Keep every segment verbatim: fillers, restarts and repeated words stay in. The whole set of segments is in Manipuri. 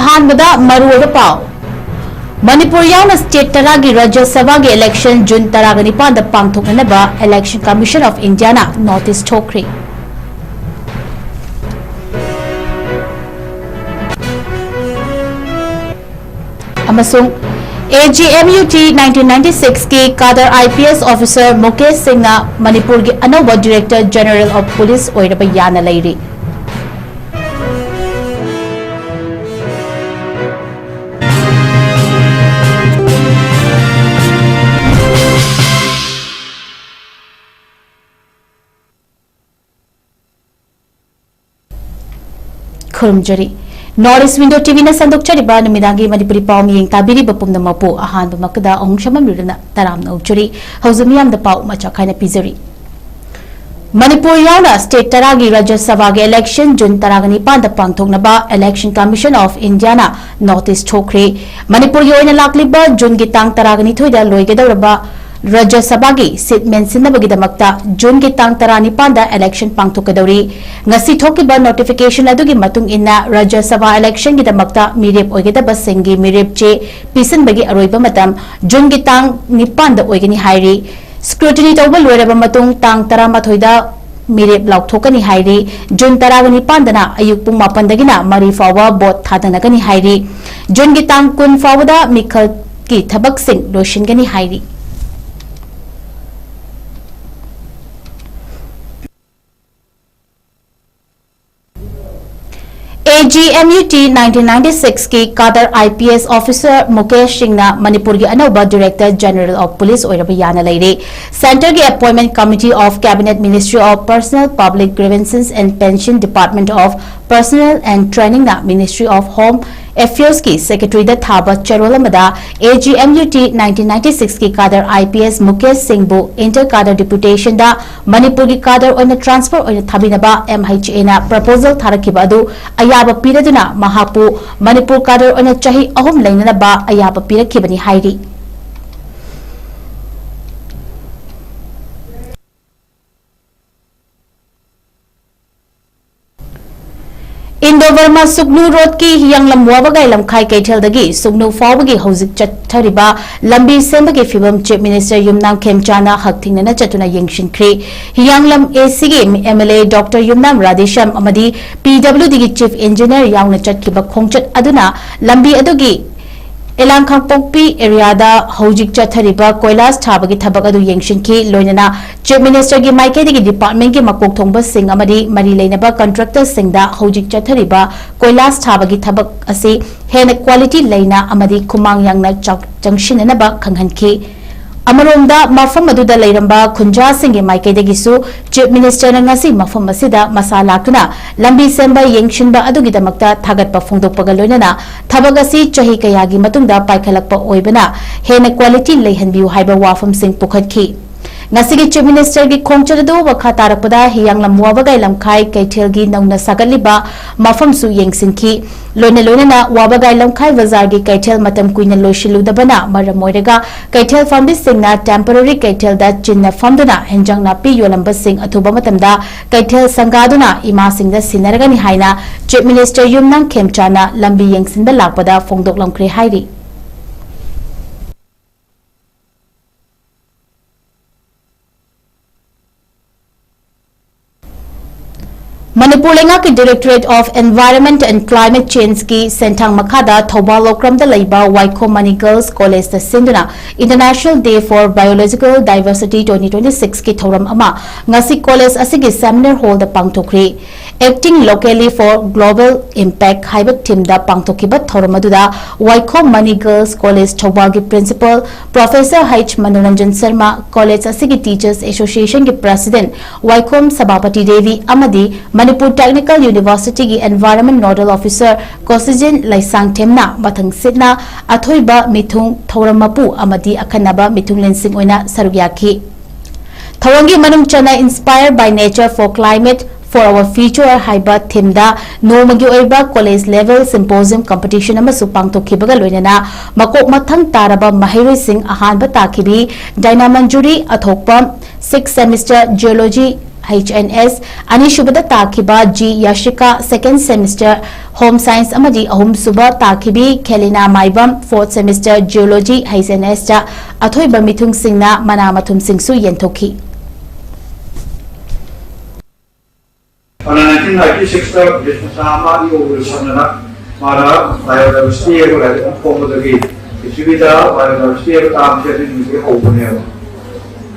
ꯑꯍꯥꯟꯕꯗ ꯃꯔꯨꯑꯣꯏꯕ ꯄꯥꯎ꯫ ꯃꯅꯤꯄꯨꯔ ꯌꯥꯎꯅ state ꯇꯔꯥꯒꯤ ꯔꯥꯖ꯭ꯌ ꯁꯚꯥꯒꯤ election June ꯇꯔꯥꯒ ꯅꯤꯄꯥꯟꯗ ꯄꯥꯡꯊꯣꯛꯅꯅꯕ Election Commission of Indiaꯅ notice ꯊꯣꯛꯈ꯭ꯔꯦ꯫ ꯑꯃꯁꯨꯡ AGMUT nineteen ninety-sixꯀꯤ cadre IPS officer Mukesh ꯁꯤꯡꯅ ꯃꯅꯤꯄꯨꯔꯒꯤ ꯑꯅꯧꯕ Director General of Police ꯑꯣꯏꯔꯕ ꯌꯥꯅ ꯂꯩꯔꯤ꯫ ꯈꯨꯔꯨꯝꯖꯔꯤ꯫ North East Window TVꯅ ꯁꯟꯗꯣꯛꯆꯔꯤꯕ ꯅꯨꯃꯤꯗꯥꯡꯒꯤ ꯃꯅꯤꯄꯨꯔꯤ ꯄꯥꯎ ꯃꯤꯌꯦꯡ ꯇꯥꯕꯤꯔꯤꯕ ꯄꯨꯝꯅꯃꯛꯄꯨ ꯑꯍꯥꯟꯕꯃꯛꯇꯗ ꯑꯍꯨꯝ ꯁꯝꯕꯝ ꯂꯨꯔꯅ ꯇꯔꯥꯝꯅ ꯑꯣꯛꯆꯔꯤ꯫ ꯍꯧꯖꯤꯛ ꯃꯤꯌꯥꯝꯗ ꯄꯥꯎ ꯃꯆꯥ ꯈꯥꯏꯅ ꯄꯤꯖꯔꯤ꯫ ꯃꯅꯤꯄꯨꯔ ꯌꯥꯎꯅ state ꯇꯔꯥꯒꯤ ꯔꯥꯖ꯭ꯌ ꯁꯚꯥꯒꯤ election June ꯇꯔꯥꯒ ꯅꯤꯄꯥꯟꯗ ꯄꯥꯡꯊꯣꯛꯅꯕ Election Commission of Indiaꯅ notice ꯊꯣꯛꯈ꯭ꯔꯦ꯫ ꯃꯅꯤꯄꯨꯔꯒꯤ ꯑꯣꯏꯅ ꯂꯥꯛꯂꯤꯕ Juneꯒꯤ ꯇꯥꯡ ꯇꯔꯥꯒ ꯅꯤꯊꯣꯏꯗ ꯂꯣꯏꯒꯗꯧꯔꯕ ꯔꯥꯖ꯭ꯌ ꯁꯚꯥꯒꯤ seat ꯃꯦꯟꯁꯤꯟꯅꯕꯒꯤꯗꯃꯛꯇ Juneꯒꯤ ꯇꯥꯡ ꯇꯔꯥꯅꯤꯄꯥꯟꯗ election ꯄꯥꯡꯊꯣꯛꯀꯗꯧꯔꯤ꯫ ꯉꯁꯤ ꯊꯣꯛꯈꯤꯕ notification ꯑꯗꯨꯒꯤ ꯃꯇꯨꯡ ꯏꯟꯅ ꯔꯥꯖ꯭ꯌ ꯁꯚꯥ electionꯒꯤꯗꯃꯛꯇ ꯃꯤꯔꯦꯞ ꯑꯣꯏꯒꯗꯕꯁꯤꯡꯒꯤ ꯃꯤꯔꯦꯞ ꯆꯦ ꯄꯤꯁꯤꯟꯕꯒꯤ ꯑꯔꯣꯏꯕ ꯃꯇꯝ Juneꯒꯤ ꯇꯥꯡ ꯅꯤꯄꯥꯟꯗ ꯑꯣꯏꯒꯅꯤ ꯍꯥꯏꯔꯤ꯫ Scrutiny ꯇꯧꯕ ꯂꯣꯏꯔꯕ ꯃꯇꯨꯡ ꯇꯥꯡ ꯇꯔꯥꯃꯥꯊꯣꯏꯗ ꯃꯤꯔꯦꯞ ꯂꯥꯎꯊꯣꯛꯀꯅꯤ ꯍꯥꯏꯔꯤ꯫ June ꯇꯔꯥꯒ ꯅꯤꯄꯥꯟꯗꯅ ꯑꯌꯨꯛ ꯄꯨꯡ ꯃꯥꯄꯟꯗꯒꯤꯅ ꯃꯔꯤ ꯐꯥꯎꯕ vote ꯊꯥꯗꯅꯒꯅꯤ ꯍꯥꯏꯔꯤ꯫ Juneꯒꯤ ꯇꯥꯡ ꯀꯨꯟ ꯐꯥꯎꯕꯗ ꯃꯤꯈꯜꯒꯤ ꯊꯕꯛꯁꯤꯡ ꯂꯣꯏꯁꯤꯟꯒꯅꯤ ꯍꯥꯏꯔꯤ꯫ AGMUT nineteen ninety-sixꯀꯤ cadre IPS officer Mukesh ꯁꯤꯡꯅ ꯃꯅꯤꯄꯨꯔꯒꯤ ꯑꯅꯧꯕ Director General of Police ꯑꯣꯏꯔꯕ ꯌꯥꯅ ꯂꯩꯔꯦ꯫ Centreꯒꯤ Appointment Committee of Cabinet, Ministry of Personnel, Public Grievances and Pension, Department of Personnel and Trainingꯅ Ministry of Home Affairsꯀꯤ Secretaryꯗ ꯊꯥꯕ ꯆꯦꯔꯣꯜ ꯑꯃꯗ AGMUT nineteen ninety-sixꯀꯤ cadre IPS Mukesh ꯁꯤꯡꯕꯨ inter cadre deputationꯗ ꯃꯅꯤꯄꯨꯔꯒꯤ cadre ꯑꯣꯏꯅ transfer ꯑꯣꯏꯅ ꯊꯥꯕꯤꯅꯕ MHAꯅ proposal ꯊꯥꯔꯛꯈꯤꯕ ꯑꯗꯨ ꯑꯌꯥꯕ ꯄꯤꯔꯗꯨꯅ ꯃꯍꯥꯛꯄꯨ ꯃꯅꯤꯄꯨꯔ cadre ꯑꯣꯏꯅ ꯆꯍꯤ ꯑꯍꯨꯝ ꯂꯩꯅꯅꯕ ꯑꯌꯥꯕ ꯄꯤꯔꯛꯈꯤꯕꯅꯤ ꯍꯥꯏꯔꯤ꯫ ꯏꯟꯗꯣ ꯕꯔꯃꯥ ꯁꯨꯛꯅꯨ ꯔꯣꯗꯀꯤ ꯍꯤꯌꯥꯡꯂꯝ ꯋꯥꯕꯒꯥꯏ ꯂꯝꯈꯥꯏ ꯀꯩꯊꯦꯜꯗꯒꯤ ꯁꯨꯛꯅꯨ ꯐꯥꯎꯕꯒꯤ ꯍꯧꯖꯤꯛ ꯆꯠꯊꯔꯤꯕ ꯂꯝꯕꯤ ꯁꯦꯝꯕꯒꯤ ꯐꯤꯕꯝ ꯆꯤꯐ ꯃꯤꯅꯤꯁꯇꯔ ꯌꯨꯝꯅꯥꯝ ꯈꯦꯝꯆꯥꯅ ꯍꯛꯊꯦꯡꯅꯅ ꯆꯠꯇꯨꯅ ꯌꯦꯡꯁꯤꯟꯈ꯭ꯔꯦ꯫ ꯍꯤꯌꯥꯡꯂꯝ ꯑꯦ ꯁꯤꯒꯤ ꯑꯦꯝ ꯑꯦꯜ ꯑꯦ ꯗꯣꯛꯇꯔ ꯌꯨꯝꯅꯥꯝ ꯔꯥꯙꯦꯁ꯭ꯌꯥꯝ ꯑꯃꯗꯤ ꯄꯤ ꯗꯕ꯭ꯂꯤꯎ ꯗꯤꯒꯤ ꯆꯤꯐ ꯏꯟꯖꯤꯅꯤꯌꯔ ꯌꯥꯎꯅ ꯆꯠꯈꯤꯕ ꯈꯣꯡꯆꯠ ꯑꯗꯨꯅ ꯂꯝꯕꯤ ꯑꯗꯨꯒꯤ ꯏꯂꯥꯡ ꯀꯥꯡꯄꯣꯛꯄꯤ ꯑꯦꯔꯤꯌꯥꯗ ꯍꯧꯖꯤꯛ ꯆꯠꯊꯔꯤꯕ ꯀꯣꯏꯂꯥꯁ ꯊꯥꯕꯒꯤ ꯊꯕꯛ ꯑꯗꯨ ꯌꯦꯡꯁꯤꯟꯈꯤ꯫ ꯂꯣꯏꯅꯅ ꯆꯤꯐ ꯃꯤꯅꯤꯁꯇꯔꯒꯤ ꯃꯥꯏꯀꯩꯗꯒꯤ ꯗꯤꯄꯥꯔꯠꯃꯦꯟꯒꯤ ꯃꯀꯣꯛ ꯊꯣꯡꯕꯁꯤꯡ ꯑꯃꯗꯤ ꯃꯔꯤ ꯂꯩꯅꯕ ꯀꯟꯇ꯭ꯔꯦꯛꯇꯔꯁꯤꯡꯗ ꯍꯧꯖꯤꯛ ꯆꯠꯊꯔꯤꯕ ꯀꯣꯏꯂꯥꯁ ꯊꯥꯕꯒꯤ ꯊꯕꯛ ꯑꯁꯤ ꯍꯦꯟꯅ ꯀ꯭ꯋꯥꯂꯤꯇꯤ ꯂꯩꯅ ꯑꯃꯗꯤ ꯈꯨꯃꯥꯡ ꯌꯥꯡꯅ ꯆꯥꯎ-, ꯆꯪꯁꯤꯟꯅꯅꯕ ꯈꯪꯍꯟꯈꯤ꯫ ꯑꯃꯔꯣꯝꯗ, ꯃꯐꯝ ꯑꯗꯨꯗ ꯂꯩꯔꯝꯕ ꯈꯨꯟꯖꯥꯁꯤꯡꯒꯤ ꯃꯥꯏꯀꯩꯗꯒꯤꯁꯨ ꯆꯤꯐ ꯃꯤꯅꯤꯁꯇꯔꯅ ꯉꯁꯤ ꯃꯐꯝ ꯑꯁꯤꯗ ꯃꯁꯥ ꯂꯥꯛꯇꯨꯅ ꯂꯝꯕꯤ ꯁꯦꯝꯕ ꯌꯦꯡꯁꯤꯟꯕ ꯑꯗꯨꯒꯤꯗꯃꯛꯇ ꯊꯥꯒꯠꯄ ꯐꯣꯡꯗꯣꯛꯄꯒ ꯂꯣꯏꯅꯅ ꯊꯕꯛ ꯑꯁꯤ ꯆꯍꯤ ꯀꯌꯥꯒꯤ ꯃꯇꯨꯡꯗ ꯄꯥꯏꯈꯠꯂꯛꯄ ꯑꯣꯏꯕꯅ ꯍꯦꯟꯅ ꯀ꯭ꯋꯥꯂꯤꯇꯤ ꯂꯩꯍꯟꯕꯤꯌꯨ ꯍꯥꯏꯕ ꯋꯥꯐꯝꯁꯤꯡ ꯄꯨꯈꯠꯈꯤ꯫ ꯉꯁꯤꯒꯤ ꯆꯤꯐ ꯃꯤꯅꯤꯁꯇꯔꯒꯤ ꯈꯣꯡꯆꯠ ꯑꯗꯨ ꯃꯈꯥ ꯇꯥꯔꯛꯄꯗ ꯍꯤꯌꯥꯡꯂꯝ ꯋꯥꯕꯒꯥꯏ ꯂꯝꯈꯥꯏ ꯀꯩꯊꯦꯜꯒꯤ ꯅꯧꯅ ꯁꯥꯒꯠꯂꯤꯕ ꯃꯐꯝꯁꯨ ꯌꯦꯡꯁꯤꯟꯈꯤ꯫ ꯂꯣꯏꯅ ꯂꯣꯏꯅꯅ ꯋꯥꯕꯒꯥꯏ ꯂꯝꯈꯥꯏ ꯕꯖꯥꯔꯒꯤ ꯀꯩꯊꯦꯜ ꯃꯇꯝ ꯀꯨꯏꯅ ꯂꯣꯏꯁꯤꯜꯂꯨꯗꯕꯅ ꯃꯔꯝ ꯑꯣꯏꯔꯒ ꯀꯩꯊꯦꯜ ꯐꯝꯕꯤꯁꯤꯡꯅ temporary ꯀꯩꯊꯦꯜꯗ ꯆꯤꯟꯅ ꯐꯝꯗꯨꯅ ꯍꯦꯟꯖꯥꯡ ꯅꯥꯄꯤ ꯌꯣꯜꯂꯝꯕꯁꯤꯡ ꯑꯊꯨꯕ ꯃꯇꯝꯗ ꯀꯩꯊꯦꯜ ꯁꯪꯒꯥꯗꯨꯅ ꯏꯃꯥꯁꯤꯡꯗ ꯁꯤꯟꯅꯔꯒꯅꯤ ꯍꯥꯏꯅ ꯆꯤꯐ ꯃꯤꯅꯤꯁꯇꯔ ꯌꯨꯝꯅꯥꯝ ꯈꯦꯝꯆꯥꯅ ꯂꯝꯕꯤ ꯌꯦꯡꯁꯤꯟꯕ ꯂꯥꯛꯄꯗ ꯐꯣꯡꯗꯣꯛꯂꯝꯈ꯭ꯔꯦ ꯍꯥꯏꯔꯤ꯫ ꯃꯅꯤꯄꯨꯔ ꯂꯩꯉꯥꯛꯀꯤ Directorate of Environment and Climate Changeꯀꯤ ꯁꯦꯟꯊꯥꯡ ꯃꯈꯥꯗ ꯊꯧꯕꯥꯜ ꯂꯧꯀ꯭ꯔꯝꯗ ꯂꯩꯕ ꯋꯥꯏꯈꯣꯝ ꯃꯅꯤ Girls Collegeꯇ ꯁꯤꯟꯗꯨꯅ International Day for Biological Diversity twenty twenty-sixꯀꯤ ꯊꯧꯔꯝ ꯑꯃ ꯉꯁꯤ ꯀꯣꯂꯦꯖ ꯑꯁꯤꯒꯤ seminar hallꯗ ꯄꯥꯡꯊꯣꯛꯈ꯭ꯔꯤ꯫ Acting Locally for Global Impact ꯍꯥꯏꯕ themeꯗ ꯄꯥꯡꯊꯣꯛꯈꯤꯕ ꯊꯧꯔꯝ ꯑꯗꯨꯗ ꯋꯥꯏꯈꯣꯝ ꯃꯅꯤ Girls College ꯊꯧꯕꯥꯜꯒꯤ Principal Professor H Manoranjan Sharma, college ꯑꯁꯤꯒꯤ Teachers Associationꯒꯤ President ꯋꯥꯏꯈꯣꯝ ꯁꯚꯥꯄꯇꯤ ꯗꯦꯕꯤ ꯑꯃꯗꯤ Manipur Technical Universityꯒꯤ Environment Nodal Officer ꯀꯣꯁꯤꯖꯤꯟ ꯂꯩꯁꯥꯡꯊꯦꯝꯅ ꯃꯊꯪꯁꯤꯠꯅ ꯑꯊꯣꯏꯕ ꯃꯤꯊꯨꯡ, ꯊꯧꯔꯝ ꯃꯄꯨ ꯑꯃꯗꯤ ꯑꯈꯟꯅꯕ ꯃꯤꯊꯨꯡꯂꯦꯟꯁꯤꯡ ꯑꯣꯏꯅ ꯁꯔꯨꯛ ꯌꯥꯈꯤ꯫ ꯊꯧꯔꯝꯒꯤ ꯃꯅꯨꯡ ꯆꯟꯅ Inspire by Nature for Climate for Our Future ꯍꯥꯏꯕ themeꯗ ꯅꯣꯡꯃꯒꯤ ꯑꯣꯏꯕ college level symposium competition ꯑꯃꯁꯨ ꯄꯥꯡꯊꯣꯛꯈꯤꯕꯒ ꯂꯣꯏꯅꯅ ꯃꯀꯣꯛ ꯃꯊꯪ ꯇꯥꯔꯕ ꯃꯍꯩꯔꯣꯏꯁꯤꯡ ꯑꯍꯥꯟꯕ ꯇꯥꯈꯤꯕꯤ ꯗꯥꯏꯅꯥ ꯃꯟꯖꯨꯔꯤ ꯑꯊꯣꯛꯄꯝ, sixth semester Geology H N S, ꯑꯅꯤꯁꯨꯕꯗ ꯇꯥꯈꯤꯕ G ꯌꯥꯁꯤꯀꯥ, second semester Home Science, ꯑꯃꯗꯤ ꯑꯍꯨꯝꯁꯨꯕ ꯇꯥꯈꯤꯕꯤ ꯈꯦꯂꯤꯅꯥ ꯃꯥꯏꯕꯝ, fourth semester Geology, H N S ꯇ ꯑꯊꯣꯏꯕ ꯃꯤꯊꯨꯡꯁꯤꯡꯅ ꯃꯅꯥ ꯃꯊꯨꯝꯁꯤꯡꯁꯨ ꯌꯦꯟꯊꯣꯛꯈꯤ꯫ ꯅꯥꯏꯟꯇꯤꯟ ꯅꯥꯏꯟꯇꯤ ꯁꯤꯛꯁꯇ ꯕ꯭ꯔꯤꯇꯤꯁ ꯃꯆꯥ ꯑꯃ ꯏꯑꯣ ꯋꯤꯜꯁꯟꯅ ꯃꯥꯅ ꯕꯥꯏꯑꯣꯗꯥꯏꯕꯔꯁꯤꯇꯤ ꯍꯥꯏꯕ ꯂꯥꯏꯔꯤꯛ ꯑꯃ ꯐꯣꯡꯕꯗꯒꯤ ꯄ꯭ꯔꯤꯊꯤꯕꯤꯗ ꯕꯥꯏꯑꯣꯗꯥꯏꯕꯔꯁꯤꯇꯤ ꯍꯥꯏꯕ ꯇꯥꯝꯁꯦ ꯑꯗꯨꯒꯤ ꯅꯨꯃꯤꯠꯇꯒꯤ ꯍꯧꯕꯅꯦꯕ꯫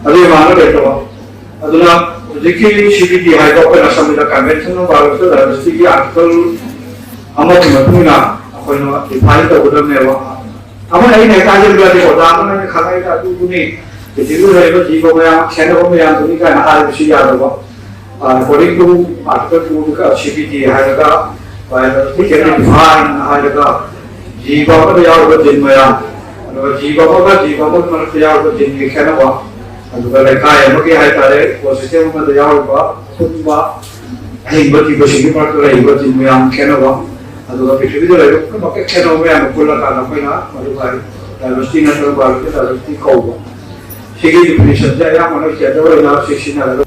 ꯑꯗꯨ ꯃꯥꯅ ꯂꯩꯇꯕ꯫ ꯑꯗꯨꯅ ꯍꯧꯖꯤꯛꯀꯤ C B D ꯍꯥꯏꯕ ꯑꯩꯈꯣꯏꯅ ꯁꯝꯅ Convention on Biological Diversity ꯒꯤ article ꯑꯃꯒꯤ ꯃꯇꯨꯡ ꯏꯟꯅ ꯑꯩꯈꯣꯏꯅ define ꯇꯧꯒꯗꯕꯅꯦꯕ꯫ ꯑꯃꯅ ꯑꯩꯅ ꯍꯦꯛ ꯍꯥꯏꯖꯕ ꯌꯥꯗꯦ, ꯑꯣꯖꯥ ꯑꯃꯅ ꯑꯩꯅ ꯈꯪꯉꯛꯏꯗ ꯑꯗꯨꯗꯨꯅꯤ, ꯄ꯭ꯔꯤꯊꯤꯕꯤꯗ ꯂꯩꯔꯤꯕ ꯖꯤꯕ ꯃꯌꯥꯝ ꯈꯦꯠꯅꯕ ꯃꯌꯥꯝꯗꯨꯅꯤ ꯀꯥꯏꯅ ꯍꯥꯏꯕꯁꯨ ꯌꯥꯗꯕ꯫ ꯑ, according to article two the C B D ꯍꯥꯏꯔꯒ biological define ꯍꯥꯏꯔꯒ ꯖꯤꯕ ꯑꯃꯗ ꯌꯥꯎꯔꯤꯕ gene ꯃꯌꯥꯝ, ꯑꯗꯨꯒ ꯖꯤꯕ ꯑꯃꯒ ꯖꯤꯕ ꯑꯃꯒꯤ ꯃꯔꯛꯇ ꯌꯥꯎꯔꯤꯕ gene ꯒꯤ ꯈꯦꯠꯅꯕ, ꯑꯗꯨꯒ ꯂꯩꯀꯥꯏ ꯑꯃꯒꯤ ꯍꯥꯏꯇꯥꯔꯦ, ecosystem ꯑꯃꯗ ꯌꯥꯎꯔꯤꯕ ꯑꯄꯨꯟꯕ ꯑꯍꯤꯡꯕ ꯖꯤꯕꯁꯤꯡꯒꯤ ꯃꯔꯛꯇ ꯂꯩꯔꯤꯕ gene ꯃꯌꯥꯝ ꯈꯦꯠꯅꯕ, ꯑꯗꯨꯒ ꯄ꯭ꯔꯤꯊꯤꯕꯤꯗ ꯂꯩꯔꯤꯕ ꯄꯨꯝꯅꯃꯛꯀꯤ ꯈꯦꯠꯅꯕ ꯃꯌꯥꯝꯗꯣ ꯄꯨꯜꯂꯀꯥꯟꯗ ꯑꯩꯈꯣꯏꯅ ꯃꯗꯨ diversity ꯅꯠꯇ꯭ꯔꯒ biological diversity ꯀꯧꯕ꯫ ꯁꯤꯒꯤ definition ꯁꯦ ꯑꯌꯥꯝꯕꯅ ꯁꯦꯟꯇꯔ ꯑꯣꯏꯅ ꯁꯤ ꯁꯤꯖꯤꯟꯅꯔꯒ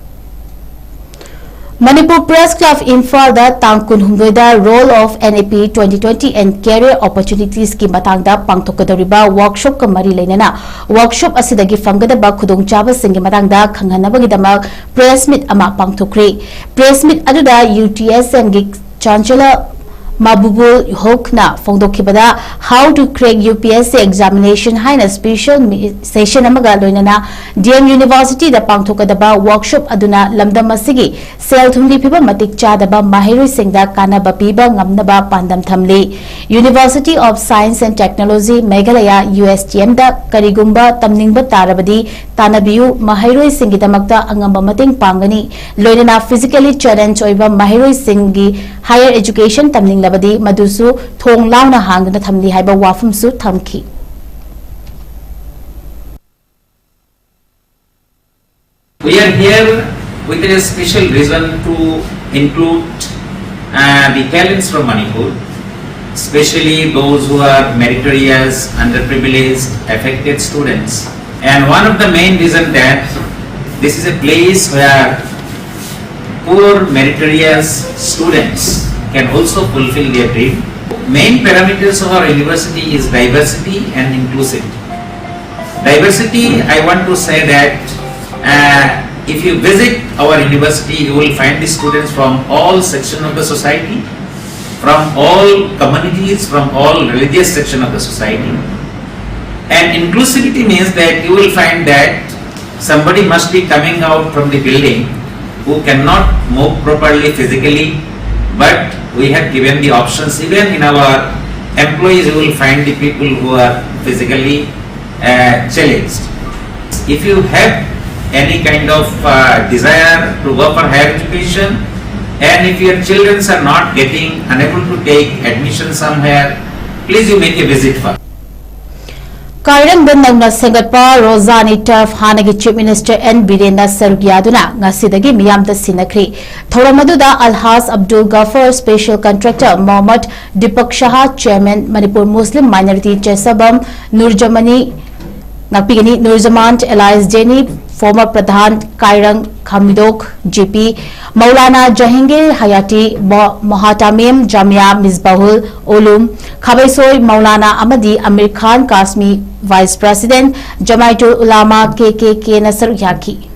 Manipur Press Club ꯏꯝꯐꯥꯜꯗ ꯇꯥꯡ ꯀꯨꯟꯍꯨꯝꯗꯣꯏꯗ Role of N A P twenty twenty and Career Opportunities ꯀꯤ ꯃꯇꯥꯡꯗ ꯄꯥꯡꯊꯣꯛꯀꯗꯧꯔꯤꯕ workshop ꯀ ꯃꯔꯤ ꯂꯩꯅꯅ workshop ꯑꯁꯤꯗꯒꯤ ꯐꯪꯒꯗꯕ ꯈꯨꯗꯣꯡꯆꯥꯕꯁꯤꯡꯒꯤ ꯃꯇꯥꯡꯗ ꯈꯪꯍꯟꯅꯕꯒꯤꯗꯃꯛ press meet ꯑꯃ ꯄꯥꯡꯊꯣꯛꯈ꯭ꯔꯦ꯫ Press meet ꯑꯗꯨꯗ U T S M ꯒꯤ Chancellor Mahbubul Hoque ꯅ ꯐꯣꯡꯗꯣꯛꯈꯤꯕꯗ, How to Crack U P S C Examination ꯍꯥꯏꯅ special mi-, session ꯑꯃꯒ ꯂꯣꯏꯅꯅ D M University ꯗ ꯄꯥꯡꯊꯣꯛꯀꯗꯕ workshop ꯑꯗꯨꯅ ꯂꯝꯗꯝ ꯑꯁꯤꯒꯤ ꯁꯦꯜ ꯊꯨꯝꯒꯤ ꯐꯤꯕꯝ ꯃꯇꯤꯛ ꯆꯥꯗꯕ ꯃꯍꯩꯔꯣꯏꯁꯤꯡꯗ ꯀꯥꯟꯅꯕ ꯄꯤꯕ ꯉꯝꯅꯕ ꯄꯥꯟꯗꯝ ꯊꯝꯂꯤ꯫ University of Science and Technology Meghalaya, U S T M ꯗ ꯀꯔꯤꯒꯨꯝꯕ ꯇꯝꯅꯤꯡꯕ ꯇꯥꯔꯕꯗꯤ ꯇꯥꯟꯅꯕꯤꯌꯨ, ꯃꯍꯩꯔꯣꯏꯁꯤꯡꯒꯤꯗꯃꯛꯇ ꯑꯉꯝꯕ ꯃꯇꯦꯡ ꯄꯥꯡꯒꯅꯤ꯫ ꯂꯣꯏꯅꯅ physically challenge ꯑꯣꯏꯕ ꯃꯍꯩꯔꯣꯏꯁꯤꯡꯒꯤ higher education ꯇꯝꯅꯤꯡꯂꯕꯗꯤ ꯃꯗꯨꯁꯨ ꯊꯣꯡ ꯂꯥꯎꯅ ꯍꯥꯡꯗꯨꯅ ꯊꯝꯂꯤ ꯍꯥꯏꯕ ꯋꯥꯐꯝꯁꯨ ꯊꯝꯈꯤ꯫ We are here with a special reason to include uh, the talents from Manipur, especially those who are meritorious, underprivileged, affected students. And one of the main reason that this is a place where Poor meritorious students can also fulfill their dream. Main parameters of our university is diversity and inclusivity. Diversity, I want to say that uh, if you visit our university, you will find the students from all sections of the society, from all communities, from all religious section of the society. And inclusivity means that you will find that somebody must be coming out from the building who cannot move properly physically, but we have given the options. Even in our employees, you will find the people who are physically uh, challenged. If you have any kind of uh, desire to go for higher education, and if your children are not getting, unable to take admission somewhere, please you make a visit first. ꯀꯥꯏꯔꯪꯗ ꯅꯧꯅ ꯁꯦꯝꯒꯠꯄ ꯔꯣꯖꯥꯅꯤ ꯇꯔꯐ ꯍꯥꯟꯅꯒꯤ ꯆꯤꯐ ꯃꯤꯅꯤꯁꯇꯔ ꯑꯦꯟ ꯕꯤꯔꯦꯟꯅ ꯁꯔꯨꯛ ꯌꯥꯗꯨꯅ ꯉꯁꯤꯗꯒꯤ ꯃꯤꯌꯥꯝꯗ ꯁꯤꯟꯅꯈ꯭ꯔꯤ꯫ ꯊꯧꯔꯝ ꯑꯗꯨꯗ ꯑꯜꯍꯥꯖ ꯑꯕꯗꯨꯜ ꯒꯐꯔ, ꯁ꯭ꯄꯦꯁꯤꯌꯦꯜ ꯀꯟꯇ꯭ꯔꯦꯛꯇꯔ ꯃꯣꯍꯝꯃꯗ ꯗꯤꯄꯛ ꯁꯍꯥ, ꯆꯦꯌꯔꯃꯦꯟ ꯃꯅꯤꯄꯨꯔ ꯃꯨꯁꯂꯤꯝ ꯃꯥꯏꯅꯣꯔꯤꯇꯤ ꯆꯦꯁꯥꯕꯝ ꯅꯨꯔꯖꯃꯅꯤ, ꯉꯥꯛꯄꯤꯒꯅꯤ, ꯅꯨꯔꯖꯃꯥꯟ ꯑꯦꯂꯥꯏꯁ ꯖꯦꯅꯤ, ꯐꯣꯔꯃꯔ ꯄ꯭ꯔꯙꯥꯟ ꯀꯥꯏꯔꯪ ꯈꯥꯃꯤꯗꯣꯛ ꯖꯤ ꯄꯤ, ꯃꯧꯂꯥꯅꯥ ꯖꯍꯥꯡꯒꯤꯔ ꯍꯌꯥꯇꯤ, ꯃꯣ-, ꯃꯣꯍꯥꯇꯥꯃꯤꯝ ꯖꯥꯃꯤꯌꯥ ꯃꯤꯁꯕꯥꯍꯨꯜ ꯎꯂꯨꯝ, ꯈꯥꯕꯩꯁꯣꯏ ꯃꯧꯂꯥꯅꯥ ꯑꯃꯗꯤ ꯑꯃꯤꯔ ꯈꯥꯟ ꯀꯥꯁꯃꯤ, ꯚꯥꯏꯁ ꯄ꯭ꯔꯦꯁꯤꯗꯦꯟꯠ ꯖꯃꯥꯏꯇꯨꯜ ꯎꯂꯥꯃꯥ ꯀꯦ ꯀꯦ ꯀꯦꯅ ꯁꯔꯨꯛ ꯌꯥꯈꯤ꯫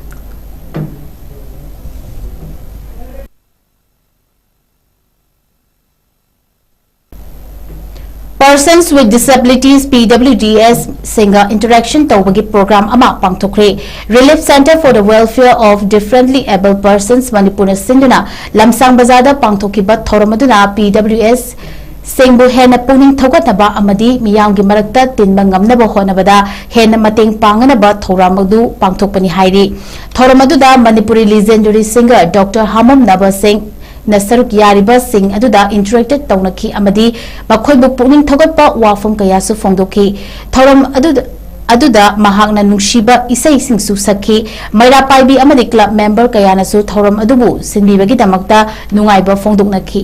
Persons with Disabilities, P W D S, ꯁꯤꯡꯒ interaction ꯇꯧꯕꯒꯤ program ꯑꯃ ꯄꯥꯡꯊꯣꯛꯈ꯭ꯔꯦ꯫ Relief Centre for the Welfare of Differently Abled Persons, ꯃꯅꯤꯄꯨꯔꯅ ꯁꯤꯟꯗꯨꯅ ꯂꯝꯁꯥꯡ ꯕꯖꯥꯔꯗ ꯄꯥꯡꯊꯣꯛꯈꯤꯕ ꯊꯧꯔꯝ ꯑꯗꯨꯅ P W S ꯁꯤꯡꯕꯨ ꯍꯦꯟꯅ ꯄꯨꯛꯅꯤꯡ ꯊꯧꯒꯠꯅꯕ ꯑꯃꯗꯤ ꯃꯤꯌꯥꯝꯒꯤ ꯃꯔꯛꯇ ꯇꯤꯟꯕ ꯉꯝꯅꯕ ꯍꯣꯠꯅꯕꯗ ꯍꯦꯟꯅ ꯃꯇꯦꯡ ꯄꯥꯡꯅꯕ ꯊꯧꯔꯝ ꯑꯗꯨ ꯄꯥꯡꯊꯣꯛꯄꯅꯤ ꯍꯥꯏꯔꯤ꯫ ꯊꯧꯔꯝ ꯑꯗꯨꯗ ꯃꯅꯤꯄꯨꯔꯤ legendary singer Doctor ꯍꯥꯃꯝꯅꯕ ꯁꯤꯡ ꯅ ꯁꯔꯨꯛ ꯌꯥꯔꯤꯕꯁꯤꯡ ꯑꯗꯨꯗ interact ꯇꯧꯅꯈꯤ ꯑꯃꯗꯤ ꯃꯈꯣꯏꯕꯨ ꯄꯨꯛꯅꯤꯡ ꯊꯧꯒꯠꯄ ꯋꯥꯐꯝ ꯀꯌꯥꯁꯨ ꯐꯣꯡꯗꯣꯛꯈꯤ꯫ ꯊꯧꯔꯝ ꯑꯗꯨꯗ, ꯑꯗꯨꯗ ꯃꯍꯥꯛꯅ ꯅꯨꯡꯁꯤꯕ ꯏꯁꯩꯁꯤꯡꯁꯨ ꯁꯛꯈꯤ꯫ ꯃꯩꯔꯥ ꯄꯥꯏꯕꯤ ꯑꯃꯗꯤ club member ꯀꯌꯥꯅꯁꯨ ꯊꯧꯔꯝ ꯑꯗꯨꯕꯨ ꯁꯤꯟꯕꯤꯕꯒꯤꯗꯃꯛꯇ ꯅꯨꯡꯉꯥꯏꯕ ꯐꯣꯡꯗꯣꯛꯅꯈꯤ꯫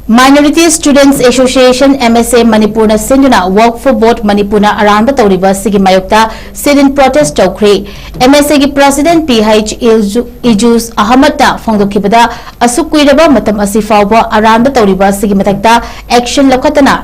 Minority Students Association, M S A, ꯃꯅꯤꯄꯨꯔꯅ ꯁꯤꯟꯗꯨꯅ Waqf Board ꯃꯅꯤꯄꯨꯔꯅ ꯑꯔꯥꯟꯕ ꯇꯧꯔꯤꯕ ꯑꯁꯤꯒꯤ ꯃꯥꯌꯣꯛꯇ sit-in protest ꯇꯧꯈ꯭ꯔꯤ꯫ M S A ꯒꯤ President P H ꯏꯜꯖꯨ-, ꯏꯖꯨꯁ ꯑꯍꯃꯗꯅ ꯐꯣꯡꯗꯣꯛꯈꯤꯕꯗ, ꯑꯁꯨꯛ ꯀꯨꯏꯔꯕ ꯃꯇꯝ ꯑꯁꯤ ꯐꯥꯎꯕ ꯑꯔꯥꯟꯕ ꯇꯧꯔꯤꯕ ꯑꯁꯤꯒꯤ ꯃꯊꯛꯇ action ꯂꯧꯈꯠꯇꯅ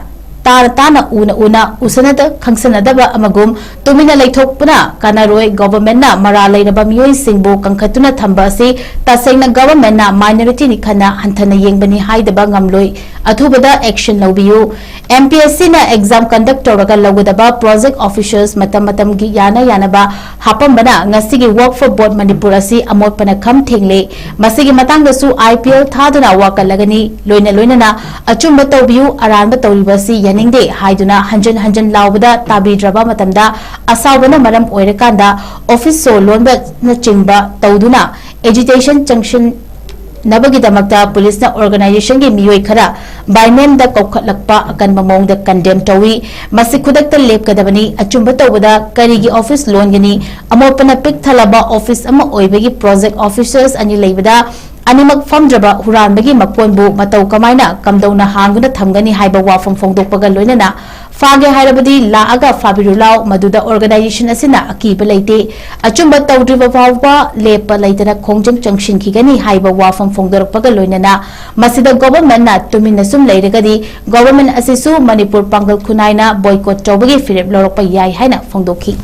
ꯇꯥꯅ ꯇꯥꯅ ꯎꯅ ꯎꯅ ꯎꯁꯟꯅꯗ ꯈꯪꯁꯟꯅꯗꯕ ꯑꯃꯒꯨꯝ ꯇꯨꯃꯤꯟꯅ ꯂꯩꯊꯣꯛꯄꯅ ꯀꯥꯟꯅꯔꯣꯏ꯫ Government ꯅ ꯃꯔꯥꯜ ꯂꯩꯔꯕ ꯃꯤꯑꯣꯏꯁꯤꯡꯕꯨ ꯀꯟꯈꯠꯇꯨꯅ ꯊꯝꯕ ꯑꯁꯤ ꯇꯁꯦꯡꯅ government ꯅ minority ꯅꯤ ꯈꯟꯅ ꯍꯟꯊꯅ ꯌꯦꯡꯕꯅꯤ ꯍꯥꯏꯗꯕ ꯉꯝꯂꯣꯏ꯫ ꯑꯊꯨꯕꯗ action ꯂꯧꯕꯤꯌꯨ꯫ M P S C ꯅ exam conduct ꯇꯧꯔꯒ ꯂꯧꯒꯗꯕ project officers ꯃꯇꯝ ꯃꯇꯝꯒꯤ ꯌꯥꯅ ꯌꯥꯅꯕ ꯍꯥꯞꯄꯝꯕꯅ ꯉꯁꯤꯒꯤ Waqf Board ꯃꯅꯤꯄꯨꯔ ꯑꯁꯤ ꯑꯃꯣꯠꯄꯅ ꯈꯝ ꯊꯦꯡꯂꯦ꯫ ꯃꯁꯤꯒꯤ ꯃꯇꯥꯡꯗꯁꯨ I P L ꯊꯥꯗꯨꯅ ꯋꯥꯀꯠꯂꯒꯅꯤ꯫ ꯂꯣꯏꯅ ꯂꯣꯏꯅꯅ ꯑꯆꯨꯝꯕ ꯇꯧꯕꯤꯌꯨ, ꯑꯔꯥꯟꯕ ꯇꯧꯔꯤꯕ ꯑꯁꯤ ꯌꯥꯅꯤꯡꯗꯦ ꯍꯥꯏꯗꯨꯅ ꯍꯟꯖꯤꯟ ꯍꯟꯖꯤꯟ ꯂꯥꯎꯕꯗ ꯇꯥꯕꯤꯗ꯭ꯔꯕ ꯃꯇꯝꯗ ꯑꯁꯥꯎꯕꯅ ꯃꯔꯝ ꯑꯣꯏꯔꯀꯥꯟꯗ office ꯁꯣ ꯂꯣꯟꯕꯅꯆꯤꯡꯕ ꯇꯧꯗꯨꯅ agitation ꯆꯪꯁꯤꯟꯅꯕꯒꯤꯗꯃꯛꯇ police ꯅ organization ꯒꯤ ꯃꯤꯑꯣꯏ ꯈꯔ by name ꯗ ꯀꯧꯈꯠꯂꯛꯄ ꯑꯀꯟꯕ ꯃꯑꯣꯡꯗ condemn ꯇꯧꯏ꯫ ꯃꯁꯤ ꯈꯨꯗꯛꯇ ꯂꯦꯞꯀꯗꯕꯅꯤ꯫ ꯑꯆꯨꯝꯕ ꯇꯧꯕꯗ ꯀꯔꯤꯒꯤ office ꯂꯣꯟꯒꯅꯤ? ꯑꯃꯣꯠꯄꯅ ꯄꯤꯛ ꯊꯜꯂꯕ office ꯑꯃ ꯑꯣꯏꯕꯒꯤ project officers ꯑꯅꯤ ꯂꯩꯕꯗ ꯑꯅꯤꯃꯛ ꯐꯝꯗ꯭ꯔꯕ ꯍꯨꯔꯥꯟꯕꯒꯤ ꯃꯀꯣꯟꯕꯨ ꯃꯇꯧ ꯀꯃꯥꯏꯅ ꯀꯝꯗꯧꯅ ꯍꯥꯡꯗꯨꯅ ꯊꯝꯒꯅꯤ ꯍꯥꯏꯕ ꯋꯥꯐꯝ ꯐꯣꯡꯗꯣꯛꯄꯒ ꯂꯣꯏꯅꯅ ꯐꯥꯒꯦ ꯍꯥꯏꯔꯕꯗꯤ ꯂꯥꯛꯑꯒ ꯐꯥꯕꯤꯔꯨ ꯂꯥꯎ, ꯃꯗꯨꯗ organization ꯑꯁꯤꯅ ꯑꯀꯤꯕ ꯂꯩꯇꯦ꯫ ꯑꯆꯨꯝꯕ ꯇꯧꯗ꯭ꯔꯤꯕ ꯐꯥꯎꯕ ꯂꯦꯞꯄ ꯂꯩꯇꯅ ꯈꯣꯡꯖꯪ ꯆꯪꯁꯤꯟꯈꯤꯒꯅꯤ ꯍꯥꯏꯕ ꯋꯥꯐꯝ ꯐꯣꯡꯗꯣꯔꯛꯄꯒ ꯂꯣꯏꯅꯅ ꯃꯁꯤꯗ government ꯅ ꯇꯨꯃꯤꯟꯅ ꯁꯨꯝ ꯂꯩꯔꯒꯗꯤ government ꯑꯁꯤꯁꯨ ꯃꯅꯤꯄꯨꯔ ꯄꯥꯡꯒꯜ ꯈꯨꯟꯅꯥꯏꯅ boycott ꯇꯧꯕꯒꯤ ꯐꯤꯔꯦꯞ ꯂꯧꯔꯛꯄ ꯌꯥꯏ ꯍꯥꯏꯅ ꯐꯣꯡꯗꯣꯛꯈꯤ꯫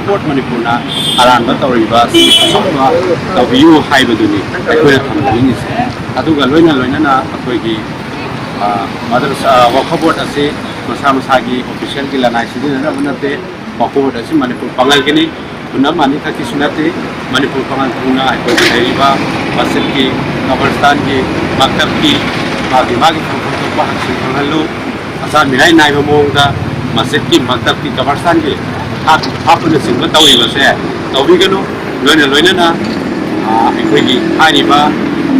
Board ꯃꯅꯤꯄꯨꯔꯅ ꯑꯔꯥꯟꯕ ꯇꯧꯔꯤꯕ ꯑꯁꯤ ꯑꯆꯨꯝꯕ ꯇꯧꯕꯤꯌꯨ ꯍꯥꯏꯕꯗꯨꯅꯤ ꯑꯩꯈꯣꯏꯅ ꯊꯝꯖꯅꯤꯡꯉꯤꯁꯦ꯫ ꯑꯗꯨꯒ ꯂꯣꯏꯅ ꯂꯣꯏꯅꯅ ꯑꯩꯈꯣꯏꯒꯤ, ꯑ, ꯃꯗꯔꯁꯥ, ꯑ, Waqf Board ꯑꯁꯤ ꯃꯁꯥ ꯃꯁꯥꯒꯤ official ꯒꯤ ꯂꯅꯥꯏ ꯁꯤꯖꯤꯟꯅꯅꯕ ꯅꯠꯇꯦ꯫ Waqf Board ꯑꯁꯤ ꯃꯅꯤꯄꯨꯔ ꯄꯥꯡꯒꯜꯒꯤꯅꯤ, ꯈꯨꯟ ꯑꯃ ꯑꯅꯤ ꯈꯛꯀꯤꯁꯨ ꯅꯠꯇꯦ꯫ ꯃꯅꯤꯄꯨꯔ ꯄꯥꯡꯒꯜ ꯄꯨꯟꯅ ꯑꯩꯈꯣꯏꯒꯤ ꯂꯩꯔꯤꯕ ꯃꯁꯖꯤꯗꯀꯤ, ꯀꯕꯔꯁꯇꯥꯟꯒꯤ, ꯃꯛꯇꯕꯀꯤ ꯃꯥꯒꯤ ꯃꯥꯒꯤ ꯐꯪꯐꯝ ꯊꯣꯛꯄ ꯍꯛꯁꯤꯡ ꯐꯪꯍꯜꯂꯨ꯫ ꯑꯆꯥꯟ ꯃꯤꯔꯥꯏ ꯅꯥꯏꯕ ꯃꯑꯣꯡꯗ ꯃꯁꯖꯤꯗꯀꯤ, ꯃꯛꯇꯕꯀꯤ, ꯀꯕꯔꯁꯇꯥꯟꯒꯤ ꯍꯥꯞ-, ꯍꯥꯞꯄꯅꯆꯤꯡꯕ ꯇꯧꯔꯤꯕꯁꯦ ꯇꯧꯕꯤꯒꯅꯨ꯫ ꯂꯣꯏꯅ ꯂꯣꯏꯅꯅ, ꯑ, ꯑꯩꯈꯣꯏꯒꯤ ꯍꯥꯏꯔꯤꯕ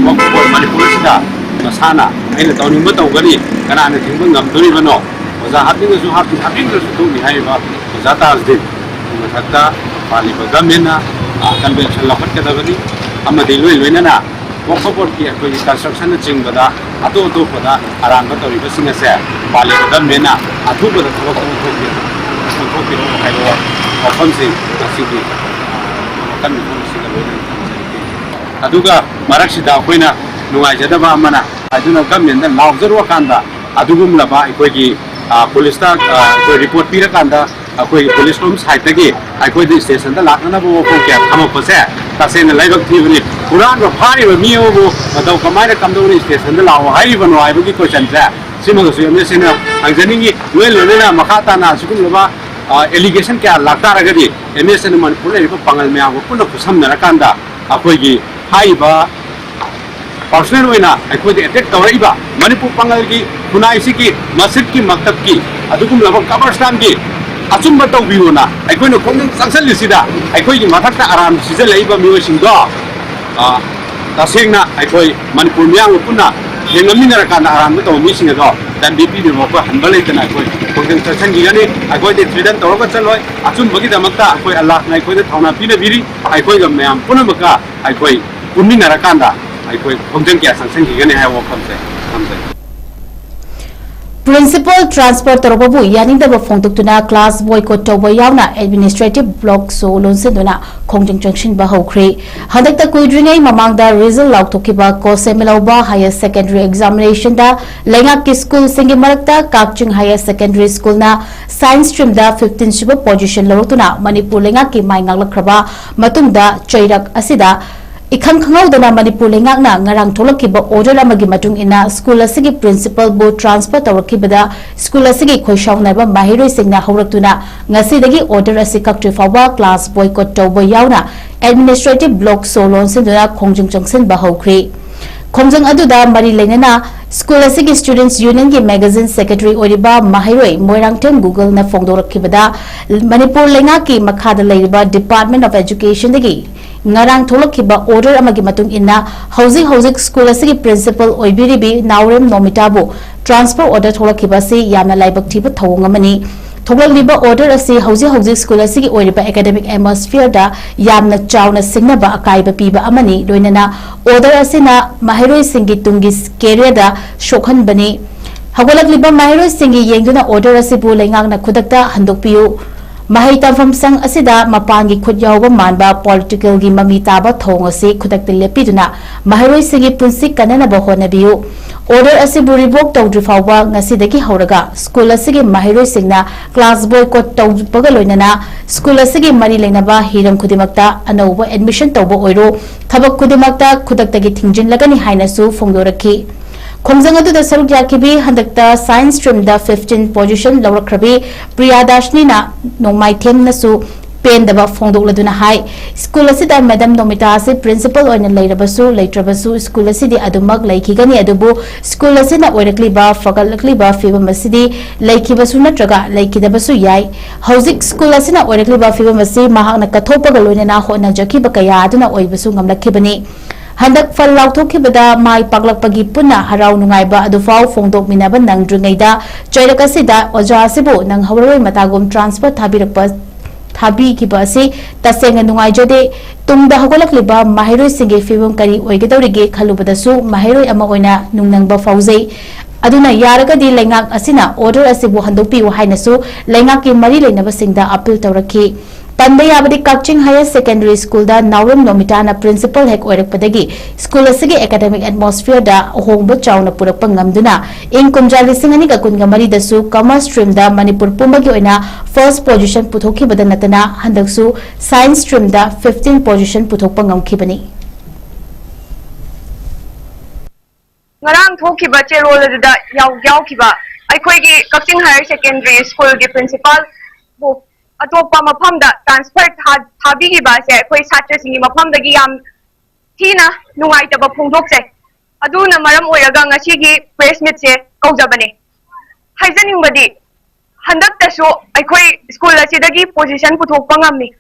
Waqf Board ꯃꯅꯤꯄꯨꯔꯁꯤꯗ ꯃꯁꯥꯅ ꯑꯩꯅ ꯇꯧꯅꯤꯡꯕ ꯇꯧꯒꯅꯤ, ꯀꯅꯥꯅ ꯊꯤꯡꯕ ꯉꯝꯗꯣꯔꯤꯕꯅꯣ? ꯑꯣꯖꯥ ꯍꯥꯞꯅꯤꯡꯉꯁꯨ ꯍꯥꯞꯄꯤ, ꯍꯥꯞꯅꯤꯡꯗ꯭ꯔꯁꯨ ꯇꯣꯛꯅꯤ ꯍꯥꯏꯔꯤꯕ ꯑꯣꯖꯥ ꯇꯥꯖꯗꯤꯟ ꯃꯊꯛꯇ ꯄꯥꯜꯂꯤꯕ government ꯅ, ꯑ, convention ꯂꯧꯈꯠꯀꯗꯕꯅꯤ꯫ ꯑꯃꯗꯤ ꯂꯣꯏ ꯂꯣꯏꯅꯅ ꯋꯥꯛꯐ ꯕꯣꯔꯗꯀꯤ ꯑꯩꯈꯣꯏꯒꯤ ꯀꯟꯁꯇ꯭ꯔꯛꯁꯟꯅꯆꯤꯡꯕꯗ ꯑꯇꯣꯞ ꯑꯇꯣꯞꯄꯗ ꯑꯔꯥꯟꯕ ꯇꯧꯔꯤꯕꯁꯤꯡ ꯑꯁꯦ ꯄꯥꯜꯂꯤꯕ ꯒꯃꯦꯟꯅ ꯑꯊꯨꯕꯗ ꯊꯕꯛ ꯑꯣꯟꯊꯣꯛꯄꯤꯔꯛ- ꯑꯣꯟꯊꯣꯛꯄꯤꯔꯛꯎ ꯍꯥꯏꯕ ꯋꯥꯐꯝꯁꯤꯡ ꯉꯁꯤꯒꯤ ꯋꯥꯀꯠ ꯃꯤꯐꯝ ꯑꯁꯤꯗ ꯂꯣꯏꯅꯅ ꯊꯝꯖꯔꯤꯕꯅꯤ꯫ ꯑꯗꯨꯒ ꯃꯔꯛꯁꯤꯗ ꯑꯩꯈꯣꯏꯅ ꯅꯨꯡꯉꯥꯏꯖꯗꯕ ꯑꯃꯅ ꯍꯥꯏꯗꯨꯅ ꯒꯃꯦꯟꯗ ꯂꯥꯎꯖꯔꯨꯔꯀꯥꯟꯗ ꯑꯗꯨꯒꯨꯝꯂꯕ ꯑꯩꯈꯣꯏꯒꯤ, ꯑ, ꯄꯨꯂꯤꯁꯇ, ꯑ, ꯑꯩꯈꯣꯏ ꯔꯤꯄꯣꯔꯠ ꯄꯤꯔꯀꯥꯟꯗ ꯑꯩꯈꯣꯏ ꯄꯨꯂꯤꯁ ꯔꯨꯝ ꯁꯥꯏꯠꯇꯒꯤ ꯑꯩꯈꯣꯏꯗ ꯁ꯭ꯇꯦꯁꯟꯗ ꯂꯥꯛꯅꯅꯕ ꯋꯥꯐꯝ ꯀꯌꯥ ꯊꯝꯃꯛꯄꯁꯦ ꯇꯁꯦꯡꯅ ꯂꯥꯏꯕꯛ ꯊꯤꯕꯅꯤ꯫ ꯍꯨꯔꯥꯟꯕ ꯐꯥꯔꯤꯕ ꯃꯤ ꯑꯃꯕꯨ ꯃꯇꯧ ꯀꯃꯥꯏꯅ ꯀꯝꯗꯧꯅ ꯁ꯭ꯇꯦꯁꯟꯗ ꯂꯥꯛꯑꯣ ꯍꯥꯏꯔꯤꯕꯅꯣ ꯍꯥꯏꯕꯒꯤ ꯀꯣꯏꯁꯟꯁꯦ ꯁꯤꯃꯒꯁꯨ ꯑꯦꯝ ꯑꯦꯁ ꯑꯦꯅ ꯍꯪꯖꯅꯤꯡꯉꯤ꯫ ꯂꯣꯏ ꯂꯣꯏꯅꯅ ꯃꯈꯥ ꯇꯥꯅ ꯑꯁꯤꯒꯨꯝꯂꯕ, ꯑ, ꯑꯦꯂꯤꯒꯦꯁꯟ ꯀꯌꯥ ꯂꯥꯛꯇꯥꯔꯒꯗꯤ ꯑꯦꯝ ꯑꯦꯁ ꯑꯦꯅ ꯃꯅꯤꯄꯨꯔ ꯂꯩꯔꯤꯕ ꯄꯥꯡꯒꯜ ꯃꯌꯥꯝꯒ ꯄꯨꯟꯅ ꯈꯨꯠꯁꯝꯅꯔꯀꯥꯟꯗ ꯑꯩꯈꯣꯏꯒꯤ ꯍꯥꯏꯔꯤꯕ ꯄꯥꯔꯁꯣꯅꯦꯜ ꯑꯣꯏꯅ ꯑꯩꯈꯣꯏꯗ ꯑꯦꯇꯦꯛ ꯇꯧꯔꯛꯏꯕ ꯃꯅꯤꯄꯨꯔ ꯄꯥꯡꯒꯜꯒꯤ ꯈꯨꯟꯅꯥꯏꯁꯤꯒꯤ ꯃꯁꯤꯠꯀꯤ ꯃꯛꯇꯞꯀꯤ ꯑꯗꯨꯒꯨꯝꯂꯕ ꯀꯕꯔꯁꯇꯥꯟꯒꯤ ꯑꯆꯨꯝꯕ ꯇꯧꯕꯤꯌꯨꯅ ꯑꯩꯈꯣꯏꯅ ꯈꯣꯡꯖꯪ ꯆꯪꯁꯤꯜꯂꯤꯁꯤꯗ ꯑꯩꯈꯣꯏꯒꯤ ꯃꯊꯛꯇ ꯑꯔꯥꯟꯕ ꯁꯤꯖꯤꯜꯂꯛꯏꯕ ꯃꯤꯑꯣꯏꯁꯤꯡꯗꯣ, ꯑ, ꯇꯁꯦꯡꯅ ꯑꯩꯈꯣꯏ ꯃꯅꯤꯄꯨꯔ ꯃꯤꯌꯥꯝꯒ ꯄꯨꯟꯅ ꯌꯦꯡꯅꯃꯤꯟꯅꯔꯀꯥꯟꯗ ꯑꯔꯥꯟꯕ ꯇꯧꯕ ꯃꯤꯁꯤꯡ ꯑꯗꯣ ꯗꯟꯗꯤ ꯄꯤꯗꯨꯅ ꯑꯩꯈꯣꯏ ꯍꯟꯕ ꯂꯩꯇꯅ ꯑꯩꯈꯣꯏ ꯈꯣꯡꯖꯪ ꯆꯠꯁꯤꯟꯈꯤꯒꯅꯤ꯫ ꯑꯩꯈꯣꯏꯗꯤ ꯊ꯭ꯔꯤꯗꯟ ꯇꯧꯔꯒ ꯆꯠꯂꯣꯏ꯫ ꯑꯆꯨꯝꯕꯒꯤꯗꯃꯛꯇ ꯑꯩꯈꯣꯏ ꯑꯜꯂꯥꯍꯅ ꯑꯩꯈꯣꯏꯗ ꯊꯧꯅꯥ ꯄꯤꯅꯕꯤꯔꯤ꯫ ꯑꯩꯈꯣꯏꯒ ꯃꯌꯥꯝ ꯄꯨꯝꯅꯃꯛꯀ ꯑꯩꯈꯣꯏ ꯄꯨꯟꯃꯤꯟꯅꯔꯀꯥꯟꯗ ꯑꯩꯈꯣꯏ ꯈꯣꯡꯖꯪ ꯀꯌꯥ ꯆꯪꯁꯤꯟꯈꯤꯒꯅꯤ ꯍꯥꯏꯕ ꯋꯥꯐꯝꯁꯦ ꯊꯝꯖꯒꯦ꯫ ꯄ꯭ꯔꯤꯟꯁꯤꯄꯜ ꯇ꯭ꯔꯥꯟꯁꯐꯔ ꯇꯧꯔꯛꯄꯕꯨ ꯌꯥꯅꯤꯡꯗꯕ ꯐꯣꯡꯗꯣꯛꯇꯨꯅ ꯀ꯭ꯂꯥꯁ ꯕꯣꯏꯀꯣꯠ ꯇꯧꯕ ꯌꯥꯎꯅ ꯑꯦꯗꯃꯤꯅꯤꯁꯇ꯭ꯔꯦꯇꯤꯚ ꯕ꯭ꯂꯣꯛꯁꯨ ꯂꯣꯟꯁꯤꯟꯗꯨꯅ ꯈꯣꯡꯖꯪ ꯆꯪꯁꯤꯟꯕ ꯍꯧꯈ꯭ꯔꯦ꯫ ꯍꯟꯗꯛꯇ ꯀꯨꯏꯗ꯭ꯔꯤꯉꯩ ꯃꯃꯥꯡꯗ ꯔꯤꯖꯜ ꯂꯥꯎꯊꯣꯛꯈꯤꯕ ꯀꯣꯁꯦꯃꯤꯂꯧꯕ ꯍꯥꯌꯔ ꯁꯦꯀꯦꯟꯗꯔꯤ ꯑꯦꯛꯖꯥꯃꯤꯅꯦꯁꯟꯗ ꯂꯩꯉꯥꯛꯀꯤ ꯁ꯭ꯀꯨꯜꯁꯤꯡꯒꯤ ꯃꯔꯛꯇ ꯀꯥꯛꯆꯤꯡ ꯍꯥꯌꯔ ꯁꯦꯀꯦꯟꯗꯔꯤ ꯁ꯭ꯀꯨꯜꯅ ꯁꯥꯏꯟꯁ ꯁ꯭ꯇ꯭ꯔꯤꯝꯗ ꯐꯤꯐꯇꯤꯟ ꯁꯨꯕ ꯄꯣꯖꯤꯁꯟ ꯂꯧꯔꯛꯇꯨꯅ ꯃꯅꯤꯄꯨꯔ ꯂꯩꯉꯥꯛꯀꯤ ꯃꯥꯏ ꯉꯥꯛꯂꯛꯈ꯭ꯔꯕ ꯃꯇꯨꯡꯗ ꯆꯩꯔꯛ ꯑꯁꯤꯗ ꯏꯈꯪ ꯈꯪꯍꯧꯗꯅ ꯃꯅꯤꯄꯨꯔ ꯂꯩꯉꯥꯛꯅ ꯉꯔꯥꯡ ꯊꯣꯛꯂꯛꯈꯤꯕ ꯑꯣꯔꯗꯔ ꯑꯃꯒꯤ ꯃꯇꯨꯡ ꯏꯟꯅ ꯁ꯭ꯀꯨꯜ ꯑꯁꯤꯒꯤ ꯄ꯭ꯔꯤꯟꯁꯤꯄꯜꯕꯨ ꯇ꯭ꯔꯥꯟꯁꯐꯔ ꯇꯧꯔꯛꯈꯤꯕꯗ ꯁ꯭ꯀꯨꯜ ꯑꯁꯤꯒꯤ ꯈꯣꯏꯁꯥꯎꯅꯔꯕ ꯃꯍꯩꯔꯣꯏꯁꯤꯡꯅ ꯍꯧꯔꯛꯇꯨꯅ ꯉꯁꯤꯗꯒꯤ ꯑꯣꯔꯗꯔ ꯑꯁꯤ ꯀꯛꯇ꯭ꯔꯤ ꯐꯥꯎꯕ ꯀ꯭ꯂꯥꯁ ꯕꯣꯏꯀꯣꯠ ꯇꯧꯕ ꯌꯥꯎꯅ ꯑꯦꯗꯃꯤꯅꯤꯁꯇ꯭ꯔꯦꯇꯤꯚ ꯕ꯭ꯂꯣꯛ ꯁꯣ ꯂꯣꯟꯁꯤꯟꯗꯨꯅ ꯈꯣꯡꯖꯪ ꯆꯪꯁꯤꯟꯕ ꯍꯧꯈ꯭ꯔꯦ꯫ ꯈꯣꯡꯖꯪ ꯑꯗꯨꯗ ꯃꯔꯤ ꯂꯩꯅꯅ ꯁ꯭ꯀꯨꯜ ꯑꯁꯤꯒꯤ ꯁ꯭ꯇꯨꯗꯦꯟꯠꯁ ꯌꯨꯅꯤꯌꯟꯒꯤ ꯃꯦꯒꯥꯖꯤꯟ ꯁꯦꯀ꯭ꯔꯦꯇꯔꯤ ꯑꯣꯏꯔꯤꯕ ꯃꯍꯩꯔꯣꯏ ꯃꯣꯏꯔꯥꯡꯊꯦꯝ ꯒꯨꯒꯜꯅ ꯐꯣꯡꯗꯣꯔꯛꯈꯤꯕꯗ ꯃꯅꯤꯄꯨꯔ ꯂꯩꯉꯥꯛꯀꯤ ꯃꯈꯥꯗ ꯂꯩꯔꯤꯕ ꯗꯤꯄꯥꯔꯠꯃꯦꯟꯠ ꯑꯣꯐ ꯑꯦꯖꯨꯀꯦꯁꯟꯗꯒꯤ ꯉꯔꯥꯡ ꯊꯣꯛꯂꯛꯈꯤꯕ ꯑꯣꯔꯗꯔ ꯑꯃꯒꯤ ꯃꯇꯨꯡ ꯏꯟꯅ ꯍꯧꯖꯤꯛ ꯍꯧꯖꯤꯛ ꯁ꯭ꯀꯨꯜ ꯑꯁꯤꯒꯤ ꯄ꯭ꯔꯤꯟꯁꯤꯄꯜ ꯑꯣꯏꯕꯤꯔꯤꯕꯤ ꯅꯥꯎꯔꯦꯝ ꯅꯣꯃꯤꯇꯥꯕꯨ ꯇ꯭ꯔꯥꯟꯁꯐꯔ ꯑꯣꯔꯗꯔ ꯊꯣꯛꯂꯛꯈꯤꯕ ꯑꯁꯤ ꯌꯥꯝꯅ ꯂꯥꯏꯕꯛ ꯊꯤꯕ ꯊꯧꯑꯣꯡ ꯑꯃꯅꯤ꯫ ꯊꯣꯛꯂꯛꯂꯤꯕ order ꯑꯁꯤ ꯍꯧꯖꯤꯛ ꯍꯧꯖꯤꯛ school ꯑꯁꯤꯒꯤ ꯑꯣꯏꯔꯤꯕ academic atmosphere ꯗ ꯌꯥꯝꯅ ꯆꯥꯎꯅ ꯁꯤꯡꯅꯕ ꯑꯀꯥꯏꯕ ꯄꯤꯕ ꯑꯃꯅꯤ꯫ ꯂꯣꯏꯅꯅ order ꯑꯁꯤꯅ ꯃꯍꯩꯔꯣꯏꯁꯤꯡꯒꯤ ꯇꯨꯡꯒꯤ career ꯗ ꯁꯣꯛꯍꯟꯕꯅꯤ꯫ ꯍꯧꯒꯠꯂꯛꯂꯤꯕ ꯃꯍꯩꯔꯣꯏꯁꯤꯡꯒꯤ ꯌꯦꯡꯗꯨꯅ order ꯑꯁꯤꯕꯨ ꯂꯩꯉꯥꯛꯅ ꯈꯨꯗꯛꯇ ꯍꯟꯗꯣꯛꯄꯤꯌꯨ꯫ ꯃꯍꯩ ꯇꯝꯐꯝ ꯁꯪ ꯑꯁꯤꯗ ꯃꯄꯥꯟꯒꯤ ꯈꯨꯠ ꯌꯥꯎꯕ ꯃꯥꯟꯕ political ꯒꯤ ꯃꯃꯤ ꯇꯥꯕ ꯊꯧꯑꯣꯡ ꯑꯁꯤ ꯈꯨꯗꯛꯇ ꯂꯦꯞꯄꯤꯗꯨꯅ ꯃꯍꯩꯔꯣꯏꯁꯤꯡꯒꯤ ꯄꯨꯟꯁꯤ ꯀꯟꯅꯅꯕ ꯍꯣꯠꯅꯕꯤꯌꯨ꯫ Order ꯑꯁꯤꯕꯨ revoke ꯇꯧꯗ꯭ꯔꯤ ꯐꯥꯎꯕ ꯉꯁꯤꯗꯒꯤ ꯍꯧꯔꯒ school ꯑꯁꯤꯒꯤ ꯃꯍꯩꯔꯣꯏꯁꯤꯡꯅ class boycott ꯇꯧꯕꯒ ꯂꯣꯏꯅꯅ school ꯑꯁꯤꯒꯤ ꯃꯔꯤ ꯂꯩꯅꯕ ꯍꯤꯔꯝ ꯈꯨꯗꯤꯡꯃꯛꯇ ꯑꯅꯧꯕ admission ꯇꯧꯕ ꯑꯣꯏꯔꯣ, ꯊꯕꯛ ꯈꯨꯗꯤꯡꯃꯛꯇ ꯈꯨꯗꯛꯇꯒꯤ ꯊꯤꯡꯖꯤꯜꯂꯒꯅꯤ ꯍꯥꯏꯅꯁꯨ ꯐꯣꯡꯗꯣꯔꯛꯈꯤ꯫ ꯈꯣꯡꯖꯪ ꯑꯗꯨꯗ ꯁꯔꯨꯛ ꯌꯥꯈꯤꯕꯤ ꯍꯟꯗꯛꯇ science stream ꯗ fifteen position ꯂꯧꯔꯛꯈ꯭ꯔꯕꯤ ꯄ꯭ꯔꯤꯌꯥꯗꯥꯁꯅꯤꯅ ꯅꯣꯡꯃꯥꯏꯊꯦꯡꯅꯁꯨ ꯄꯦꯟꯗꯕ ꯐꯣꯡꯗꯣꯛꯂꯗꯨꯅ ꯍꯥꯏ, school ꯑꯁꯤꯗ Madam ꯅꯣꯃꯤꯇꯥ ꯑꯁꯤ principal ꯑꯣꯏꯅ ꯂꯩꯔꯕꯁꯨ ꯂꯩꯇ꯭ꯔꯕꯁꯨ school ꯑꯁꯤꯗꯤ ꯑꯗꯨꯃꯛ ꯂꯩꯈꯤꯒꯅꯤ, ꯑꯗꯨꯕꯨ school ꯑꯁꯤꯅ ꯑꯣꯏꯔꯛꯂꯤꯕ ꯐꯒꯠꯂꯛꯂꯤꯕ ꯐꯤꯕꯝ ꯑꯁꯤꯗꯤ ꯂꯩꯈꯤꯕꯁꯨ ꯅꯠꯇ꯭ꯔꯒ ꯂꯩꯈꯤꯗꯕꯁꯨ ꯌꯥꯏ꯫ ꯍꯧꯖꯤꯛ school ꯑꯁꯤꯅ ꯑꯣꯏꯔꯛꯂꯤꯕ ꯐꯤꯕꯝ ꯑꯁꯤ ꯃꯍꯥꯛꯅ ꯀꯠꯊꯣꯛꯄꯒ ꯂꯣꯏꯅꯅ ꯍꯣꯠꯅꯖꯈꯤꯕ ꯀꯌꯥ ꯑꯗꯨꯅ ꯑꯣꯏꯕꯁꯨ ꯉꯝꯂꯛꯈꯤꯕꯅꯤ꯫ ꯍꯟꯗꯛ ꯐꯜ ꯂꯥꯎꯊꯣꯛꯈꯤꯕꯗ ꯃꯥꯏ ꯄꯥꯛꯂꯛꯄꯒꯤ ꯄꯨꯟꯅ ꯍꯔꯥꯎ ꯅꯨꯡꯉꯥꯏꯕ ꯑꯗꯨꯐꯥꯎ ꯐꯣꯡꯗꯣꯛꯃꯤꯟꯅꯕ ꯅꯪꯗ꯭ꯔꯤꯉꯩꯗ ꯆꯩꯔꯛ ꯑꯁꯤꯗ ꯑꯣꯖꯥ ꯑꯁꯤꯕꯨ ꯅꯪꯍꯧꯔꯔꯣꯏ ꯃꯇꯥꯒꯨꯝ transfer ꯊꯥꯕꯤꯔꯛꯄ, ꯊꯥꯕꯤꯈꯤꯕ ꯑꯁꯤ ꯇꯁꯦꯡꯅ ꯅꯨꯡꯉꯥꯏꯖꯗꯦ꯫ ꯇꯨꯡꯗ ꯍꯧꯒꯠꯂꯛꯂꯤꯕ ꯃꯍꯩꯔꯣꯏꯁꯤꯡꯒꯤ ꯐꯤꯕꯝ ꯀꯔꯤ ꯑꯣꯏꯒꯗꯧꯔꯤꯒꯦ ꯈꯜꯂꯨꯕꯗꯁꯨ ꯃꯍꯩꯔꯣꯏ ꯑꯃ ꯑꯣꯏꯅ ꯅꯨꯡꯅꯪꯕ ꯐꯥꯎꯖꯩ꯫ ꯑꯗꯨꯅ ꯌꯥꯔꯒꯗꯤ ꯂꯩꯉꯥꯛ ꯑꯁꯤꯅ order ꯑꯁꯤꯕꯨ ꯍꯟꯗꯣꯛꯄꯤꯌꯨ ꯍꯥꯏꯅꯁꯨ ꯂꯩꯉꯥꯛꯀꯤ ꯃꯔꯤ ꯂꯩꯅꯕꯁꯤꯡꯗ appeal ꯇꯧꯔꯛꯈꯤ꯫ ꯄꯟꯕ ꯌꯥꯕꯗꯤ ꯀꯛꯆꯤꯡ Higher Secondary School ꯗ ꯅꯥꯎꯔꯦꯝ ꯅꯣꯃꯤꯇꯥꯅ principal ꯍꯦꯛ ꯑꯣꯏꯔꯛꯄꯗꯒꯤ school ꯑꯁꯤꯒꯤ academic atmosphere ꯗ ꯑꯍꯣꯡꯕ ꯆꯥꯎꯅ ꯄꯨꯔꯛꯄ ꯉꯝꯗꯨꯅ ꯏꯪ ꯀꯨꯝꯖꯥ ꯂꯤꯁꯤꯡ ꯑꯅꯤꯒ ꯀꯨꯟꯒ ꯃꯔꯤꯗꯁꯨ commerce stream ꯗ ꯃꯅꯤꯄꯨꯔ ꯄꯨꯝꯕꯒꯤ ꯑꯣꯏꯅ first position ꯄꯨꯊꯣꯛꯈꯤꯕꯗ ꯅꯠꯇꯅ ꯍꯟꯗꯛꯁꯨ science stream ꯗ fifteen position ꯄꯨꯊꯣꯛꯄ ꯉꯝꯈꯤꯕꯅꯤ꯫ ꯉꯔꯥꯡ ꯊꯣꯛꯈꯤꯕ ꯆꯦꯔꯣꯜ ꯑꯗꯨꯗ ꯌꯥꯎ-, ꯌꯥꯎꯈꯤꯕ ꯑꯩꯈꯣꯏꯒꯤ ꯀꯛꯆꯤꯡ Higher Secondary School ꯒꯤ principal ꯕꯨ ꯑꯇꯣꯞꯄ ꯃꯐꯝꯗ transfer ꯊꯥ-, ꯊꯥꯕꯤꯈꯤꯕ ꯑꯁꯦ ꯑꯩꯈꯣꯏ ꯁꯥꯇ꯭ꯔꯁꯤꯡꯒꯤ ꯃꯐꯝꯗꯒꯤ ꯌꯥꯝ ꯊꯤꯅ ꯅꯨꯡꯉꯥꯏꯇꯕ ꯐꯣꯡꯗꯣꯛꯆꯩ꯫ ꯑꯗꯨꯅ ꯃꯔꯝ ꯑꯣꯏꯔꯒ ꯉꯁꯤꯒꯤ press meet ꯁꯦ ꯀꯧꯖꯕꯅꯦ꯫ ꯍꯥꯏꯖꯅꯤꯡꯕꯗꯤ, ꯍꯟꯗꯛꯇꯁꯨ ꯑꯩꯈꯣꯏ school ꯑꯁꯤꯗꯒꯤ position ꯄꯨꯊꯣꯛꯄ ꯉꯝꯃꯤ꯫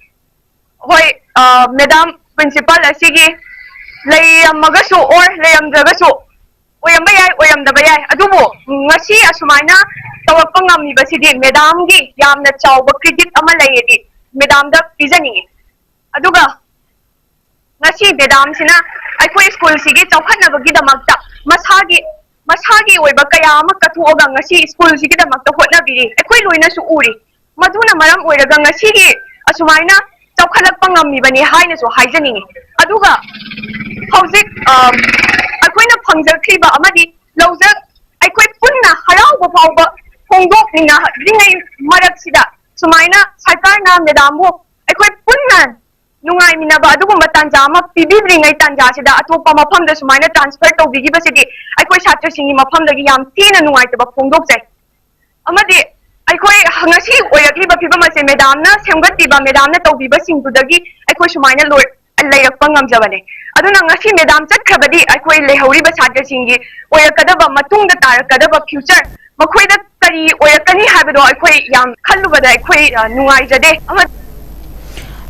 ꯍꯣꯏ, ꯑ, madam principal ꯑꯁꯤꯒꯤ ꯂꯩꯔꯝꯃꯒꯁꯨ or ꯂꯩꯔꯝꯗ꯭ꯔꯒꯁꯨ, ꯑꯣꯏꯔꯝꯕ ꯌꯥꯏ, ꯑꯣꯏꯔꯝꯗꯕ ꯌꯥꯏ, ꯑꯗꯨꯕꯨ ꯉꯁꯤ ꯑꯁꯨꯃꯥꯏꯅ ꯇꯧꯔꯛꯄ ꯉꯝꯃꯤꯕꯁꯤꯗꯤ ꯃꯦꯗꯥꯝꯒꯤ ꯌꯥꯝꯅ ꯆꯥꯎꯕ ꯀ꯭ꯔꯦꯗꯤꯠ ꯑꯃ ꯂꯩꯌꯦꯗꯤ ꯃꯦꯗꯥꯝꯗ ꯄꯤꯖꯅꯤꯡꯉꯤ꯫ ꯑꯗꯨꯒ ꯉꯁꯤ ꯃꯦꯗꯥꯝꯁꯤꯅ ꯑꯩꯈꯣꯏ ꯁ꯭ꯀꯨꯜꯁꯤꯒꯤ ꯆꯥꯎꯈꯠꯅꯕꯒꯤꯗꯃꯛꯇ ꯃꯁꯥꯒꯤ ꯃꯁꯥꯒꯤ ꯑꯣꯏꯕ ꯀꯌꯥ ꯑꯃ ꯀꯠꯊꯣꯛꯑꯒ ꯉꯁꯤ ꯁ꯭ꯀꯨꯜꯁꯤꯒꯤꯗꯃꯛꯇ ꯍꯣꯠꯅꯕꯤꯔꯤ꯫ ꯑꯩꯈꯣꯏ ꯂꯣꯏꯅꯁꯨ ꯎꯔꯤ꯫ ꯃꯗꯨꯅ ꯃꯔꯝ ꯑꯣꯏꯔꯒ ꯉꯁꯤꯒꯤ ꯑꯁꯨꯃꯥꯏꯅ ꯆꯥꯎꯈꯠꯂꯛꯄ ꯉꯝꯃꯤꯕꯅꯤ ꯍꯥꯏꯅꯁꯨ ꯍꯥꯏꯖꯅꯤꯡꯉꯤ꯫ ꯑꯗꯨꯒ ꯍꯧꯖꯤꯛ ꯑ, ꯑꯩꯈꯣꯏꯅ ꯐꯪꯖꯈ꯭ꯔꯤꯕ ꯑꯃꯗꯤ ꯂꯧꯖ ꯑꯩꯈꯣꯏ ꯄꯨꯟꯅ ꯍꯔꯥꯎꯕ ꯐꯥꯎꯕ ꯐꯣꯡꯗꯣꯛꯃꯤꯟꯅꯔꯤꯉꯩ ꯃꯔꯛꯁꯤꯗ ꯁꯨꯃꯥꯏꯅ ꯁꯔꯀꯥꯔꯅ ꯃꯦꯗꯥꯝꯕꯨ ꯑꯩꯈꯣꯏ ꯄꯨꯟꯅ ꯅꯨꯡꯉꯥꯏꯃꯤꯟꯅꯕ ꯑꯗꯨꯒꯨꯝꯕ ꯇꯥꯟꯖꯥ ꯑꯃ ꯄꯤꯕꯤꯗ꯭ꯔꯤꯉꯩ ꯇꯥꯟꯖꯥꯁꯤꯗ ꯑꯇꯣꯞꯄ ꯃꯐꯝꯗ ꯁꯨꯃꯥꯏꯅ ꯇ꯭ꯔꯥꯟꯁꯐꯔ ꯇꯧꯕꯤꯈꯤꯕꯁꯤꯗꯤ ꯑꯩꯈꯣꯏ ꯁꯥꯇ꯭ꯔꯁꯤꯡꯒꯤ ꯃꯐꯝꯗꯒꯤ ꯌꯥꯝ ꯊꯤꯅ ꯅꯨꯡꯉꯥꯏꯇꯕ ꯐꯣꯡꯗꯣꯛꯆꯩ꯫ ꯑꯃꯗꯤ ꯑꯩꯈꯣꯏ ꯉꯁꯤ ꯑꯣꯏꯔꯛꯂꯤꯕ ꯐꯤꯕꯝ ꯑꯁꯦ ꯃꯦꯗꯥꯝꯅ ꯁꯦꯝꯒꯠꯄꯤꯕ, ꯃꯦꯗꯥꯝꯅ ꯇꯧꯕꯤꯕꯁꯤꯡꯗꯨꯗꯒꯤ ꯑꯩꯈꯣꯏ ꯁꯨꯃꯥꯏꯅ ꯂꯣꯏ ꯂꯩꯔꯛꯄ ꯉꯝꯖꯕꯅꯦ꯫ ꯑꯗꯨꯅ ꯉꯁꯤ ꯃꯦꯗꯥꯝ ꯆꯠꯈ꯭ꯔꯕꯗꯤ ꯑꯩꯈꯣꯏ ꯂꯩꯍꯧꯔꯤꯕ ꯁꯥꯇ꯭ꯔꯁꯤꯡꯒꯤ ꯑꯣꯏꯔꯛꯀꯗꯕ, ꯃꯇꯨꯡꯗ ꯇꯥꯔꯛꯀꯗꯕ ꯐ꯭ꯌꯨꯆꯔ, ꯃꯈꯣꯏꯗ ꯀꯔꯤ ꯑꯣꯏꯔꯛꯀꯅꯤ ꯍꯥꯏꯕꯗꯣ ꯑꯩꯈꯣꯏ ꯌꯥꯝ ꯈꯜꯂꯨꯕꯗ ꯑꯩꯈꯣꯏ, ꯑ, ꯅꯨꯡꯉꯥꯏꯖꯗꯦ꯫ ꯑꯃ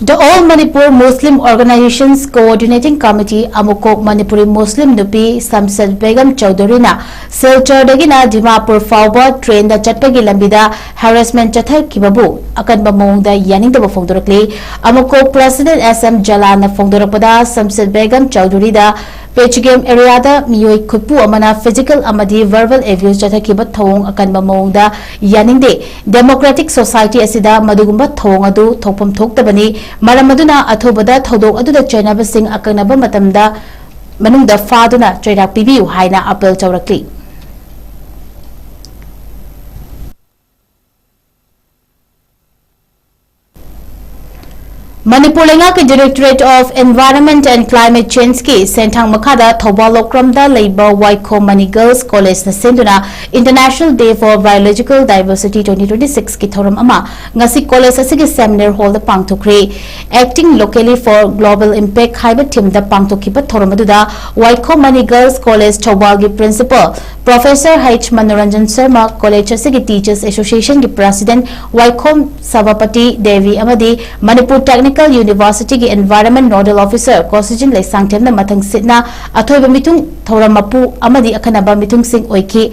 The All Manipur Muslim Organizations Coordinating Committee, ꯑꯃꯨꯀꯣꯛ Manipuri ꯃꯨꯁꯂꯤꯝ ꯅꯨꯄꯤ ꯁꯝꯁꯠ ꯕꯦꯒꯝ ꯆꯧꯙꯨꯔꯤꯅ ꯁꯤꯜꯆꯔꯗꯒꯤꯅ ꯗꯤꯃꯥꯄꯨꯔ ꯐꯥꯎꯕ ꯇ꯭ꯔꯦꯟꯗ ꯆꯠꯄꯒꯤ ꯂꯝꯕꯤꯗ ꯍꯦꯔꯦꯁꯃꯦꯟ ꯆꯠꯊꯈꯤꯕꯕꯨ ꯑꯀꯟꯕ ꯃꯑꯣꯡꯗ ꯌꯥꯅꯤꯡꯗꯕ ꯐꯣꯡꯗꯣꯔꯛꯂꯤ꯫ ꯑꯃꯨꯀꯣꯛ ꯄ꯭ꯔꯁꯤꯗꯦꯟ ꯑꯦꯁ ꯑꯦꯝ ꯖꯂꯥꯟꯅ ꯐꯣꯡꯗꯣꯔꯛꯄꯗ, ꯁꯝꯁꯠ ꯕꯦꯒꯝ ꯆꯧꯙꯨꯔꯤꯗ ꯄꯦꯆꯒꯦꯝ ꯑꯦꯔꯤꯌꯥꯗ ꯃꯤꯑꯣꯏ ꯈꯨꯠꯄꯨ ꯑꯃꯅ ꯐꯤꯖꯤꯀꯦꯜ ꯑꯃꯗꯤ ꯚꯔꯕꯦꯜ ꯑꯦꯕ꯭ꯌꯨꯁ ꯆꯠꯊꯈꯤꯕ ꯊꯧꯑꯣꯡ ꯑꯀꯟꯕ ꯃꯑꯣꯡꯗ ꯌꯥꯅꯤꯡꯗꯦ꯫ ꯗꯦꯃꯣꯀ꯭ꯔꯦꯇꯤꯛ ꯁꯣꯁꯥꯏꯇꯤ ꯑꯁꯤꯗ ꯃꯗꯨꯒꯨꯝꯕ ꯊꯧꯑꯣꯡ ꯑꯗꯨ ꯊꯣꯛꯐꯝ ꯊꯣꯛꯇꯕꯅꯤ꯫ ꯃꯔꯝ ꯑꯗꯨꯅ ꯑꯊꯨꯕꯗ ꯊꯧꯗꯣꯛ ꯑꯗꯨꯗ ꯆꯩꯅꯕꯁꯤꯡ ꯑꯀꯛꯅꯕ ꯃꯇꯝꯗ ꯃꯅꯨꯡꯗ ꯐꯥꯗꯨꯅ ꯆꯩꯔꯥꯛ ꯄꯤꯕꯤꯌꯨ ꯍꯥꯏꯅ ꯑꯥꯄꯤꯜ ꯇꯧꯔꯛꯂꯤ꯫ ꯃꯅꯤꯄꯨꯔ ꯂꯩꯉꯥꯛꯀꯤ Directorate of Environment and Climate Changeꯀꯤ ꯁꯦꯟꯊꯥꯡ ꯃꯈꯥꯗ ꯊꯧꯕꯥꯜ ꯂꯧꯀ꯭ꯔꯝꯗ ꯂꯩꯕ ꯋꯥꯏꯈꯣꯝ ꯃꯅꯤ Girls Collegeꯅ ꯁꯤꯟꯗꯨꯅ International Day for Biological Diversity twenty twenty sixꯀꯤ ꯊꯧꯔꯝ ꯑꯃ ꯉꯁꯤ ꯀꯣꯂꯦꯖ ꯑꯁꯤꯒꯤ ꯁꯦꯃꯤꯅꯥꯔ ꯍꯣꯜꯗ ꯄꯥꯡꯊꯣꯛꯈ꯭ꯔꯦ꯫ Acting Locally for Global Impact ꯍꯥꯏꯕ ꯊꯤꯝꯗ ꯄꯥꯡꯊꯣꯛꯈꯤꯕ ꯊꯧꯔꯝ ꯑꯗꯨꯗ ꯋꯥꯏꯈꯣꯝ ꯃꯅꯤ Girls College ꯊꯧꯕꯥꯜꯒꯤ Principal Professor H Manoranjan Sharma, college ꯑꯁꯤꯒꯤ Teachers Associationꯒꯤ President ꯋꯥꯏꯈꯣꯝ ꯁꯚꯥꯄꯇꯤ ꯗꯦꯕꯤ ꯑꯃꯗꯤ ꯃꯅꯤꯄꯨꯔ Technical Technical University ꯒꯤ Environment Nodal Officer ꯀꯣꯁꯤꯖꯤꯟ ꯂꯩꯁꯥꯡꯊꯦꯝꯅ ꯃꯊꯪ ꯁꯤꯠꯅ ꯑꯊꯣꯏꯕ ꯃꯤꯊꯨꯡ, ꯊꯧꯔꯝ ꯃꯄꯨ ꯑꯃꯗꯤ ꯑꯈꯟꯅꯕ ꯃꯤꯊꯨꯡꯁꯤꯡ ꯑꯣꯏꯈꯤ꯫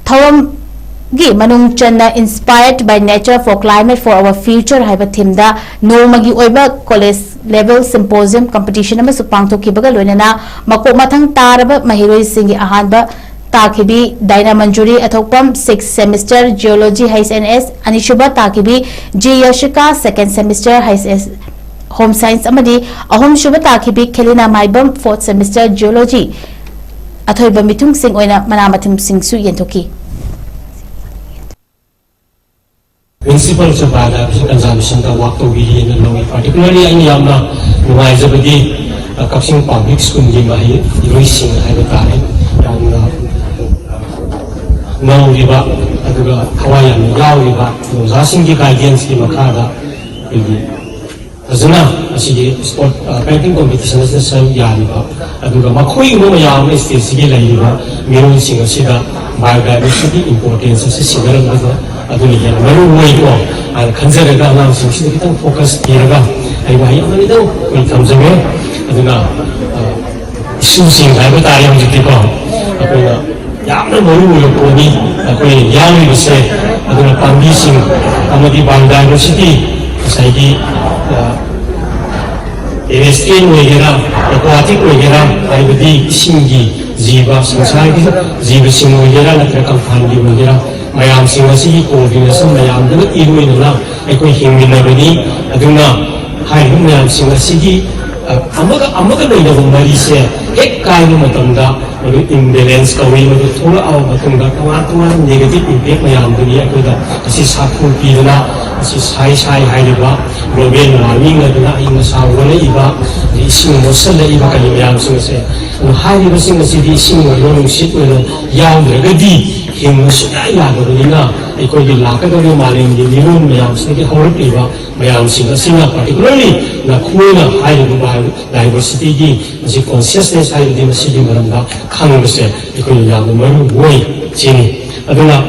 ꯊꯧꯔꯝꯒꯤ ꯃꯅꯨꯡ ꯆꯟꯅ Inspired by Nature for Climate for Our Future ꯍꯥꯏꯕ theme ꯗ ꯅꯣꯡꯃꯒꯤ ꯑꯣꯏꯕ college level symposium competition ꯑꯃꯁꯨ ꯄꯥꯡꯊꯣꯛꯈꯤꯕꯒ ꯂꯣꯏꯅꯅ ꯃꯀꯣꯛ ꯃꯊꯪ ꯇꯥꯔꯕ ꯃꯍꯩꯔꯣꯏꯁꯤꯡꯒꯤ ꯑꯍꯥꯟꯕ ꯇꯥꯈꯤꯕꯤ ꯗꯥꯏꯅꯥ ꯃꯟꯖꯨꯔꯤ ꯑꯊꯣꯛꯄꯝ, sixth semester Geology H and S, ꯑꯅꯤꯁꯨꯕ ꯇꯥꯈꯤꯕꯤ G ꯌꯣꯁꯤꯀꯥ, second semester H S Home Science, ꯑꯃꯗꯤ ꯑꯍꯨꯝꯁꯨꯕ ꯇꯥꯈꯤꯕꯤ ꯈꯦꯂꯤꯅꯥ ꯃꯥꯏꯕꯝ, fourth semester Geology꯫ ꯑꯊꯣꯏꯕ ꯃꯤꯊꯨꯡꯁꯤꯡ ꯑꯣꯏꯅ ꯃꯅꯥ ꯃꯊꯨꯝꯁꯤꯡꯁꯨ ꯌꯦꯟꯊꯣꯛꯈꯤ꯫ Principal ꯁꯨ ꯕꯥꯏꯑꯣꯗꯥꯏꯕꯔꯁꯤꯇꯤ ꯀꯟꯖꯥꯔꯕꯦꯁꯟꯗ ꯋꯥꯛ ꯇꯧꯕꯤꯔꯤꯅ ꯂꯧꯏ꯫ Particularly ꯑꯩꯅ ꯌꯥꯝꯅ ꯅꯨꯡꯉꯥꯏꯖꯕꯗꯤ, ꯑ, ꯀꯛꯆꯤꯡ ꯄꯕ꯭ꯂꯤꯛ ꯁ꯭ꯀꯨꯜꯒꯤ ꯃꯍꯩꯔꯣꯏꯁꯤꯡ ꯍꯥꯏꯕ ꯇꯥꯔꯦ, ꯌꯥꯝꯅ ꯅꯧꯔꯤꯕ ꯑꯗꯨꯒ ꯊꯋꯥꯏ ꯌꯥꯝꯅ ꯌꯥꯎꯔꯤꯕ ꯑꯣꯖꯥꯁꯤꯡꯒꯤ ꯒꯥꯏꯗꯦꯟꯁꯀꯤ ꯃꯈꯥꯗ ꯑꯩꯈꯣꯏꯒꯤ ꯐꯖꯅ ꯑꯁꯤꯒꯤ ꯁ꯭ꯄꯣꯔꯠ, ꯑ, ꯄꯦꯟꯇꯤꯡ ꯀꯣꯝꯄꯤꯇꯤꯁꯟ ꯑꯁꯤꯗ ꯁꯔꯨꯛ ꯌꯥꯔꯤꯕ, ꯑꯗꯨꯒ ꯃꯈꯣꯏꯒꯨꯝꯕ ꯃꯌꯥꯝ ꯑꯃ ꯁ꯭ꯇꯦꯠꯁꯤꯒꯤ ꯂꯩꯔꯤꯕ ꯃꯤꯔꯣꯜꯁꯤꯡ ꯑꯁꯤꯗ ꯕꯥꯏꯑꯣꯗꯥꯏꯕꯔꯁꯤꯇꯤ ꯏꯝꯄꯣꯔꯇꯦꯟꯁ ꯑꯁꯤ ꯁꯤꯟꯅꯔꯝꯕꯗꯣ ꯑꯗꯨꯅ ꯍꯦꯟꯅ ꯃꯔꯨ ꯑꯣꯏꯀꯣ ꯍꯥꯏꯅ ꯈꯟꯖꯔꯒ ꯑꯉꯥꯡꯁꯤꯡꯁꯤꯗ ꯈꯤꯇꯪ ꯐꯣꯀꯁ ꯄꯤꯔꯒ ꯑꯩ ꯋꯥꯍꯩ ꯑꯃꯅꯤꯗꯪ ꯑꯩꯈꯣꯏ ꯊꯝꯖꯒꯦ꯫ ꯑꯗꯨꯅ, ꯑ, ꯏꯁꯨꯁꯤꯡ ꯍꯥꯏꯕ ꯇꯥꯔꯦ ꯍꯧꯖꯤꯛꯇꯤꯀꯣ, ꯑꯩꯈꯣꯏꯅ ꯌꯥꯝꯅ ꯃꯔꯨ ꯑꯣꯏꯕ ꯄꯣꯠꯅꯤ ꯑꯩꯈꯣꯏ ꯌꯥꯎꯔꯤꯕꯁꯦ꯫ ꯑꯗꯨꯅ ꯄꯥꯝꯕꯤꯁꯤꯡ ꯑꯃꯗꯤ ꯕꯥꯏꯑꯣꯗꯥꯏꯕꯔꯁꯤꯇꯤ ꯉꯁꯥꯏꯒꯤ, ꯑ, ꯇꯦꯔꯦꯁꯇ꯭ꯔꯤꯌꯦꯜ ꯑꯣꯏꯒꯦꯔꯥ, ꯑꯦꯀ꯭ꯋꯥꯇꯤꯛ ꯑꯣꯏꯒꯦꯔꯥ, ꯍꯥꯏꯕꯗꯤ ꯏꯁꯤꯡꯒꯤ ꯖꯤꯕ, ꯁꯪꯁꯥꯔꯒꯤ ꯖꯤꯕꯁꯤꯡ ꯑꯣꯏꯒꯦꯔꯥ, ꯅꯠꯇ꯭ꯔꯒ ꯀꯪꯐꯥꯟꯒꯤ ꯑꯣꯏꯒꯦꯔꯥ, ꯃꯌꯥꯝꯁꯤꯡ ꯑꯁꯤꯒꯤ ꯀꯣꯑꯣꯔꯗꯤꯅꯦꯁꯟ ꯃꯌꯥꯝꯗꯨꯒ ꯏꯔꯣꯏꯅꯅ ꯑꯩꯈꯣꯏ ꯍꯤꯡꯃꯤꯟꯅꯕꯅꯤ꯫ ꯑꯗꯨꯅ ꯍꯥꯏꯔꯤꯕ ꯃꯌꯥꯝꯁꯤꯡ ꯑꯁꯤꯒꯤ, ꯑ, ꯑꯃꯒ ꯑꯃꯒ ꯂꯩꯅꯕ ꯃꯔꯤꯁꯦ ꯍꯦꯛ ꯀꯥꯏꯕ ꯃꯇꯝꯗ ꯃꯗꯨ ꯏꯝꯕꯦꯂꯦꯟꯁ ꯀꯧꯏ꯫ ꯃꯗꯨ ꯊꯣꯛꯂꯛꯑꯕ ꯃꯇꯨꯡꯗ ꯇꯣꯉꯥꯟ ꯇꯣꯉꯥꯟꯕ ꯅꯦꯒꯦꯇꯤꯚ ꯏꯝꯄꯦꯛ ꯃꯌꯥꯝꯗꯨꯅꯤ ꯑꯩꯈꯣꯏꯗ ꯑꯁꯤ ꯁꯥꯐꯨ ꯄꯤꯗꯅ, ꯑꯁꯤ ꯁꯥꯏ ꯁꯥꯏ ꯍꯥꯏꯔꯤꯕ ꯒ꯭ꯂꯣꯕꯦꯜ ꯋꯥꯔꯃꯤꯡ ꯑꯗꯨꯅ ꯑꯏꯪ ꯑꯁꯥ ꯑꯣꯜꯂꯛꯏꯕ, ꯑꯗꯩ ꯏꯁꯤꯡ ꯃꯣꯠꯁꯤꯜꯂꯛꯏꯕ ꯀꯔꯤ ꯃꯌꯥꯝꯁꯤꯡ ꯑꯁꯦ꯫ ꯑꯗꯨ ꯍꯥꯏꯔꯤꯕꯁꯤꯡ ꯑꯁꯤꯗꯤ ꯏꯁꯤꯡ ꯑꯣꯏꯔꯣ ꯅꯨꯡꯁꯤꯠ ꯑꯣꯏꯔꯣ ꯌꯥꯎꯗ꯭ꯔꯒꯗꯤ ꯍꯤꯡꯕ ꯁꯨꯡꯌꯥ ꯌꯥꯗꯕꯅꯤꯅ ꯑꯩꯈꯣꯏꯒꯤ ꯂꯥꯛꯀꯗꯧꯔꯤꯕ ꯃꯥꯂꯦꯝꯒꯤ ꯃꯤꯔꯣꯜ ꯃꯌꯥꯝꯁꯤꯗꯒꯤ ꯍꯧꯔꯛꯂꯤꯕ ꯃꯌꯥꯝꯁꯤꯡ ꯑꯁꯤꯅ, particularly ꯅꯈꯣꯏꯅ ꯍꯥꯏꯔꯤꯕ ꯕꯥꯏꯑꯣ ꯗꯥꯏꯕꯔꯁꯤꯇꯤꯒꯤ ꯃꯁꯤ consciousness ꯍꯥꯏꯕꯗꯤ ꯃꯁꯤꯒꯤ ꯃꯔꯝꯗ ꯈꯪꯕꯁꯦ ꯑꯩꯈꯣꯏꯅ ꯌꯥꯝꯅ ꯃꯔꯨ ꯑꯣꯏ ꯁꯤꯅꯤ꯫ ꯑꯗꯨꯅ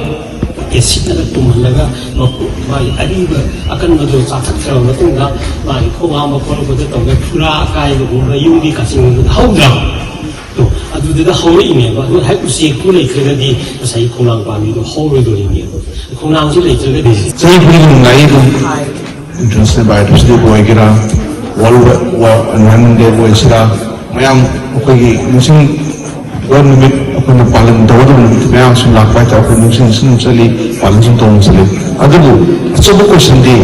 ꯁꯤꯠꯂꯒ ꯇꯨꯝꯍꯜꯂꯒ ꯃꯥꯒꯤ ꯑꯔꯤꯕ ꯑꯀꯟꯕꯗꯣ ꯆꯥꯊꯠꯈ꯭ꯔꯕ ꯃꯇꯨꯡꯗ ꯃꯥꯒꯤ ꯈꯣꯡ ꯍꯥꯝꯕ ꯈꯣꯠꯂꯛꯄꯗ ꯇꯧꯕ ꯐꯨꯔꯥ ꯑꯀꯥꯏꯕꯒꯨꯝꯕ ꯌꯨꯝꯒꯤ ꯀꯥꯆꯤꯟꯒꯨꯝꯕꯗ ꯍꯧꯗ꯭ꯔꯕ꯫ ꯑꯗꯨꯗꯨꯗ ꯍꯧꯔꯛꯏꯅꯦꯕ꯫ ꯑꯗꯨ ꯍꯦꯛ ꯎꯆꯦꯛꯇꯨ ꯂꯩꯇ꯭ꯔꯒꯗꯤ ꯉꯁꯥꯏꯒꯤ ꯈꯣꯡꯅꯥꯡ ꯄꯥꯝꯕꯤꯗꯣ ꯍꯧꯔꯣꯏꯗꯣꯔꯤꯅꯦꯕ꯫ ꯈꯣꯡꯅꯥꯡꯁꯤ ꯂꯩꯇ꯭ꯔꯒꯗꯤ ꯆꯍꯤ ꯈꯨꯗꯤꯡꯒꯤ ꯅꯨꯡꯗꯥꯡꯒꯤ ꯑꯗꯨꯝ ꯏꯟꯇꯔꯅꯦꯁꯅꯦꯜ ꯕꯥꯏꯑꯣꯗꯥꯏꯕꯔꯁꯤꯇꯤ ꯗꯦ ꯑꯣꯏꯒꯦꯔꯥ, ꯋꯥꯔꯜ ꯋꯥꯔ ꯑꯦꯟꯚꯥꯏꯔꯟꯃꯦꯟ ꯗꯦꯕꯨ ꯑꯣꯏꯁꯤꯔꯥ, ꯃꯌꯥꯝ ꯑꯩꯈꯣꯏꯒꯤ ꯅꯤꯡꯁꯤꯡ ꯅꯨꯃꯤꯠ ꯑꯩꯈꯣꯏꯅ ꯄꯥꯂꯟ ꯇꯧꯒꯗꯕ ꯅꯨꯃꯤꯠ ꯃꯌꯥꯝꯁꯨ ꯂꯥꯛꯄ ꯍꯥꯏꯇꯥꯔꯦ꯫ ꯑꯩꯈꯣꯏ ꯅꯤꯡꯁꯤꯡ ꯅꯤꯡꯁꯤꯡ ꯆꯠꯂꯤ, ꯄꯥꯂꯟꯁꯨ ꯇꯧꯅ ꯆꯠꯂꯤ꯫ ꯑꯗꯨꯕꯨ ꯑꯆꯧꯕ ꯀꯣꯏꯁꯟꯗꯤ,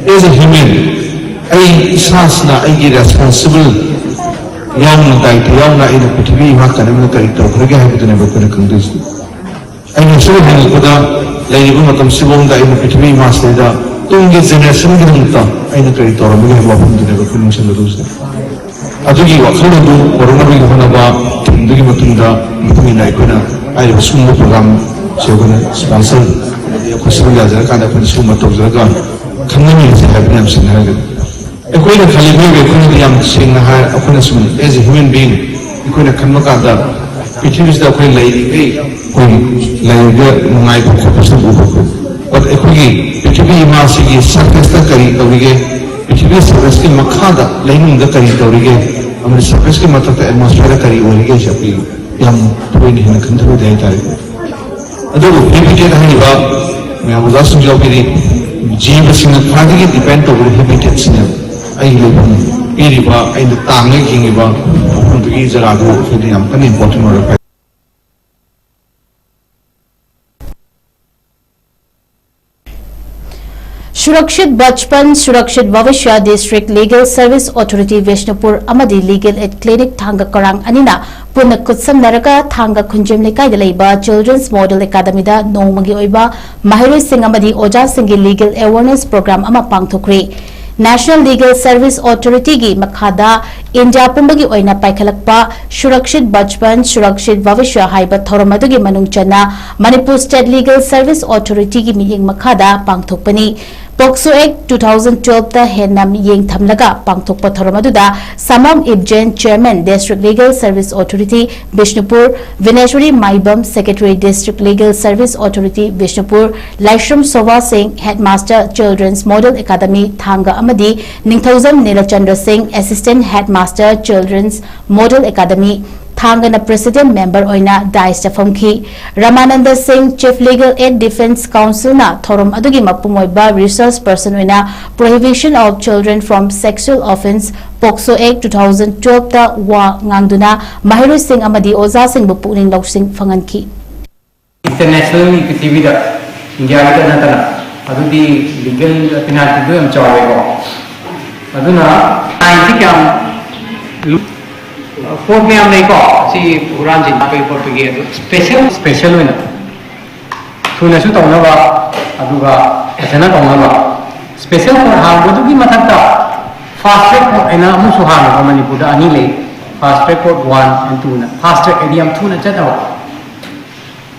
ꯑꯦꯖ ꯑꯦ ꯍ꯭ꯌꯨꯃꯦꯟ, ꯑꯩ ꯏꯁꯥꯁꯤꯅ ꯑꯩꯒꯤ ꯔꯦꯁꯄꯣꯟꯁꯤꯕꯜ ꯌꯥꯎꯅ, ꯗꯥꯏꯇ ꯌꯥꯎꯅ ꯑꯩꯅ ꯄ꯭ꯔꯤꯊꯤꯕꯤ ꯏꯃꯥ ꯀꯟꯅꯕꯗ ꯀꯔꯤ ꯇꯧꯈ꯭ꯔꯒꯦ ꯍꯥꯏꯕꯗꯨꯅꯦꯕ ꯑꯩꯈꯣꯏꯅ ꯈꯪꯗꯣꯏꯁꯤ꯫ ꯑꯩꯅ ꯁꯨꯝ ꯍꯤꯡꯉꯛꯄꯗ ꯂꯩꯔꯤꯕ ꯃꯇꯝꯁꯤꯐꯥꯎꯗ ꯑꯩꯅ ꯄ꯭ꯔꯤꯊꯤꯕꯤ ꯏꯃꯥꯁꯤꯗꯩꯗ ꯇꯨꯡꯒꯤ ꯖꯦꯅꯦꯔꯦꯁꯟꯒꯤꯗꯃꯛꯇ ꯑꯩꯅ ꯀꯔꯤ ꯇꯧꯔꯝꯕꯒꯦ ꯍꯥꯏꯕ ꯋꯥꯐꯝꯗꯨꯅꯦꯕ ꯑꯩꯈꯣꯏ ꯅꯤꯡꯁꯤꯡꯒꯗꯧꯔꯤꯁꯦ꯫ ꯑꯗꯨꯒꯤ ꯋꯥꯈꯜꯂꯣꯟꯗꯨ ꯄꯨꯔꯛꯅꯕꯒꯤ ꯍꯣꯠꯅꯕ ꯊꯤꯝꯗꯨꯒꯤ ꯃꯇꯨꯡꯗ ꯃꯇꯨꯡ ꯏꯟꯅ ꯑꯩꯈꯣꯏꯅ ꯍꯥꯏꯔꯤꯕ ꯁꯤꯒꯨꯝꯕ ꯄ꯭ꯔꯣꯒ꯭ꯔꯥꯝꯁꯦ ꯑꯩꯈꯣꯏꯅ ꯁ꯭ꯄꯣꯟꯁꯔ, ꯑꯃꯗꯤ ꯑꯩꯈꯣꯏ ꯁꯔꯨꯛ ꯌꯥꯖꯔꯀꯥꯟꯗ ꯑꯩꯈꯣꯏꯅ ꯁꯤꯒꯨꯝꯕ ꯇꯧꯖꯔꯒ ꯈꯪꯍꯟꯃꯤꯟꯅꯁꯤ ꯍꯥꯏꯕꯅꯤ ꯌꯥꯝ ꯁꯦꯡꯅ ꯍꯥꯏꯔꯒꯗꯤ꯫ ꯑꯩꯈꯣꯏꯅ ꯈꯜꯂꯤꯕ ꯑꯩꯈꯣꯏꯅꯗꯤ ꯌꯥꯝ ꯁꯦꯡꯅ ꯍꯥꯏ, ꯑꯩꯈꯣꯏꯅ ꯁꯨꯝ as a human being ꯑꯩꯈꯣꯏꯅ ꯈꯟꯕ ꯀꯥꯟꯗ ꯄ꯭ꯔꯤꯊꯤꯕꯤꯁꯤꯗ ꯑꯩꯈꯣꯏ ꯂꯩꯔꯤꯈꯩ ꯑꯩꯈꯣꯏ ꯂꯩꯔꯤꯕ ꯅꯨꯡꯉꯥꯏꯕ ꯈꯣꯠꯄꯁꯨ ꯎꯕ ꯐꯪꯉꯤ꯫ But ꯑꯩꯈꯣꯏꯒꯤ ꯄ꯭ꯔꯤꯊꯤꯕꯤ ꯏꯃꯥꯁꯤꯒꯤ ꯁꯔꯐꯦꯁꯇ ꯀꯔꯤ ꯇꯧꯔꯤꯒꯦ, ꯄ꯭ꯔꯤꯊꯤꯕꯤ ꯁꯔꯐꯦꯁꯀꯤ ꯃꯈꯥꯗ ꯂꯩꯅꯨꯡꯗ ꯀꯔꯤ ꯇꯧꯔꯤꯒꯦ, ꯑꯃꯗꯤ ꯁꯔꯐꯦꯁꯀꯤ ꯃꯊꯛꯇ ꯑꯦꯠꯃꯣꯁꯐꯤꯌꯔꯗ ꯀꯔꯤ ꯑꯣꯏꯔꯤꯒꯦ ꯍꯥꯏꯁꯦ ꯑꯩꯈꯣꯏ ꯌꯥꯝ ꯊꯣꯏꯅ ꯍꯦꯟꯅ ꯈꯟꯊꯔꯨꯗꯦ ꯍꯥꯏꯇꯥꯔꯦ꯫ ꯑꯗꯨꯕꯨ ꯍꯦꯕꯤꯇꯦꯠ ꯍꯥꯏꯔꯤꯕ ꯃꯌꯥꯝ ꯑꯣꯖꯥꯁꯤꯡꯁꯨ ꯌꯥꯎꯕꯤꯔꯤ, ꯖꯤꯕꯁꯤꯡꯅ ꯈ꯭ꯋꯥꯏꯗꯒꯤ ꯗꯤꯄꯦꯟ ꯇꯧꯕꯗꯤ ꯍꯦꯕꯤꯇꯦꯠꯁꯤꯅꯦꯕ꯫ ꯑꯩꯒꯤ ꯂꯩꯐꯝ ꯄꯤꯔꯤꯕ, ꯑꯩꯅ ꯇꯥꯡꯅ ꯍꯤꯡꯉꯤꯕ ꯃꯐꯝꯗꯨꯒꯤ ꯖꯒꯥꯗꯨ ꯑꯩꯈꯣꯏꯗ ꯌꯥꯝ ꯀꯟꯅ ꯏꯝꯄꯣꯔꯇꯦꯟ ꯑꯣꯏꯔꯛꯄ ꯍꯥꯏ꯫ Surakshit Bachpan Surakshit Bhavishya District Legal Service Authority Bishnupur ꯑꯃꯗꯤ Legal Aid Clinic ꯊꯥꯡꯒ ꯀꯔꯥꯡ ꯑꯅꯤꯅ ꯄꯨꯟꯅ ꯈꯨꯠꯁꯝꯅꯔꯒ ꯊꯥꯡꯒ ꯈꯨꯟꯖꯦꯝ ꯂꯩꯀꯥꯏꯗ ꯂꯩꯕ Children's Model Academyꯗ ꯅꯣꯡꯃꯒꯤ ꯑꯣꯏꯕ ꯃꯍꯩꯔꯣꯏꯁꯤꯡ ꯑꯃꯗꯤ ꯑꯣꯖꯥꯁꯤꯡꯒꯤ Legal Awareness Program ꯑꯃ ꯄꯥꯡꯊꯣꯛꯈ꯭ꯔꯦ꯫ National Legal Service Authorityꯒꯤ ꯃꯈꯥꯗ ꯏꯟꯗꯤꯌꯥ ꯄꯨꯝꯕꯒꯤ ꯑꯣꯏꯅ ꯄꯥꯏꯈꯠꯂꯛꯄ Surakshit Bachpan Surakshit Bhavishya ꯍꯥꯏꯕ ꯊꯧꯔꯝ ꯑꯗꯨꯒꯤ ꯃꯅꯨꯡ ꯆꯟꯅ Manipur State Legal Service Authorityꯒꯤ ꯃꯤꯠꯌꯦꯡ ꯃꯈꯥꯗ ꯄꯥꯡꯊꯣꯛꯄꯅꯤ꯫ ꯄꯣꯛꯁꯣ ꯑꯦꯛ ꯇꯨ ꯊꯥꯎꯖꯟ ꯇꯨꯋꯦꯜꯐꯇ ꯍꯦꯟꯅ ꯃꯤꯠꯌꯦꯡ ꯊꯝꯂꯒ ꯄꯥꯡꯊꯣꯛꯄ ꯊꯧꯔꯝ ꯑꯗꯨꯗ Samom Ibajen, chairman, district legal service authority, Bishnupur, Bhineshwari Maibam, secretary, district legal service authority, Bishnupur, Laishram Sobha Singh, headmaster, children's model academy, ꯊꯥꯡꯒ, ꯑꯃꯗꯤ Ningthoujam Nilachandra Singh, assistant headmaster, children's model academy, ꯊꯥꯡꯒꯅ ꯄ꯭ꯔꯦꯁꯤꯗꯦꯟꯠ ꯃꯦꯝꯕꯔ ꯑꯣꯏꯅ ꯗꯥꯏꯁꯇ ꯐꯝꯈꯤ꯫ ꯔꯃꯥꯅꯟꯗ ꯁꯤꯡ, ꯆꯤꯐ ꯂꯤꯒꯦꯜ ꯑꯦꯗ ꯗꯤꯐꯦꯟꯁ ꯀꯥꯎꯟꯁꯤꯜꯅ ꯊꯧꯔꯝ ꯑꯗꯨꯒꯤ ꯃꯄꯨꯡ ꯑꯣꯏꯕ ꯔꯤꯁꯣꯔꯁ ꯄꯔꯁꯟ ꯑꯣꯏꯅ Prohibition of Children from Sexual Offence, POCSO act two thousand ꯇꯨꯋꯦꯜꯐꯇ ꯋꯥ ꯉꯥꯡꯗꯨꯅ ꯃꯍꯩꯔꯣꯏꯁꯤꯡ ꯑꯃꯗꯤ ꯑꯣꯖꯥꯁꯤꯡꯕꯨ ꯄꯨꯛꯅꯤꯡ ꯂꯧꯁꯤꯡ ꯐꯪꯍꯟꯈꯤ꯫ ꯏꯟꯇꯔꯅꯦꯁꯅꯦꯜꯒꯤ ꯄ꯭ꯔꯤꯊꯤꯕꯤꯗ, ꯏꯟꯗꯤꯌꯥꯒꯤꯗ ꯅꯠꯇꯅ, ꯑꯗꯨꯗꯤ ꯂꯤꯒꯦꯜ ꯄꯦꯅꯥꯜꯇꯤꯗꯣ ꯌꯥꯝ ꯆꯥꯎꯋꯦꯀꯣ꯫ ꯑꯗꯨꯅ ꯐꯥꯏꯟꯁꯤ ꯀꯌꯥꯝ ꯂꯨ-, ꯄꯣꯠ ꯃꯌꯥꯝ ꯂꯩꯀꯣ, ꯁꯤ ꯍꯨꯔꯥꯟꯁꯤ ꯂꯥꯛꯄꯒꯤ ꯈꯣꯠꯄꯒꯤ, ꯑꯗꯨ ꯁ꯭ꯄꯦꯁꯦꯜ, ꯁ꯭ꯄꯦꯁꯦꯜ ꯑꯣꯏꯅ ꯊꯨꯅꯁꯨ ꯇꯧꯅꯕ, ꯑꯗꯨꯒ ꯐꯖꯅ ꯇꯧꯅꯕ꯫ ꯁ꯭ꯄꯦꯁꯦꯜ ꯀꯣꯔꯠ ꯍꯥꯡꯕꯗꯨꯒꯤ ꯃꯊꯛꯇ ꯐꯥꯁ ꯇ꯭ꯔꯦꯛ ꯀꯣꯔꯠ ꯍꯥꯏꯅ ꯑꯃꯁꯨ ꯍꯥꯡꯉꯦꯕ ꯃꯅꯤꯄꯨꯔꯗ, ꯑꯅꯤ ꯂꯩ, fast track court one and ꯇꯨꯅ꯫ ꯐꯥꯁ ꯇ꯭ꯔꯦꯛ ꯍꯥꯏꯗꯤ ꯌꯥꯝ ꯊꯨꯅ ꯆꯠꯅꯕ,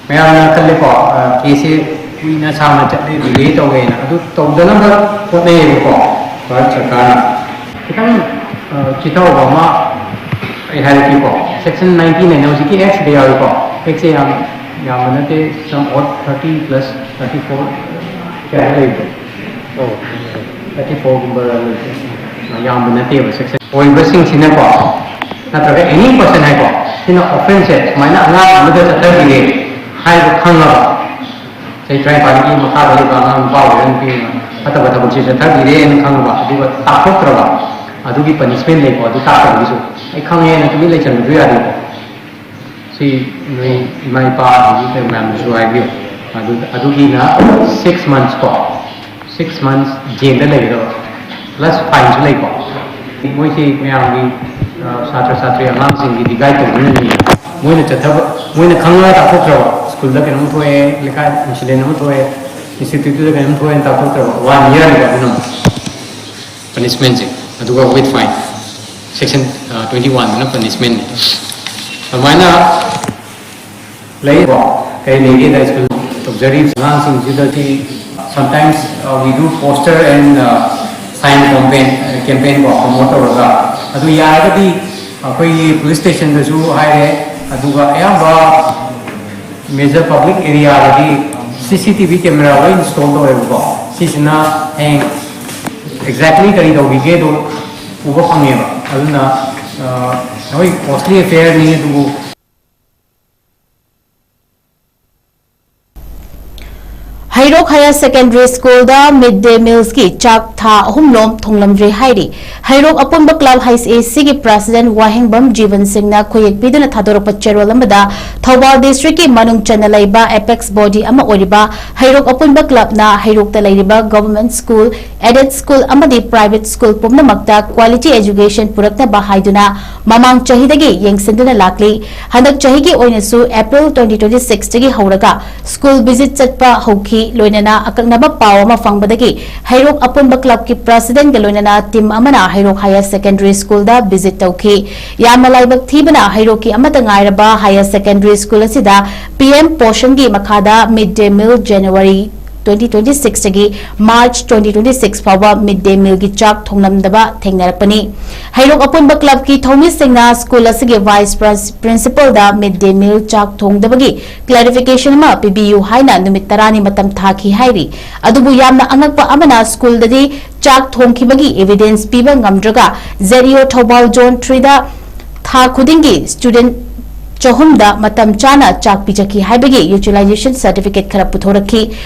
ꯃꯌꯥꯝꯅ ꯈꯜꯂꯦꯀꯣ, ꯑ, ꯀꯦꯁꯁꯦ ꯀꯨꯏꯅ ꯁꯥꯡꯅ ꯆꯠꯂꯦ, ꯗꯤꯂꯦ ꯇꯧꯋꯦꯅ꯫ ꯑꯗꯨ ꯇꯧꯗꯅꯕ ꯍꯣꯠꯅꯩꯌꯦꯕꯀꯣ ꯚꯥꯔꯠ ꯁꯔꯀꯥꯔꯅ꯫ ꯈꯤꯇꯪ, ꯑ, ꯆꯤꯊꯍꯧꯕ ꯑꯃ ꯑꯩ ꯍꯥꯏꯔꯛꯀꯦꯀꯣ꯫ ꯁꯦꯛꯁꯟ ꯅꯥꯏꯟꯇꯤꯟ ꯍꯥꯏꯅ ꯍꯧꯖꯤꯛꯀꯤ ꯑꯦꯛꯁꯤꯗ ꯌꯥꯎꯏꯀꯣ꯫ ꯑꯦꯛꯁꯁꯦ ꯌꯥꯝ ꯌꯥꯝꯕ ꯅꯠꯇꯦ, some odd thirty plus thirty four ꯀꯌꯥ ꯂꯩꯕꯗꯣ꯫ ꯑꯣ, ꯊꯥꯔꯇꯤ ꯐꯣꯔꯒꯨꯝꯕ ꯌꯥꯝꯕ ꯅꯠꯇꯦꯕ ꯁꯦꯛꯁꯟ꯫ ꯑꯣꯏꯕꯁꯤꯡꯁꯤꯅꯀꯣ, ꯅꯠꯇ꯭ꯔꯒ ꯑꯦꯅꯤ ꯄꯔꯁꯟ ꯍꯥꯏꯀꯣ, ꯁꯤꯅ ꯑꯣꯐꯦꯟꯁꯁꯦ ꯁꯨꯃꯥꯏꯅ ꯑꯉꯥꯡ ꯑꯃꯗ ꯆꯠꯊꯕꯤꯔꯦ ꯍꯥꯏꯕ ꯈꯪꯉꯕ, ꯆꯍꯤ ꯇꯔꯥꯅꯤꯄꯥꯟꯒꯤ ꯃꯈꯥꯗ ꯂꯩꯕ ꯑꯉꯥꯡ ꯅꯨꯄꯥ ꯑꯣꯏꯒꯦꯔꯥ ꯅꯨꯄꯤ ꯑꯣꯏꯒꯦꯔꯥ, ꯐꯠꯇꯕ ꯊꯕꯛꯁꯦ ꯆꯠꯊꯕꯤꯔꯦꯅ ꯈꯪꯉꯕ, ꯑꯗꯨꯒ ꯇꯥꯛꯊꯣꯛꯇ꯭ꯔꯕ, ꯑꯗꯨꯒꯤ ꯄꯅꯤꯁꯃꯦꯟ ꯂꯩꯀꯣ, ꯑꯗꯨ ꯇꯥꯛꯇꯕꯒꯤꯁꯨ꯫ ꯑꯩ ꯈꯪꯉꯦꯅ ꯇꯨꯃꯤꯟ ꯂꯩꯁꯟꯕꯁꯨ ꯌꯥꯗꯦꯀꯣ꯫ ꯁꯤ ꯅꯣꯏ ꯏꯃꯥ ꯏꯄꯥ ꯑꯗꯒꯤ ꯀꯩ ꯃꯌꯥꯝꯗꯁꯨ ꯍꯥꯏꯕꯤꯌꯨ꯫ ꯑꯗꯨ, ꯑꯗꯨꯒꯤꯅ ꯁꯤꯛꯁ ꯃꯟꯁ ꯀꯣ, ꯁꯤꯛꯁ ꯃꯟꯁ ꯖꯦꯜꯗ ꯂꯩꯒꯗꯕ, ꯄ꯭ꯂꯁ ꯐꯥꯏꯟꯁꯨ ꯂꯩꯀꯣ꯫ ꯃꯣꯏꯁꯤ ꯃꯌꯥꯝꯒꯤ, ꯑ, ꯁꯥꯇ꯭ꯔ ꯁꯥꯇ꯭ꯔꯤ ꯑꯉꯥꯡꯁꯤꯡꯒꯤꯗꯤ ꯒꯥꯏꯗ ꯇꯧꯕꯤꯅꯕꯅꯤ꯫ ꯃꯣꯏꯅ ꯆꯠꯊꯕ, ꯃꯣꯏꯅ ꯈꯪꯉꯒ ꯇꯥꯛꯊꯣꯛꯇ꯭ꯔꯕ, ꯁ꯭ꯀꯨꯜꯗ ꯀꯩꯅꯣꯝ ꯊꯣꯛꯑꯦ, ꯂꯩꯀꯥꯏ ꯏꯟꯁꯤꯗꯦꯟ ꯑꯃ ꯊꯣꯛꯑꯦ, ꯏꯟꯁꯇꯤꯇ꯭ꯌꯨꯠꯇꯨꯗ ꯀꯩꯅꯣꯝ ꯊꯣꯛꯑꯦꯅ ꯇꯥꯛꯊꯣꯛꯇ꯭ꯔꯕ, ꯋꯥꯟ ꯏꯌꯔꯅꯤꯀꯣ ꯑꯗꯨꯅ ꯑꯃꯨꯛ ꯄꯅꯤꯁꯃꯦꯟꯁꯦ, ꯑꯗꯨꯒ ꯋꯤꯠ ꯐꯥꯏꯟ, ꯁꯦꯛꯁꯟ ꯇ꯭ꯋꯦꯟꯇꯤ ꯋꯥꯟꯗꯨꯅ ꯄꯅꯤꯁꯃꯦꯟꯅꯤ꯫ ꯑꯗꯨꯃꯥꯏꯅ ꯂꯩꯀꯣ꯫ ꯀꯔꯤ ꯂꯩꯒꯦꯗ, ꯁ꯭ꯀꯨꯜ ꯇꯧꯖꯔꯤꯕ ꯑꯉꯥꯡꯁꯤꯡꯁꯤꯗꯗꯤ Sometimes uh, we do poster and uh, sign campaign, campaign ꯀꯣ, promote ꯇꯧꯔꯒ, ꯑꯗꯨ ꯌꯥꯔꯒꯗꯤ ꯑꯩꯈꯣꯏꯒꯤ ꯄꯨꯂꯤꯁ ꯁ꯭ꯇꯦꯁꯟꯗꯁꯨ ꯍꯥꯏꯔꯦ, ꯑꯗꯨꯒ ꯑꯌꯥꯝꯕ major public areaꯗꯗꯤ C C T V camera ꯂꯣꯏ install ꯇꯧꯋꯦꯕꯀꯣ꯫ ꯁꯤꯁꯤꯅ ꯍꯌꯦꯡ exactly ꯀꯔꯤ ꯇꯧꯕꯤꯒꯦꯗꯣ ꯎꯕ ꯐꯪꯉꯦꯕ꯫ ꯑꯗꯨꯅ ꯑ, ꯍꯣꯏ, costly affairꯅꯤ, ꯑꯗꯨꯕꯨ ꯍꯩꯔꯣꯛ Higher Secondary Schoolꯗ Mid Day Mealsꯀꯤ ꯆꯥꯛ ꯊꯥ ꯑꯍꯨꯝꯂꯣꯝ ꯊꯣꯡꯂꯝꯗ꯭ꯔꯦ ꯍꯥꯏꯔꯤ꯫ ꯍꯩꯔꯣꯛ ꯑꯄꯨꯟꯕ club H A Cꯒꯤ president ꯋꯥꯍꯦꯡꯕꯝ ꯖꯤꯕꯟ ꯁꯤꯡꯅ ꯈꯣꯏꯌꯦꯛ ꯄꯤꯗꯨꯅ ꯊꯥꯗꯣꯔꯛꯄ ꯆꯦꯔꯣꯜ ꯑꯃꯗ, ꯊꯧꯕꯥꯜ districtꯀꯤ ꯃꯅꯨꯡ ꯆꯟꯅ ꯂꯩꯕ apex body ꯑꯃ ꯑꯣꯏꯔꯤꯕ ꯍꯩꯔꯣꯛ ꯑꯄꯨꯟꯕ clubꯅ ꯍꯩꯔꯣꯛꯇ ꯂꯩꯔꯤꯕ government school, aided school ꯑꯃꯗꯤ private school ꯄꯨꯝꯅꯃꯛꯇ quality education ꯄꯨꯔꯛꯅꯕ ꯍꯥꯏꯗꯨꯅ ꯃꯃꯥꯡ ꯆꯍꯤꯗꯒꯤ ꯌꯦꯡꯁꯤꯟꯗꯨꯅ ꯂꯥꯛꯂꯤ꯫ ꯍꯟꯗꯛ ꯆꯍꯤꯒꯤ ꯑꯣꯏꯅꯁꯨ April twenty twenty sixꯇꯒꯤ ꯍꯧꯔꯒ school visit ꯆꯠꯄ ꯍꯧꯈꯤ꯫ ꯂꯣꯏꯅꯅ ꯑꯀꯛꯅꯕ ꯄꯥꯎ ꯑꯃ ꯐꯪꯕꯗꯒꯤ ꯍꯩꯔꯣꯛ ꯑꯄꯨꯟꯕ clubꯀꯤ presidentꯒ ꯂꯣꯏꯅꯅ team ꯑꯃꯅ ꯍꯩꯔꯣꯛ Higher Secondary Schoolꯗ visit ꯇꯧꯈꯤ꯫ ꯌꯥꯝꯅ ꯂꯥꯏꯕꯛ ꯊꯤꯕꯅ ꯍꯩꯔꯣꯛꯀꯤ ꯑꯃꯠꯇ ꯉꯥꯏꯔꯕ Higher Secondary School ꯑꯁꯤꯗ P M Poshanꯒꯤ ꯃꯈꯥꯗ Mid Day Meal January twenty twenty sixꯇꯒꯤ March twenty twenty six ꯐꯥꯎꯕ Mid Day Mealꯒꯤ ꯆꯥꯛ ꯊꯣꯡꯂꯝꯗꯕ ꯊꯦꯡꯅꯔꯛꯄꯅꯤ꯫ ꯍꯩꯔꯣꯛ ꯑꯄꯨꯟꯕ clubꯀꯤ ꯊꯧꯃꯤꯁꯤꯡꯅ school ꯑꯁꯤꯒꯤ vice prin-, principalꯗ Mid Day Meal ꯆꯥꯛ ꯊꯣꯡꯗꯕꯒꯤ clarification ꯑꯃ ꯄꯤꯕꯤꯌꯨ ꯍꯥꯏꯅ ꯅꯨꯃꯤꯠ ꯇꯔꯥꯅꯤ ꯃꯇꯝ ꯊꯥꯈꯤ ꯍꯥꯏꯔꯤ꯫ ꯑꯗꯨꯕꯨ ꯌꯥꯝꯅ ꯑꯉꯛꯄ ꯑꯃꯅ schoolꯗꯗꯤ ꯆꯥꯛ ꯊꯣꯡꯈꯤꯕꯒꯤ evidence ꯄꯤꯕ ꯉꯝꯗ꯭ꯔꯒ Z E O Thoubal Zone threeꯗ ꯊꯥ ꯈꯨꯗꯤꯡꯒꯤ student ꯆꯍꯨꯝꯗ ꯃꯇꯝ ꯆꯥꯅ ꯆꯥꯛ ꯄꯤꯖꯈꯤ ꯍꯥꯏꯕꯒꯤ utilization certificate ꯈꯔ ꯄꯨꯊꯣꯔꯛꯈꯤ꯫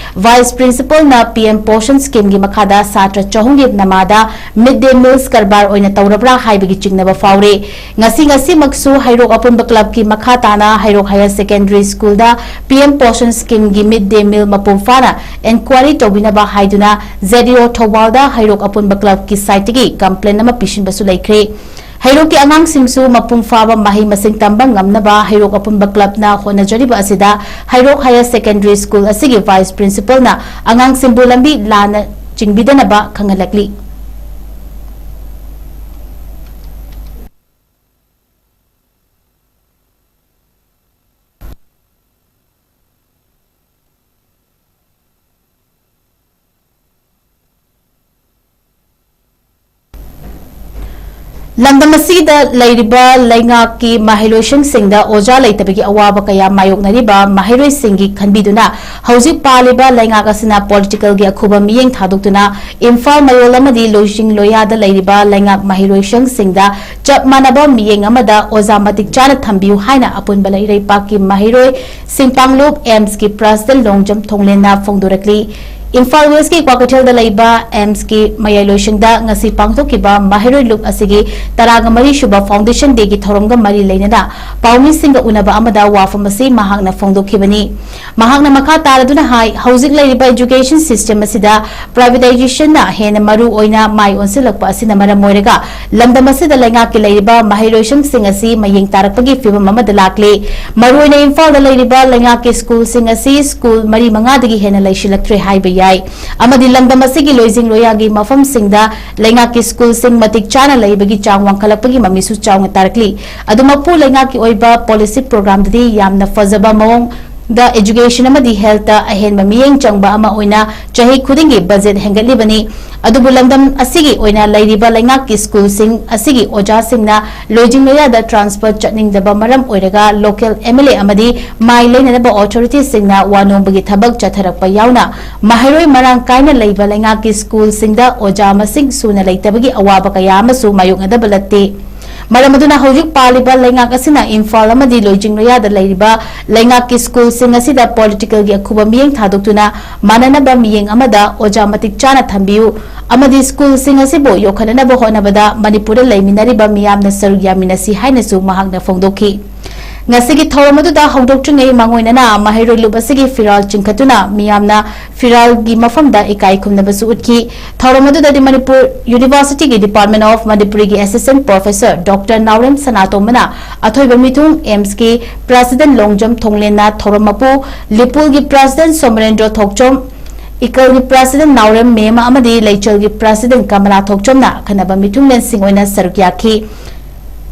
Vice principalꯅ P M Poshan schemeꯒꯤ ꯃꯈꯥꯗ ꯁꯥꯇ꯭ꯔ ꯆꯍꯨꯝꯒꯤ ꯅꯃꯥꯗ Mid Day Meals ꯀꯔꯕꯥꯔ ꯑꯣꯏꯅ ꯇꯧꯔꯕ꯭ꯔꯥ ꯍꯥꯏꯕꯒꯤ ꯆꯤꯡꯅꯕ ꯐꯥꯎꯔꯦ꯫ ꯉꯁꯤ ꯉꯁꯤꯃꯛꯁꯨ ꯍꯩꯔꯣꯛ ꯑꯄꯨꯟꯕ clubꯀꯤ ꯃꯈꯥ ꯇꯥꯅ ꯍꯩꯔꯣꯛ Higher Secondary Schoolꯗ P M Poshan schemeꯒꯤ Mid Day Meal ꯃꯄꯨꯡ ꯐꯥꯅ enquiry ꯇꯧꯕꯤꯅꯕ ꯍꯥꯏꯗꯨꯅ Z E O ꯊꯧꯕꯥꯜꯗ ꯍꯩꯔꯣꯛ ꯑꯄꯨꯟꯕ clubꯀꯤ sideꯇꯒꯤ complaint ꯑꯃ ꯄꯤꯁꯤꯟꯕꯁꯨ ꯂꯩꯈ꯭ꯔꯦ꯫ ꯍꯩꯔꯣꯛꯀꯤ ꯑꯉꯥꯡꯁꯤꯡꯁꯨ ꯃꯄꯨꯡ ꯐꯥꯕ ꯃꯍꯩ ꯃꯁꯤꯡ ꯇꯝꯕ ꯉꯝꯅꯕ ꯍꯩꯔꯣꯛ ꯑꯄꯨꯟꯕ clubꯅ ꯍꯣꯠꯅꯖꯔꯤꯕ ꯑꯁꯤꯗ ꯍꯩꯔꯣꯛ Higher Secondary School ꯑꯁꯤꯒꯤ vice principalꯅ ꯑꯉꯥꯡꯁꯤꯡꯕꯨ ꯂꯝꯕꯤ ꯂꯥꯟꯅ ꯆꯤꯡꯕꯤꯗꯅꯕ ꯈꯪꯍꯜꯂꯛꯂꯤ꯫ ꯂꯝꯗꯝ ꯑꯁꯤꯗ ꯂꯩꯔꯤꯕ ꯂꯩꯉꯥꯛꯀꯤ ꯃꯍꯩꯔꯣꯏꯁꯪꯁꯤꯡꯗ ꯑꯣꯖꯥ ꯂꯩꯇꯕꯒꯤ ꯑꯋꯥꯕ ꯀꯌꯥ ꯃꯥꯌꯣꯛꯅꯔꯤꯕ ꯃꯍꯩꯔꯣꯏꯁꯤꯡꯒꯤ ꯈꯟꯕꯤꯗꯨꯅ ꯍꯧꯖꯤꯛ ꯄꯥꯜꯂꯤꯕ ꯂꯩꯉꯥꯛ ꯑꯁꯤꯅ political ꯒꯤ ꯑꯈꯨꯕ ꯃꯤꯠꯌꯦꯡ ꯊꯥꯗꯣꯛꯇꯨꯅ ꯏꯝꯐꯥꯜ ꯃꯌꯣꯜ ꯑꯃꯗꯤ ꯂꯣꯏꯖꯤꯡ ꯂꯣꯌꯥꯗ ꯂꯩꯔꯤꯕ ꯂꯩꯉꯥꯛ ꯃꯍꯩꯔꯣꯏꯁꯪꯁꯤꯡꯗ ꯆꯞ ꯃꯥꯟꯅꯕ ꯃꯤꯠꯌꯦꯡ ꯑꯃꯗ ꯑꯣꯖꯥ ꯃꯇꯤꯛ ꯆꯥꯅ ꯊꯝꯕꯤꯌꯨ ꯍꯥꯏꯅ ꯑꯄꯨꯟꯕ ꯂꯩꯔꯩꯄꯥꯛꯀꯤ ꯃꯍꯩꯔꯣꯏ ꯁꯤꯡ ꯄꯥꯡꯂꯨꯞ ꯑꯦꯝꯁꯀꯤ president ꯂꯣꯡꯖꯝ ꯊꯣꯡꯂꯦꯟꯅ ꯐꯣꯡꯗꯣꯔꯛꯂꯤ꯫ ꯏꯝꯐꯥꯜ ꯋꯦꯁꯀꯤ ꯀ꯭ꯋꯥꯀꯩꯊꯦꯜꯗ ꯂꯩꯕ ꯑꯦꯝꯁꯀꯤ ꯃꯌꯥꯏ ꯂꯣꯏꯁꯪꯗ ꯉꯁꯤ ꯄꯥꯡꯊꯣꯛꯈꯤꯕ ꯃꯍꯩꯔꯣꯏ ꯂꯨꯞ ꯑꯁꯤꯒꯤ ꯇꯔꯥꯒ ꯃꯔꯤ ꯁꯨꯕ foundation day ꯒꯤ ꯊꯧꯔꯝꯒ ꯃꯔꯤ ꯂꯩꯅꯅ ꯄꯥꯎꯃꯤꯁꯤꯡꯒ ꯎꯅꯕ ꯑꯃꯗ ꯋꯥꯐꯝ ꯑꯁꯤ ꯃꯍꯥꯛꯅ ꯐꯣꯡꯗꯣꯛꯈꯤꯕꯅꯤ꯫ ꯃꯍꯥꯛꯅ ꯃꯈꯥ ꯇꯥꯔꯗꯨꯅ ꯍꯥꯏ, ꯍꯧꯖꯤꯛ ꯂꯩꯔꯤꯕ education system ꯑꯁꯤꯗ privatization ꯅ ꯍꯦꯟꯅ ꯃꯔꯨ ꯑꯣꯏꯅ ꯃꯥꯏ ꯑꯣꯟꯁꯤꯜꯂꯛꯄ ꯑꯁꯤꯅ ꯃꯔꯝ ꯑꯣꯏꯔꯒ ꯂꯝꯗꯝ ꯑꯁꯤꯗ ꯂꯩꯉꯥꯛꯀꯤ ꯂꯩꯔꯤꯕ ꯃꯍꯩꯔꯣꯏꯁꯪꯁꯤꯡ ꯑꯁꯤ ꯃꯌꯦꯡ ꯇꯥꯔꯛꯄꯒꯤ ꯐꯤꯚꯝ ꯑꯃꯗ ꯂꯥꯛꯂꯤ꯫ ꯃꯔꯨꯑꯣꯏꯅ ꯏꯝꯐꯥꯜꯗ ꯂꯩꯔꯤꯕ ꯂꯩꯉꯥꯛꯀꯤ ꯁ꯭ꯀꯨꯜꯁꯤꯡ ꯑꯁꯤ ꯁ꯭ꯀꯨꯜ ꯃꯔꯤ ꯃꯉꯥꯗꯒꯤ ꯍꯦꯟꯅ ꯂꯩꯁꯤꯜꯂꯛꯇ꯭ꯔꯦ ꯍꯥꯏꯕ ꯌꯥꯏ ꯑꯃꯗꯤ ꯂꯝꯗꯝ ꯑꯁꯤꯒꯤ ꯂꯣꯏꯖꯤꯡ ꯂꯣꯌꯥꯒꯤ ꯃꯐꯝꯁꯤꯡꯗ ꯂꯩꯉꯥꯛꯀꯤ ꯁ꯭ꯀꯨꯜꯁꯤꯡ ꯃꯇꯤꯛ ꯆꯥꯅ ꯂꯩꯕꯒꯤ ꯆꯥꯡ ꯋꯥꯡꯈꯠꯂꯛꯄꯒꯤ ꯃꯃꯤꯁꯨ ꯆꯥꯎꯅ ꯇꯥꯔꯛꯂꯤ꯫ ꯑꯗꯨꯃꯛꯄꯨ ꯂꯩꯉꯥꯛꯀꯤ ꯑꯣꯏꯕ policy program ꯗꯗꯤ ꯌꯥꯝꯅ ꯐꯖꯕ ꯃꯑꯣꯡ ꯗ education ꯑꯃꯗꯤ health ꯇ ꯑꯍꯦꯟꯕ ꯃꯤꯠꯌꯦꯡ ꯆꯪꯕ ꯑꯃ ꯑꯣꯏꯅ ꯆꯍꯤ ꯈꯨꯗꯤꯡꯒꯤ budget ꯍꯦꯟꯒꯠꯂꯤꯕꯅꯤ꯫ ꯑꯗꯨꯕꯨ ꯂꯝꯗꯝ ꯑꯁꯤꯒꯤ ꯑꯣꯏꯅ ꯂꯩꯔꯤꯕ ꯂꯩꯉꯥꯛꯀꯤ ꯁ꯭ꯀꯨꯜꯁꯤꯡ ꯑꯁꯤꯒꯤ ꯑꯣꯖꯥꯁꯤꯡꯅ ꯂꯣꯏꯖꯤꯡ ꯂꯣꯌꯥꯗ transfer ꯆꯠꯅꯤꯡꯗꯕ ꯃꯔꯝ ꯑꯣꯏꯔꯒ local M L A ꯑꯃꯗꯤ ꯃꯥꯏ ꯂꯩꯅꯅꯕ authority ꯁꯤꯡꯅ ꯋꯥ ꯅꯣꯝꯕꯒꯤ ꯊꯕꯛ ꯆꯠꯊꯔꯛꯄ ꯌꯥꯎꯅ ꯃꯍꯩꯔꯣꯏ ꯃꯔꯥꯡ ꯀꯥꯏꯅ ꯂꯩꯕ ꯂꯩꯉꯥꯛꯀꯤ ꯁ꯭ꯀꯨꯜꯁꯤꯡꯗ ꯑꯣꯖꯥ ꯃꯁꯤꯡ ꯁꯨꯅ ꯂꯩꯇꯕꯒꯤ ꯑꯋꯥꯕ ꯀꯌꯥ ꯑꯃꯁꯨ ꯃꯥꯌꯣꯛꯅꯗꯕ ꯅꯠꯇꯦ꯫ ꯃꯔꯝ ꯑꯗꯨꯅ ꯍꯧꯖꯤꯛ ꯄꯥꯜꯂꯤꯕ ꯂꯩꯉꯥꯛ ꯑꯁꯤꯅ ꯏꯝꯐꯥꯜ ꯑꯃꯗꯤ ꯂꯣꯏꯖꯤꯡ ꯂꯣꯌꯥꯗ ꯂꯩꯔꯤꯕ ꯂꯩꯉꯥꯛꯀꯤ ꯁ꯭ꯀꯨꯜꯁꯤꯡ ꯑꯁꯤꯗ political ꯒꯤ ꯑꯈꯨꯕ ꯃꯤꯠꯌꯦꯡ ꯊꯥꯗꯣꯛꯇꯨꯅ ꯃꯥꯟꯅꯅꯕ ꯃꯤꯠꯌꯦꯡ ꯑꯃꯗ ꯑꯣꯖꯥ ꯃꯇꯤꯛ ꯆꯥꯅ ꯊꯝꯕꯤꯌꯨ ꯑꯃꯗꯤ ꯁ꯭ꯀꯨꯜꯁꯤꯡ ꯑꯁꯤꯕꯨ ꯌꯣꯛꯈꯠꯅꯅꯕ ꯍꯣꯠꯅꯕꯗ ꯃꯅꯤꯄꯨꯔꯗ ꯂꯩꯃꯤꯟꯅꯔꯤꯕ ꯃꯤꯌꯥꯝꯅ ꯁꯔꯨꯛ ꯌꯥꯃꯤꯟꯅꯁꯤ ꯍꯥꯏꯅꯁꯨ ꯃꯍꯥꯛꯅ ꯐꯣꯡꯗꯣꯛꯈꯤ꯫ ꯉꯁꯤꯒꯤ ꯊꯧꯔꯝ ꯑꯗꯨꯗ ꯍꯧꯗꯣꯛꯇ꯭ꯔꯤꯉꯩ ꯃꯥꯡꯑꯣꯏꯅꯅ ꯃꯍꯩꯔꯣꯏ ꯂꯨꯞ ꯑꯁꯤꯒꯤ ꯐꯤꯔꯥꯜ ꯆꯤꯡꯈꯠꯇꯨꯅ ꯃꯤꯌꯥꯝꯅ ꯐꯤꯔꯥꯜꯒꯤ ꯃꯐꯝꯗ ꯏꯀꯥꯏ ꯈꯨꯝꯅꯕꯁꯨ ꯎꯠꯈꯤ꯫ ꯊꯧꯔꯝ ꯑꯗꯨꯗꯗꯤ ꯃꯅꯤꯄꯨꯔ University ꯒꯤ Department of ꯃꯅꯤꯄꯨꯔꯤꯒꯤ assistant professor ꯗꯣꯛꯇꯔ ꯅꯥꯎꯔꯦꯝ ꯁꯅꯥꯇꯣꯝꯕꯅ ꯑꯊꯣꯏꯕ ꯃꯤꯊꯨꯡ, ꯑꯦꯝꯁꯀꯤ president ꯂꯣꯡꯖꯝ ꯊꯣꯡꯂꯦꯟꯅ ꯊꯧꯔꯝ ꯃꯄꯨ, ꯂꯤꯄꯨꯜꯒꯤ president ꯁꯣꯃꯔꯦꯟꯗ꯭ꯔꯣ ꯊꯣꯛꯆꯣꯝ, ꯏꯀꯜꯒꯤ president ꯅꯥꯎꯔꯦꯝ ꯃꯦꯝꯃ ꯑꯃꯗꯤ ꯂꯩꯆꯜꯒꯤ president ꯀꯃꯂꯥ ꯊꯣꯛꯆꯣꯝꯅ ꯑꯈꯟꯅꯕ ꯃꯤꯊꯨꯡꯂꯦꯟꯁꯤꯡ ꯑꯣꯏꯅ ꯁꯔꯨꯛ ꯌꯥꯈꯤ꯫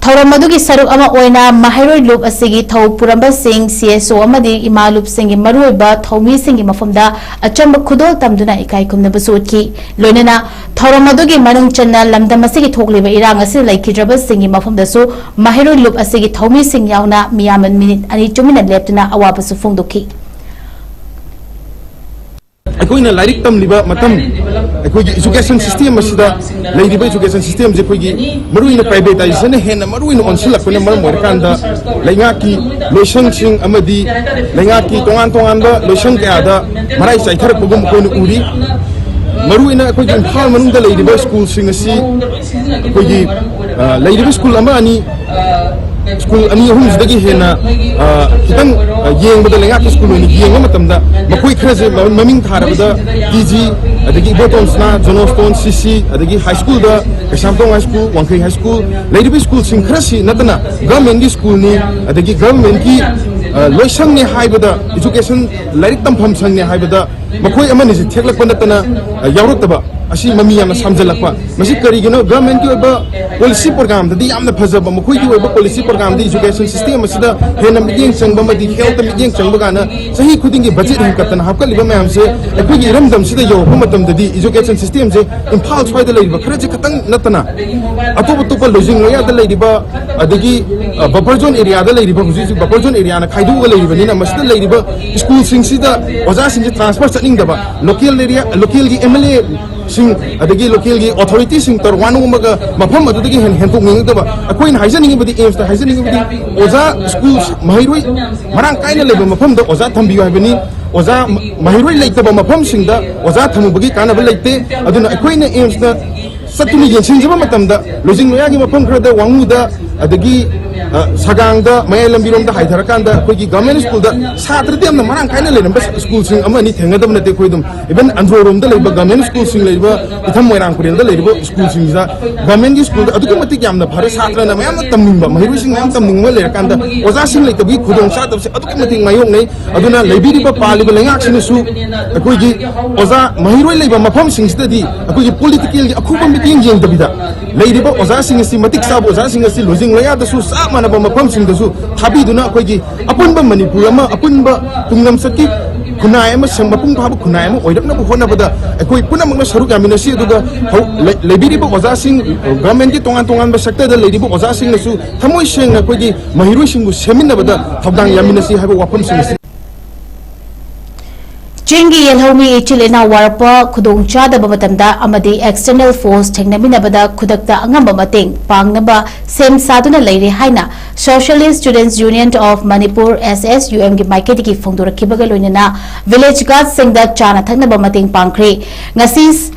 ꯊꯧꯔꯝ ꯑꯗꯨꯒꯤ ꯁꯔꯨꯛ ꯑꯃ ꯑꯣꯏꯅ ꯃꯍꯩꯔꯣꯏ ꯂꯨꯞ ꯑꯁꯤꯒꯤ ꯊꯧ ꯄꯨꯔꯝꯕꯁꯤꯡ, ꯁꯤ ꯑꯦꯁ ꯑꯣ ꯑꯃꯗꯤ ꯏꯃꯥ ꯂꯨꯞꯁꯤꯡꯒꯤ ꯃꯔꯨꯑꯣꯏꯕ ꯊꯧꯃꯤꯁꯤꯡꯒꯤ ꯃꯐꯝꯗ ꯑꯆꯝꯕ ꯈꯨꯗꯣꯜ ꯇꯝꯗꯨꯅ ꯏꯀꯥꯏ ꯈꯨꯝꯅꯕꯁꯨ ꯎꯠꯈꯤ꯫ ꯂꯣꯏꯅꯅ ꯊꯧꯔꯝ ꯑꯗꯨꯒꯤ ꯃꯅꯨꯡ ꯆꯟꯅ ꯂꯝꯗꯝ ꯑꯁꯤꯒꯤ ꯊꯣꯛꯂꯤꯕ ꯏꯔꯥꯡ ꯑꯁꯤꯗ ꯂꯩꯈꯤꯗ꯭ꯔꯕꯁꯤꯡꯒꯤ ꯃꯐꯝꯗꯁꯨ ꯃꯍꯩꯔꯣꯏ ꯂꯨꯞ ꯑꯁꯤꯒꯤ ꯊꯧꯃꯤꯁꯤꯡ ꯌꯥꯎꯅ ꯃꯤꯌꯥꯝꯅ ꯃꯤꯅꯤꯠ ꯑꯅꯤ ꯇꯨꯃꯤꯟꯅ ꯂꯦꯞꯇꯨꯅ ꯑꯋꯥꯕꯁꯨ ꯐꯣꯡꯗꯣꯛꯈꯤ꯫ ꯑꯩꯈꯣꯏꯅ ꯂꯥꯏꯔꯤꯛ ꯇꯝꯂꯤꯕ ꯃꯇꯝ, ꯑꯩꯈꯣꯏꯒꯤ education system ꯑꯁꯤꯗ ꯂꯩꯔꯤꯕ education systemꯁꯦ ꯑꯩꯈꯣꯏꯒꯤ ꯃꯔꯨꯑꯣꯏꯅ privatisation ꯍꯦꯟꯅ ꯃꯔꯨꯑꯣꯏꯅ ꯑꯣꯟꯁꯤꯜꯂꯛꯄꯅ ꯃꯔꯝ ꯑꯣꯏꯔꯀꯥꯟꯗ ꯂꯩꯉꯥꯛꯀꯤ ꯂꯣꯏꯁꯪꯁꯤꯡ ꯑꯃꯗꯤ ꯂꯩꯉꯥꯛꯀꯤ ꯇꯣꯉꯥꯟ ꯇꯣꯉꯥꯟꯕ ꯂꯣꯏꯁꯪ ꯀꯌꯥꯗ ꯃꯔꯥꯏ ꯆꯥꯏꯊꯔꯛꯄꯒꯨꯝ ꯑꯩꯈꯣꯏꯅ ꯎꯔꯤ꯫ ꯃꯔꯨꯑꯣꯏꯅ ꯑꯩꯈꯣꯏꯒꯤ ꯏꯝꯐꯥꯜ ꯃꯅꯨꯡꯗ ꯂꯩꯔꯤꯕ schoolꯁꯤꯡ ꯑꯁꯤ ꯑꯩꯈꯣꯏꯒꯤ, ꯑ, ꯂꯩꯔꯤꯕ school ꯑꯃ ꯑꯅꯤ, school ꯑꯅꯤ ꯑꯍꯨꯝꯁꯤꯗꯒꯤ ꯍꯦꯟꯅ, ꯑ, ꯈꯤꯇꯪ, ꯑ, ꯌꯦꯡꯕꯗ ꯂꯩꯉꯥꯛꯀꯤ school ꯑꯣꯏꯅ ꯌꯦꯡꯕ ꯃꯇꯝꯗ ꯃꯈꯣꯏ ꯈꯔꯁꯦ ꯃ-, ꯃꯃꯤꯡ ꯊꯥꯔꯕꯗ ꯇꯤ ꯖꯤ, ꯑꯗꯒꯤ ꯏꯕꯣꯇꯣꯟ ꯁꯅꯥ, ꯖꯣꯟ ꯁ꯭ꯇꯣꯟ, ꯁꯤ ꯁꯤ, ꯑꯗꯒꯤ high schoolꯗ ꯀꯩꯁꯥꯝꯊꯣꯡ high school, ꯋꯥꯡꯈꯩ high school, ꯂꯩꯔꯤꯕ schoolꯁꯤꯡ ꯈꯔꯁꯤ ꯅꯠꯇꯅ governmentꯀꯤ schoolꯅꯤ, ꯑꯗꯒꯤ governmentꯀꯤ, ꯑ, ꯂꯣꯏꯁꯪꯅꯤ ꯍꯥꯏꯕꯗ, education ꯂꯥꯏꯔꯤꯛ ꯇꯝꯐꯝ ꯁꯪꯅꯤ ꯍꯥꯏꯕꯗ ꯃꯈꯣꯏ ꯑꯃꯅꯤꯁꯤ ꯊꯦꯛꯂꯛꯄ ꯅꯠꯇꯅ, ꯑ, ꯌꯥꯎꯔꯛꯇꯕ ꯑꯁꯤ ꯃꯃꯤ ꯌꯥꯝꯅ ꯁꯥꯝꯖꯜꯂꯛꯄ꯫ ꯃꯁꯤ ꯀꯔꯤꯒꯤꯅꯣ? Governmentꯀꯤ ꯑꯣꯏꯕ policy programꯗꯗꯤ ꯌꯥꯝꯅ ꯐꯖꯕ, ꯃꯈꯣꯏꯒꯤ ꯑꯣꯏꯕ policy programꯗꯤ education system ꯑꯁꯤꯗ ꯍꯦꯟꯅ ꯃꯤꯠꯌꯦꯡ ꯆꯪꯕ ꯑꯃꯗꯤ healthꯇ ꯃꯤꯠꯌꯦꯡ ꯆꯪꯕ ꯀꯥꯏꯅ ꯆꯍꯤ ꯈꯨꯗꯤꯡꯒꯤ budget ꯍꯦꯟꯒꯠꯇꯅ ꯍꯥꯞꯀꯠꯂꯤꯕ ꯃꯌꯥꯝꯁꯦ ꯑꯩꯈꯣꯏꯒꯤ ꯏꯔꯝꯗꯝꯁꯤꯗ ꯌꯧꯔꯛꯄ ꯃꯇꯝꯗꯗꯤ education systemꯁꯦ ꯏꯝꯐꯥꯜ ꯁ꯭ꯋꯥꯏꯗ ꯂꯩꯔꯤꯕ ꯈꯔꯁꯦ ꯈꯛꯇꯪ ꯅꯠꯇꯅ ꯑꯇꯣꯞ ꯑꯇꯣꯞꯄ ꯂꯣꯏꯖꯤꯡ ꯂꯣꯌꯥꯗ ꯂꯩꯔꯤꯕ, ꯑꯗꯒꯤ, ꯑ, buffer zone areaꯗ ꯂꯩꯔꯤꯕ, ꯍꯧꯖꯤꯛ ꯍꯧꯖꯤꯛ buffer zone areaꯅ ꯈꯥꯏꯗꯣꯛꯑꯒ ꯂꯩꯔꯤꯕꯅꯤꯅ ꯃꯁꯤꯗ ꯂꯩꯔꯤꯕ schoolꯁꯤꯡꯁꯤꯗ ꯑꯣꯖꯥꯁꯤꯡꯁꯦ transfer ꯆꯠꯅꯤꯡꯗꯕ, local area, localꯒꯤ M L Aꯁꯤꯡ ꯑꯗꯒꯤ localꯒꯤ authorityꯁꯤꯡ ꯇꯧꯔ ꯋꯥ ꯅꯣꯝꯃꯒ ꯃꯐꯝ ꯑꯗꯨꯗꯒꯤ ꯍꯦꯟꯅ ꯍꯦꯟꯗꯣꯛꯅꯤꯡꯉꯛꯇꯕ꯫ ꯑꯩꯈꯣꯏꯅ ꯍꯥꯏꯖꯅꯤꯡꯉꯤꯕꯗꯤ, AIIMSꯇ ꯍꯥꯏꯖꯅꯤꯡꯉꯤꯕꯗꯤ, ꯑꯣꯖꯥ school ꯃꯍꯩꯔꯣꯏ ꯃꯔꯥꯡ ꯀꯥꯏꯅ ꯂꯩꯕ ꯃꯐꯝꯗ ꯑꯣꯖꯥ ꯊꯝꯕꯤꯌꯨ ꯍꯥꯏꯕꯅꯤ꯫ ꯑꯣꯖꯥ ꯃ-, ꯃꯍꯩꯔꯣꯏ ꯂꯩꯇꯕ ꯃꯐꯝꯁꯤꯡꯗ ꯑꯣꯖꯥ ꯊꯝꯃꯨꯕꯒꯤ ꯀꯥꯟꯅꯕ ꯂꯩꯇꯦ꯫ ꯑꯗꯨꯅ ꯑꯩꯈꯣꯏꯅ AIIMSꯅ ꯆꯠꯇꯨꯅ ꯌꯦꯡꯁꯤꯟꯖꯕ ꯃꯇꯝꯗ ꯂꯣꯏꯖꯤꯡ ꯂꯣꯌꯥꯒꯤ ꯃꯐꯝ ꯈꯔꯗ, ꯋꯥꯉꯨꯗ, ꯑꯗꯒꯤ, ꯑ, ꯁꯒꯥꯡꯗ, ꯃꯌꯥꯏ ꯂꯝꯕꯤꯔꯣꯝꯗ ꯍꯥꯏꯊꯔꯀꯥꯟꯗ ꯑꯩꯈꯣꯏꯒꯤ government schoolꯗ ꯁꯥꯇ꯭ꯔꯗꯤ ꯌꯥꯝꯅ ꯃꯔꯥꯡ ꯀꯥꯏꯅ ꯂꯩꯔꯝꯕ schoolꯁꯤꯡ ꯑꯃ ꯑꯅꯤ ꯊꯦꯡꯅꯗꯕ ꯅꯠꯇꯦ꯫ ꯑꯩꯈꯣꯏ ꯑꯗꯨꯝ even ꯑꯟꯗ꯭ꯔꯣꯔꯣꯝꯗ ꯂꯩꯕ government schoolꯁꯤꯡ ꯂꯩꯔꯤꯕ, ꯏꯊꯝ ꯃꯣꯏꯔꯥꯡ ꯄꯨꯔꯦꯜꯗ ꯂꯩꯔꯤꯕ schoolꯁꯤꯡꯁꯤꯗ governmentꯀꯤ schoolꯗ ꯑꯗꯨꯛꯀꯤ ꯃꯇꯤꯛ ꯌꯥꯝꯅ ꯐꯔꯦ꯫ ꯁꯥꯇ꯭ꯔꯅ ꯃꯌꯥꯝ ꯑꯃ ꯇꯝꯅꯤꯡꯕ, ꯃꯍꯩꯔꯣꯏꯁꯤꯡ ꯃꯌꯥꯝ ꯇꯝꯅꯤꯡꯕ ꯂꯩꯔꯀꯥꯟꯗ ꯑꯣꯖꯥꯁꯤꯡ ꯂꯩꯇꯕꯒꯤ ꯈꯨꯗꯣꯡꯆꯥꯗꯕꯁꯦ ꯑꯗꯨꯛꯀꯤ ꯃꯇꯤꯛ ꯃꯥꯌꯣꯛꯅꯩ꯫ ꯑꯗꯨꯅ ꯂꯩꯕꯤꯔꯤꯕ, ꯄꯥꯜꯂꯤꯕ ꯂꯩꯉꯥꯛꯁꯤꯅꯁꯨ ꯑꯩꯈꯣꯏꯒꯤ ꯑꯣꯖꯥ ꯃꯍꯩꯔꯣꯏ ꯂꯩꯕ ꯃꯐꯝꯁꯤꯡꯁꯤꯗꯗꯤ ꯑꯩꯈꯣꯏꯒꯤ politicalꯒꯤ ꯑꯈꯨꯕ ꯃꯤꯠꯌꯦꯡ ꯌꯦꯡꯗꯕꯤꯗ ꯂꯩꯔꯤꯕ ꯑꯣꯖꯥꯁꯤꯡ ꯑꯁꯤ, ꯃꯇꯤꯛ ꯆꯥꯕ ꯑꯣꯖꯥꯁꯤꯡ ꯑꯁꯤ ꯂꯣꯏꯖꯤꯡ ꯂꯣꯌꯥꯗꯁꯨ ꯆꯞ ꯃꯥꯟꯅꯕ ꯃꯐꯝꯁꯤꯡꯗꯁꯨ ꯊꯥꯕꯤꯗꯨꯅ ꯑꯩꯈꯣꯏꯒꯤ ꯑꯄꯨꯟꯕ ꯃꯅꯤꯄꯨꯔ ꯑꯃ, ꯑꯄꯨꯟꯕ ꯇꯨꯡꯂꯝꯆꯠꯀꯤ ꯈꯨꯟꯅꯥꯏ ꯑꯃ ꯁꯦꯝ-, ꯃꯄꯨꯡ ꯐꯥꯕ ꯈꯨꯟꯅꯥꯏ ꯑꯃ ꯑꯣꯏꯔꯛꯅꯕ ꯍꯣꯠꯅꯕꯗ ꯑꯩꯈꯣꯏ ꯄꯨꯝꯅꯃꯛꯅ ꯁꯔꯨꯛ ꯌꯥꯃꯤꯟꯅꯁꯤ꯫ ꯑꯗꯨꯒ ꯍꯧ-, ꯂꯩ-, ꯂꯩꯕꯤꯔꯤꯕ ꯑꯣꯖꯥꯁꯤꯡ, ꯒꯚꯔꯟꯃꯦꯟꯠꯀꯤ ꯇꯣꯉꯥꯟ ꯇꯣꯉꯥꯟꯕ ꯁꯦꯛꯇꯔꯗ ꯂꯩꯔꯤꯕ ꯑꯣꯖꯥꯁꯤꯡꯅꯁꯨ ꯊꯃꯣꯏ ꯁꯦꯡꯅ ꯑꯩꯈꯣꯏꯒꯤ ꯃꯍꯩꯔꯣꯏꯁꯤꯡꯕꯨ ꯁꯦꯝꯃꯤꯟꯅꯕꯗ ꯊꯧꯗꯥꯡ ꯌꯥꯃꯤꯟꯅꯁꯤ ꯍꯥꯏꯕ ꯋꯥꯐꯝꯁꯤꯡ ꯑꯁꯤ꯫ ꯆꯤꯡꯒꯤ ꯌꯦꯜꯍꯧꯃꯤ ꯏꯆꯤꯜ ꯏꯅꯥꯎ ꯋꯥꯔꯛꯄ, ꯈꯨꯗꯣꯡ ꯆꯥꯗꯕ ꯃꯇꯝꯗ ꯑꯃꯗꯤ external force ꯊꯦꯡꯅꯃꯤꯟꯅꯕꯗ ꯈꯨꯗꯛꯇ ꯑꯉꯝꯕ ꯃꯇꯦꯡ ꯄꯥꯡꯅꯕ ꯁꯦꯝ ꯁꯥꯗꯨꯅ ꯂꯩꯔꯦ ꯍꯥꯏꯅ Socialist Students Union of Manipur, S S U M ꯒꯤ ꯃꯥꯏꯀꯩꯗꯒꯤ ꯐꯣꯡꯗꯣꯔꯛꯈꯤꯕꯒ ꯂꯣꯏꯅꯅ village guard ꯁꯤꯡꯗ ꯆꯥꯅ ꯊꯛꯅꯕ ꯃꯇꯦꯡ ꯄꯥꯡꯈ꯭ꯔꯦ꯫ ꯉꯁꯤ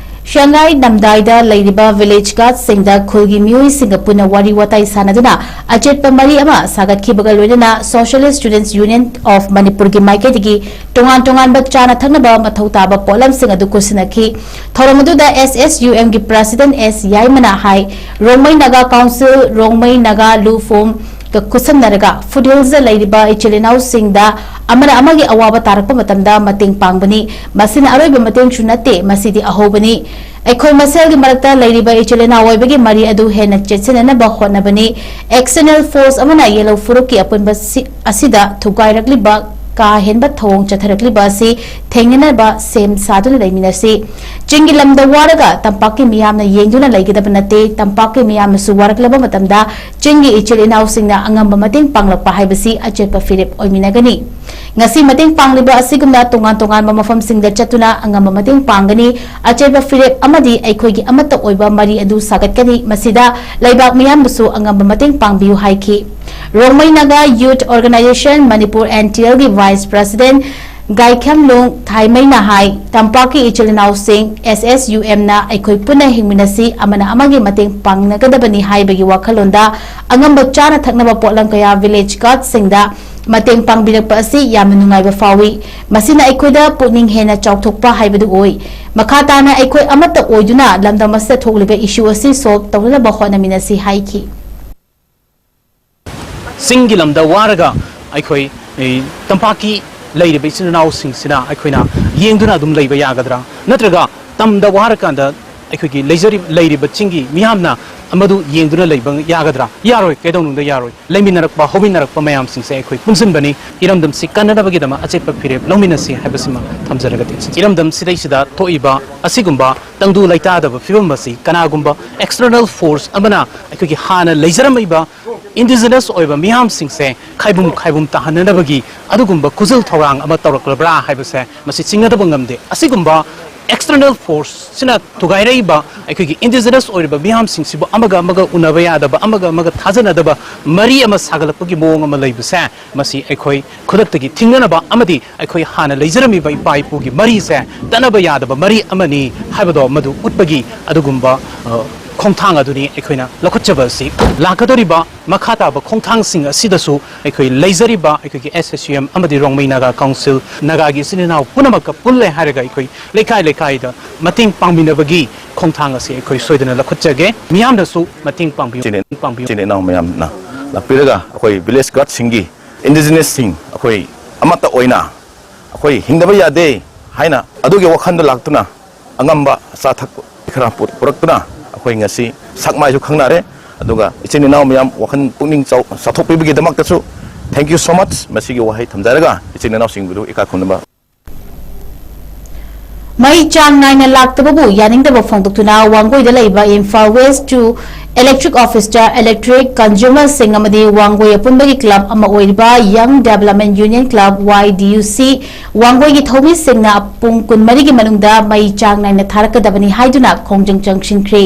ꯁꯤꯌꯥꯡꯒꯥꯏ ꯅꯝꯗꯥꯏꯗ ꯂꯩꯔꯤꯕ village guard ꯁꯤꯡꯗ ꯈꯨꯜꯒꯤ ꯃꯤꯑꯣꯏꯁꯤꯡꯒ ꯄꯨꯟꯅ ꯋꯥꯔꯤ ꯋꯥꯇꯥꯏ ꯁꯥꯟꯅꯗꯨꯅ ꯑꯆꯦꯠꯄ ꯃꯔꯤ ꯑꯃ ꯁꯥꯒꯠꯈꯤꯕꯒ ꯂꯣꯏꯅꯅ Socialist Students Union of ꯃꯅꯤꯄꯨꯔꯒꯤ ꯃꯥꯏꯀꯩꯗꯒꯤ ꯇꯣꯉꯥꯟ ꯇꯣꯉꯥꯟꯕ ꯆꯥꯅ ꯊꯛꯅꯕ ꯃꯊꯧ ꯇꯥꯕ ꯄꯣꯠꯂꯝꯁꯤꯡ ꯑꯗꯨ ꯈꯨꯠꯁꯤꯟꯅꯈꯤ꯫ ꯊꯧꯔꯝ ꯑꯗꯨꯗ S S U M ꯒꯤ President S ꯌꯥꯏꯃꯅ ꯍꯥꯏ, ꯔꯣꯡꯃꯩ ꯅꯥꯒꯥ ꯀꯥꯎꯟꯁꯤꯜ, ꯔꯣꯡꯃꯩ ꯅꯥꯒꯥ ꯂꯨ ꯐꯣꯝ ꯒ ꯈꯨꯠꯁꯝꯅꯔꯒ foothills ꯗ ꯂꯩꯔꯤꯕ ꯏꯆꯤꯜ ꯏꯅꯥꯎꯁꯤꯡꯗ ꯑꯃꯅ ꯑꯃꯒꯤ ꯑꯋꯥꯕ ꯇꯥꯔꯛꯄ ꯃꯇꯝꯗ ꯃꯇꯦꯡ ꯄꯥꯡꯕꯅꯤ꯫ ꯃꯁꯤꯅ ꯑꯔꯣꯏꯕ ꯃꯇꯦꯡꯁꯨ ꯅꯠꯇꯦ, ꯃꯁꯤꯗꯤ ꯑꯍꯧꯕꯅꯤ꯫ ꯑꯩꯈꯣꯏ ꯃꯁꯦꯜꯒꯤ ꯃꯔꯛꯇ ꯂꯩꯔꯤꯕ ꯏꯆꯤꯜ ꯏꯅꯥꯎ ꯑꯣꯏꯕꯒꯤ ꯃꯔꯤ ꯑꯗꯨ ꯍꯦꯟꯅ ꯆꯦꯠꯁꯤꯟꯅꯅꯕ ꯍꯣꯠꯅꯕꯅꯤ꯫ External force ꯑꯃꯅ ꯌꯦꯜꯍꯧ ꯐꯨꯔꯨꯞꯀꯤ ꯑꯄꯨꯟꯕ ꯁꯤ-, ꯑꯁꯤꯗ ꯊꯨꯒꯥꯏꯔꯛꯂꯤꯕ ꯀꯥ ꯍꯦꯟꯕ ꯊꯧꯑꯣꯡ ꯆꯠꯊꯔꯛꯂꯤꯕ ꯑꯁꯤ ꯊꯦꯡꯅꯅꯕ ꯁꯦꯝ ꯁꯥꯗꯨꯅ ꯂꯩꯃꯤꯟꯅꯁꯤ꯫ ꯆꯤꯡꯒꯤ ꯂꯝꯗ ꯋꯥꯔꯒ ꯇꯝꯄꯥꯛꯀꯤ ꯃꯤꯌꯥꯝꯅ ꯌꯦꯡꯗꯨꯅ ꯂꯩꯒꯗꯕ ꯅꯠꯇꯦ꯫ ꯇꯝꯄꯥꯛꯀꯤ ꯃꯤꯌꯥꯝꯅꯁꯨ ꯋꯥꯔꯛꯂꯕ ꯃꯇꯝꯗ ꯆꯤꯡꯒꯤ ꯏꯆꯤꯜ ꯏꯅꯥꯎꯁꯤꯡꯅ ꯑꯉꯝꯕ ꯃꯇꯦꯡ ꯄꯥꯡꯂꯛꯄ ꯍꯥꯏꯕꯁꯤ ꯑꯆꯦꯠꯄ ꯐꯤꯔꯦꯞ ꯑꯣꯏꯃꯤꯟꯅꯒꯅꯤ꯫ ꯉꯁꯤ ꯃꯇꯦꯡ ꯄꯥꯡꯂꯤꯕ ꯑꯁꯤꯒꯨꯝꯅ ꯇꯣꯉꯥꯟ ꯇꯣꯉꯥꯟꯕ ꯃꯐꯝꯁꯤꯡꯗ ꯆꯠꯇꯨꯅ ꯑꯉꯝꯕ ꯃꯇꯦꯡ ꯄꯥꯡꯒꯅꯤ꯫ ꯑꯆꯦꯠꯄ ꯐꯤꯔꯦꯞ ꯑꯃꯗꯤ ꯑꯩꯈꯣꯏꯒꯤ ꯑꯃꯠꯇ ꯑꯣꯏꯕ ꯃꯔꯤ ꯑꯗꯨ ꯁꯥꯒꯠꯀꯅꯤ꯫ ꯃꯁꯤꯗ ꯂꯩꯕꯥꯛ ꯃꯤꯌꯥꯝꯕꯨꯁꯨ ꯑꯉꯝꯕ ꯃꯇꯦꯡ ꯄꯥꯡꯕꯤꯌꯨ ꯍꯥꯏꯈꯤ꯫ Rongmei Naga Youth Organisation Manipur N T L ꯒꯤ Vice President ꯒꯥꯏꯈ꯭ꯌꯝꯂꯣꯡ ꯊꯥꯏꯃꯩꯅ ꯍꯥꯏ, ꯇꯝꯄꯥꯛꯀꯤ ꯏꯆꯤꯜ ꯏꯅꯥꯎꯁꯤꯡ, S S U M ꯅ ꯑꯩꯈꯣꯏ ꯄꯨꯟꯅ ꯍꯤꯡꯃꯤꯟꯅꯁꯤ, ꯑꯃꯅ ꯑꯃꯒꯤ ꯃꯇꯦꯡ ꯄꯥꯡꯅꯒꯗꯕꯅꯤ ꯍꯥꯏꯕꯒꯤ ꯋꯥꯈꯜꯂꯣꯟꯗ ꯑꯉꯝꯕ ꯆꯥꯅ ꯊꯛꯅꯕ ꯄꯣꯠꯂꯝ ꯀꯌꯥ village guard ꯁꯤꯡꯗ ꯃꯇꯦꯡ ꯄꯥꯡꯕꯤꯔꯛꯄ ꯑꯁꯤ ꯌꯥꯝꯅ ꯅꯨꯡꯉꯥꯏꯕ ꯐꯥꯎꯏ꯫ ꯃꯁꯤꯅ ꯑꯩꯈꯣꯏꯗ ꯄꯨꯛꯅꯤꯡ ꯍꯦꯟꯅ ꯆꯥꯎꯊꯣꯛꯄ ꯍꯥꯏꯕꯗꯨ ꯑꯣꯏ꯫ ꯃꯈꯥ ꯇꯥꯅ ꯑꯩꯈꯣꯏ ꯑꯃꯠꯇ ꯑꯣꯏꯗꯨꯅ ꯂꯝꯗꯝ ꯑꯁꯤꯗ ꯊꯣꯛꯂꯤꯕ issue ꯑꯁꯤ solve ꯇꯧꯅꯅꯕ ꯍꯣꯠꯅꯃꯤꯟꯅꯁꯤ ꯍꯥꯏꯈꯤ꯫ ꯆꯤꯡꯒꯤ ꯂꯝꯗ ꯋꯥꯔꯒ ꯑꯩꯈꯣꯏ, ꯑꯦ, ꯇꯝꯄꯥꯛꯀꯤ ꯂꯩꯔꯤꯕ ꯏꯆꯤꯜ ꯏꯅꯥꯎꯁꯤꯡꯁꯤꯅ ꯑꯩꯈꯣꯏꯅ ꯌꯦꯡꯗꯨꯅ ꯑꯗꯨꯝ ꯂꯩꯕ ꯌꯥꯒꯗ꯭ꯔꯥ? ꯅꯠꯇ꯭ꯔꯒ ꯇꯝꯗ ꯋꯥꯔꯀꯥꯟꯗ ꯑꯩꯈꯣꯏꯒꯤ ꯂꯩꯖꯔꯤ-, ꯂꯩꯔꯤꯕ ꯆꯤꯡꯒꯤ ꯃꯤꯌꯥꯝꯅ ꯃꯗꯨ ꯌꯦꯡꯗꯨꯅ ꯂꯩꯕ ꯌꯥꯒꯗ꯭ꯔꯥ? ꯌꯥꯔꯣꯏ꯫ ꯀꯩꯗꯧꯅꯨꯡꯗ ꯌꯥꯔꯣꯏ꯫ ꯂꯩꯃꯤꯟꯅꯔꯛꯄ, ꯍꯧꯃꯤꯟꯅꯔꯛꯄ ꯃꯌꯥꯝꯁꯤꯡꯁꯦ ꯑꯩꯈꯣꯏ ꯄꯨꯟꯁꯤꯟꯕꯅꯤ꯫ ꯏꯔꯝꯗꯝꯁꯤ ꯀꯟꯅꯅꯕꯒꯤꯗꯃꯛ ꯑꯆꯦꯠꯄ ꯐꯤꯔꯦꯞ ꯂꯧꯃꯤꯟꯅꯁꯤ ꯍꯥꯏꯕꯁꯤꯃ ꯊꯝꯖꯔꯒ ꯇꯦꯟꯁꯤꯟꯖꯒꯦ꯫ ꯏꯔꯝꯗꯝ ꯁꯤꯗꯩꯁꯤꯗ ꯊꯣꯛꯏꯕ ꯑꯁꯤꯒꯨꯝꯕ ꯇꯪꯗꯨ ꯂꯩꯇꯥꯗꯕ ꯐꯤꯕꯝ ꯑꯁꯤ ꯀꯅꯥꯒꯨꯝꯕ external force ꯑꯃꯅ ꯑꯩꯈꯣꯏꯒꯤ ꯍꯥꯟꯅ ꯂꯩꯖꯔꯝꯃꯤꯕ indigenous ꯑꯣꯏꯕ ꯃꯤꯌꯥꯝꯁꯤꯡꯁꯦ ꯈꯥꯏꯕꯨꯝ ꯈꯥꯏꯕꯨꯝ ꯇꯥꯍꯟꯅꯅꯕꯒꯤ ꯑꯗꯨꯒꯨꯝꯕ ꯈꯨꯖꯤꯜ ꯊꯧꯔꯥꯡ ꯑꯃ ꯇꯧꯔꯛꯂꯕ꯭ꯔꯥ ꯍꯥꯏꯕꯁꯦ ꯃꯁꯤ ꯆꯤꯡꯅꯗꯕ ꯉꯝꯗꯦ꯫ ꯑꯁꯤꯒꯨꯝꯕ external force ꯁꯤꯅ ꯊꯨꯒꯥꯏꯔꯛꯏꯕ ꯑꯩꯈꯣꯏꯒꯤ indigenous ꯑꯣꯏꯔꯤꯕ ꯃꯤꯌꯥꯝꯁꯤꯡꯁꯤꯕꯨ ꯑꯃꯒ ꯑꯃꯒ ꯎꯅꯕ ꯌꯥꯗꯕ, ꯑꯃꯒ ꯑꯃꯒ ꯊꯥꯖꯅꯗꯕ ꯃꯔꯤ ꯑꯃ ꯁꯥꯒꯠꯂꯛꯄꯒꯤ ꯃꯑꯣꯡ ꯑꯃ ꯂꯩꯕꯁꯦ, ꯃꯁꯤ ꯑꯩꯈꯣꯏ ꯈꯨꯗꯛꯇꯒꯤ ꯊꯤꯡꯅꯅꯕ ꯑꯃꯗꯤ ꯑꯩꯈꯣꯏ ꯍꯥꯟꯅ ꯂꯩꯖꯔꯝꯃꯤꯕ ꯏꯄꯥ ꯏꯄꯨꯒꯤ ꯃꯔꯤꯁꯦ ꯇꯠꯅꯕ ꯌꯥꯗꯕ ꯃꯔꯤ ꯑꯃꯅꯤ ꯍꯥꯏꯕꯗꯣ ꯃꯗꯨ ꯎꯠꯄꯒꯤ ꯑꯗꯨꯒꯨꯝꯕ, ꯑ, ꯈꯣꯡꯊꯥꯡ ꯑꯗꯨꯅꯤ ꯑꯩꯈꯣꯏꯅ ꯂꯧꯈꯠꯆꯕ ꯑꯁꯤ꯫ ꯂꯥꯛꯀꯗꯧꯔꯤꯕ ꯃꯈꯥ ꯇꯥꯕ ꯈꯣꯡꯊꯥꯡꯁꯤꯡ ꯑꯁꯤꯗꯁꯨ ꯑꯩꯈꯣꯏ ꯂꯩꯖꯔꯤꯕ ꯑꯩꯈꯣꯏꯒꯤ S S U M ꯑꯃꯗꯤ ꯔꯣꯡꯃꯩ ꯅꯥꯒꯥ ꯀꯥꯎꯟꯁꯤꯜ, ꯅꯥꯒꯥꯒꯤ ꯏꯆꯤꯟ ꯏꯅꯥꯎ ꯄꯨꯝꯅꯃꯛꯀ ꯄꯨꯜꯂꯦ ꯍꯥꯏꯔꯒ ꯑꯩꯈꯣꯏ ꯂꯩꯀꯥꯏ ꯂꯩꯀꯥꯏꯗ ꯃꯇꯦꯡ ꯄꯥꯡꯃꯤꯟꯅꯕꯒꯤ ꯈꯣꯡꯊꯥꯡ ꯑꯁꯤ ꯑꯩꯈꯣꯏ ꯁꯣꯏꯗꯅ ꯂꯧꯈꯠꯆꯒꯦ꯫ ꯃꯤꯌꯥꯝꯅꯁꯨ ꯃꯇꯦꯡ ꯄꯥꯡꯕꯤꯌꯨ, ꯏꯆꯤꯟ ꯄꯥꯡꯕꯤꯌꯨ꯫ ꯏꯆꯤꯟ ꯏꯅꯥꯎ ꯃꯌꯥꯝꯅ ꯂꯥꯛꯄꯤꯔꯒ ꯑꯩꯈꯣꯏ village guardꯁꯤꯡꯒꯤ, indigenousꯁꯤꯡ ꯑꯩꯈꯣꯏ ꯑꯃꯠꯇ ꯑꯣꯏꯅ ꯑꯩꯈꯣꯏ ꯍꯤꯡꯗꯕ ꯌꯥꯗꯦ ꯍꯥꯏꯅ ꯑꯗꯨꯒꯤ ꯋꯥꯈꯜꯗ ꯂꯥꯛꯇꯨꯅ ꯑꯉꯝꯕ ꯑꯆꯥ ꯑꯊꯛ ꯈꯔ ꯄꯨ-, ꯄꯨꯔꯛꯇꯨꯅ ꯑꯩꯈꯣꯏ ꯉꯁꯤ ꯁꯛ ꯃꯥꯏꯁꯨ ꯈꯪꯅꯔꯦ꯫ ꯑꯗꯨꯒ ꯏꯆꯤꯟ ꯏꯅꯥꯎ ꯃꯌꯥꯝ ꯋꯥꯈꯜ ꯄꯨꯛꯅꯤꯡ ꯆꯥꯎ-, ꯆꯥꯎꯊꯣꯛꯄꯤꯕꯒꯤꯗꯃꯛꯇꯁꯨ thank you so much꯫ ꯃꯁꯤꯒꯤ ꯋꯥꯍꯩ ꯊꯝꯖꯔꯒ ꯏꯆꯤꯟ ꯏꯅꯥꯎꯁꯤꯡꯕꯨ ꯏꯀꯥꯏ ꯈꯨꯝꯅꯕ꯫ ꯃꯩ ꯆꯥꯡ ꯅꯥꯏꯅ ꯂꯥꯛꯇꯕꯕꯨ ꯌꯥꯅꯤꯡꯗꯕ ꯐꯣꯡꯗꯣꯛꯇꯨꯅ ꯋꯥꯡꯒꯣꯏꯗ ꯂꯩꯕ Imphal West to Electric Officeꯇ electric consumerꯁꯤꯡ ꯑꯃꯗꯤ ꯋꯥꯡꯒꯣꯏ ꯑꯄꯨꯟꯕꯒꯤ club ꯑꯃ ꯑꯣꯏꯔꯤꯕ Young Development Union Club, Y D U C, ꯋꯥꯡꯒꯣꯏꯒꯤ ꯊꯧꯃꯤꯁꯤꯡꯅ ꯄꯨꯡ ꯀꯨꯟꯃꯔꯤꯒꯤ ꯃꯅꯨꯡꯗ ꯃꯩ ꯆꯥꯡ ꯅꯥꯏꯅ ꯊꯥꯔꯛꯀꯗꯕꯅꯤ ꯍꯥꯏꯗꯨꯅ ꯈꯣꯡꯖꯪ ꯆꯪꯁꯤꯟꯈ꯭ꯔꯤ꯫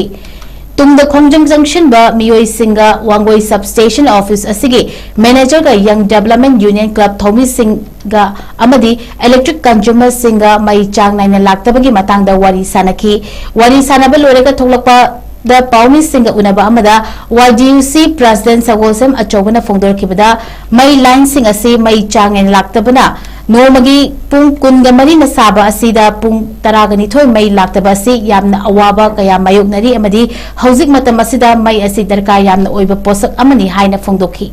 ꯇꯨꯡꯗ ꯈꯣꯡꯖꯪ ꯆꯪꯁꯤꯟꯕ ꯃꯤꯑꯣꯏꯁꯤꯡꯒ ꯋꯥꯡꯒꯣꯏ substation office ꯑꯁꯤꯒꯤ managerꯒ Young Development Union Club ꯊꯧꯃꯤꯁꯤꯡꯒ ꯑꯃꯗꯤ electric consumerꯁꯤꯡꯒ ꯃꯩ ꯆꯥꯡ ꯅꯥꯏꯅ ꯂꯥꯛꯇꯕꯒꯤ ꯃꯇꯥꯡꯗ ꯋꯥꯔꯤ ꯁꯥꯅꯈꯤ꯫ ꯋꯥꯔꯤ ꯁꯥꯅꯕ ꯂꯣꯏꯔꯒ ꯊꯣꯛꯂꯛꯄꯗ ꯄꯥꯎꯃꯤꯁꯤꯡꯒ ꯎꯅꯕ ꯑꯃꯗ Y D U C president ꯁꯒꯣꯜꯁꯦꯝ ꯑꯆꯧꯕꯅ ꯐꯣꯡꯗꯣꯔꯛꯈꯤꯕꯗ, ꯃꯩ lineꯁꯤꯡ ꯑꯁꯤ ꯃꯩ ꯆꯥꯡ ꯅꯥꯏꯅ ꯂꯥꯛꯇꯕꯅ ꯅꯣꯡꯃꯒꯤ ꯄꯨꯡ ꯀꯨꯟꯒ ꯃꯔꯤꯅ ꯁꯥꯕ ꯑꯁꯤꯗ ꯄꯨꯡ ꯇꯔꯥꯒ ꯅꯤꯊꯣꯏ ꯃꯩ ꯂꯥꯛꯇꯕ ꯑꯁꯤ ꯌꯥꯝꯅ ꯑꯋꯥꯕ ꯀꯌꯥ ꯃꯥꯌꯣꯛꯅꯔꯤ ꯑꯃꯗꯤ ꯍꯧꯖꯤꯛ ꯃꯇꯝ ꯑꯁꯤꯗ ꯃꯩ ꯑꯁꯤ ꯗꯔꯀꯥꯔ ꯌꯥꯝꯅ ꯑꯣꯏꯕ ꯄꯣꯠꯁꯛ ꯑꯃꯅꯤ ꯍꯥꯏꯅ ꯐꯣꯡꯗꯣꯛꯈꯤ꯫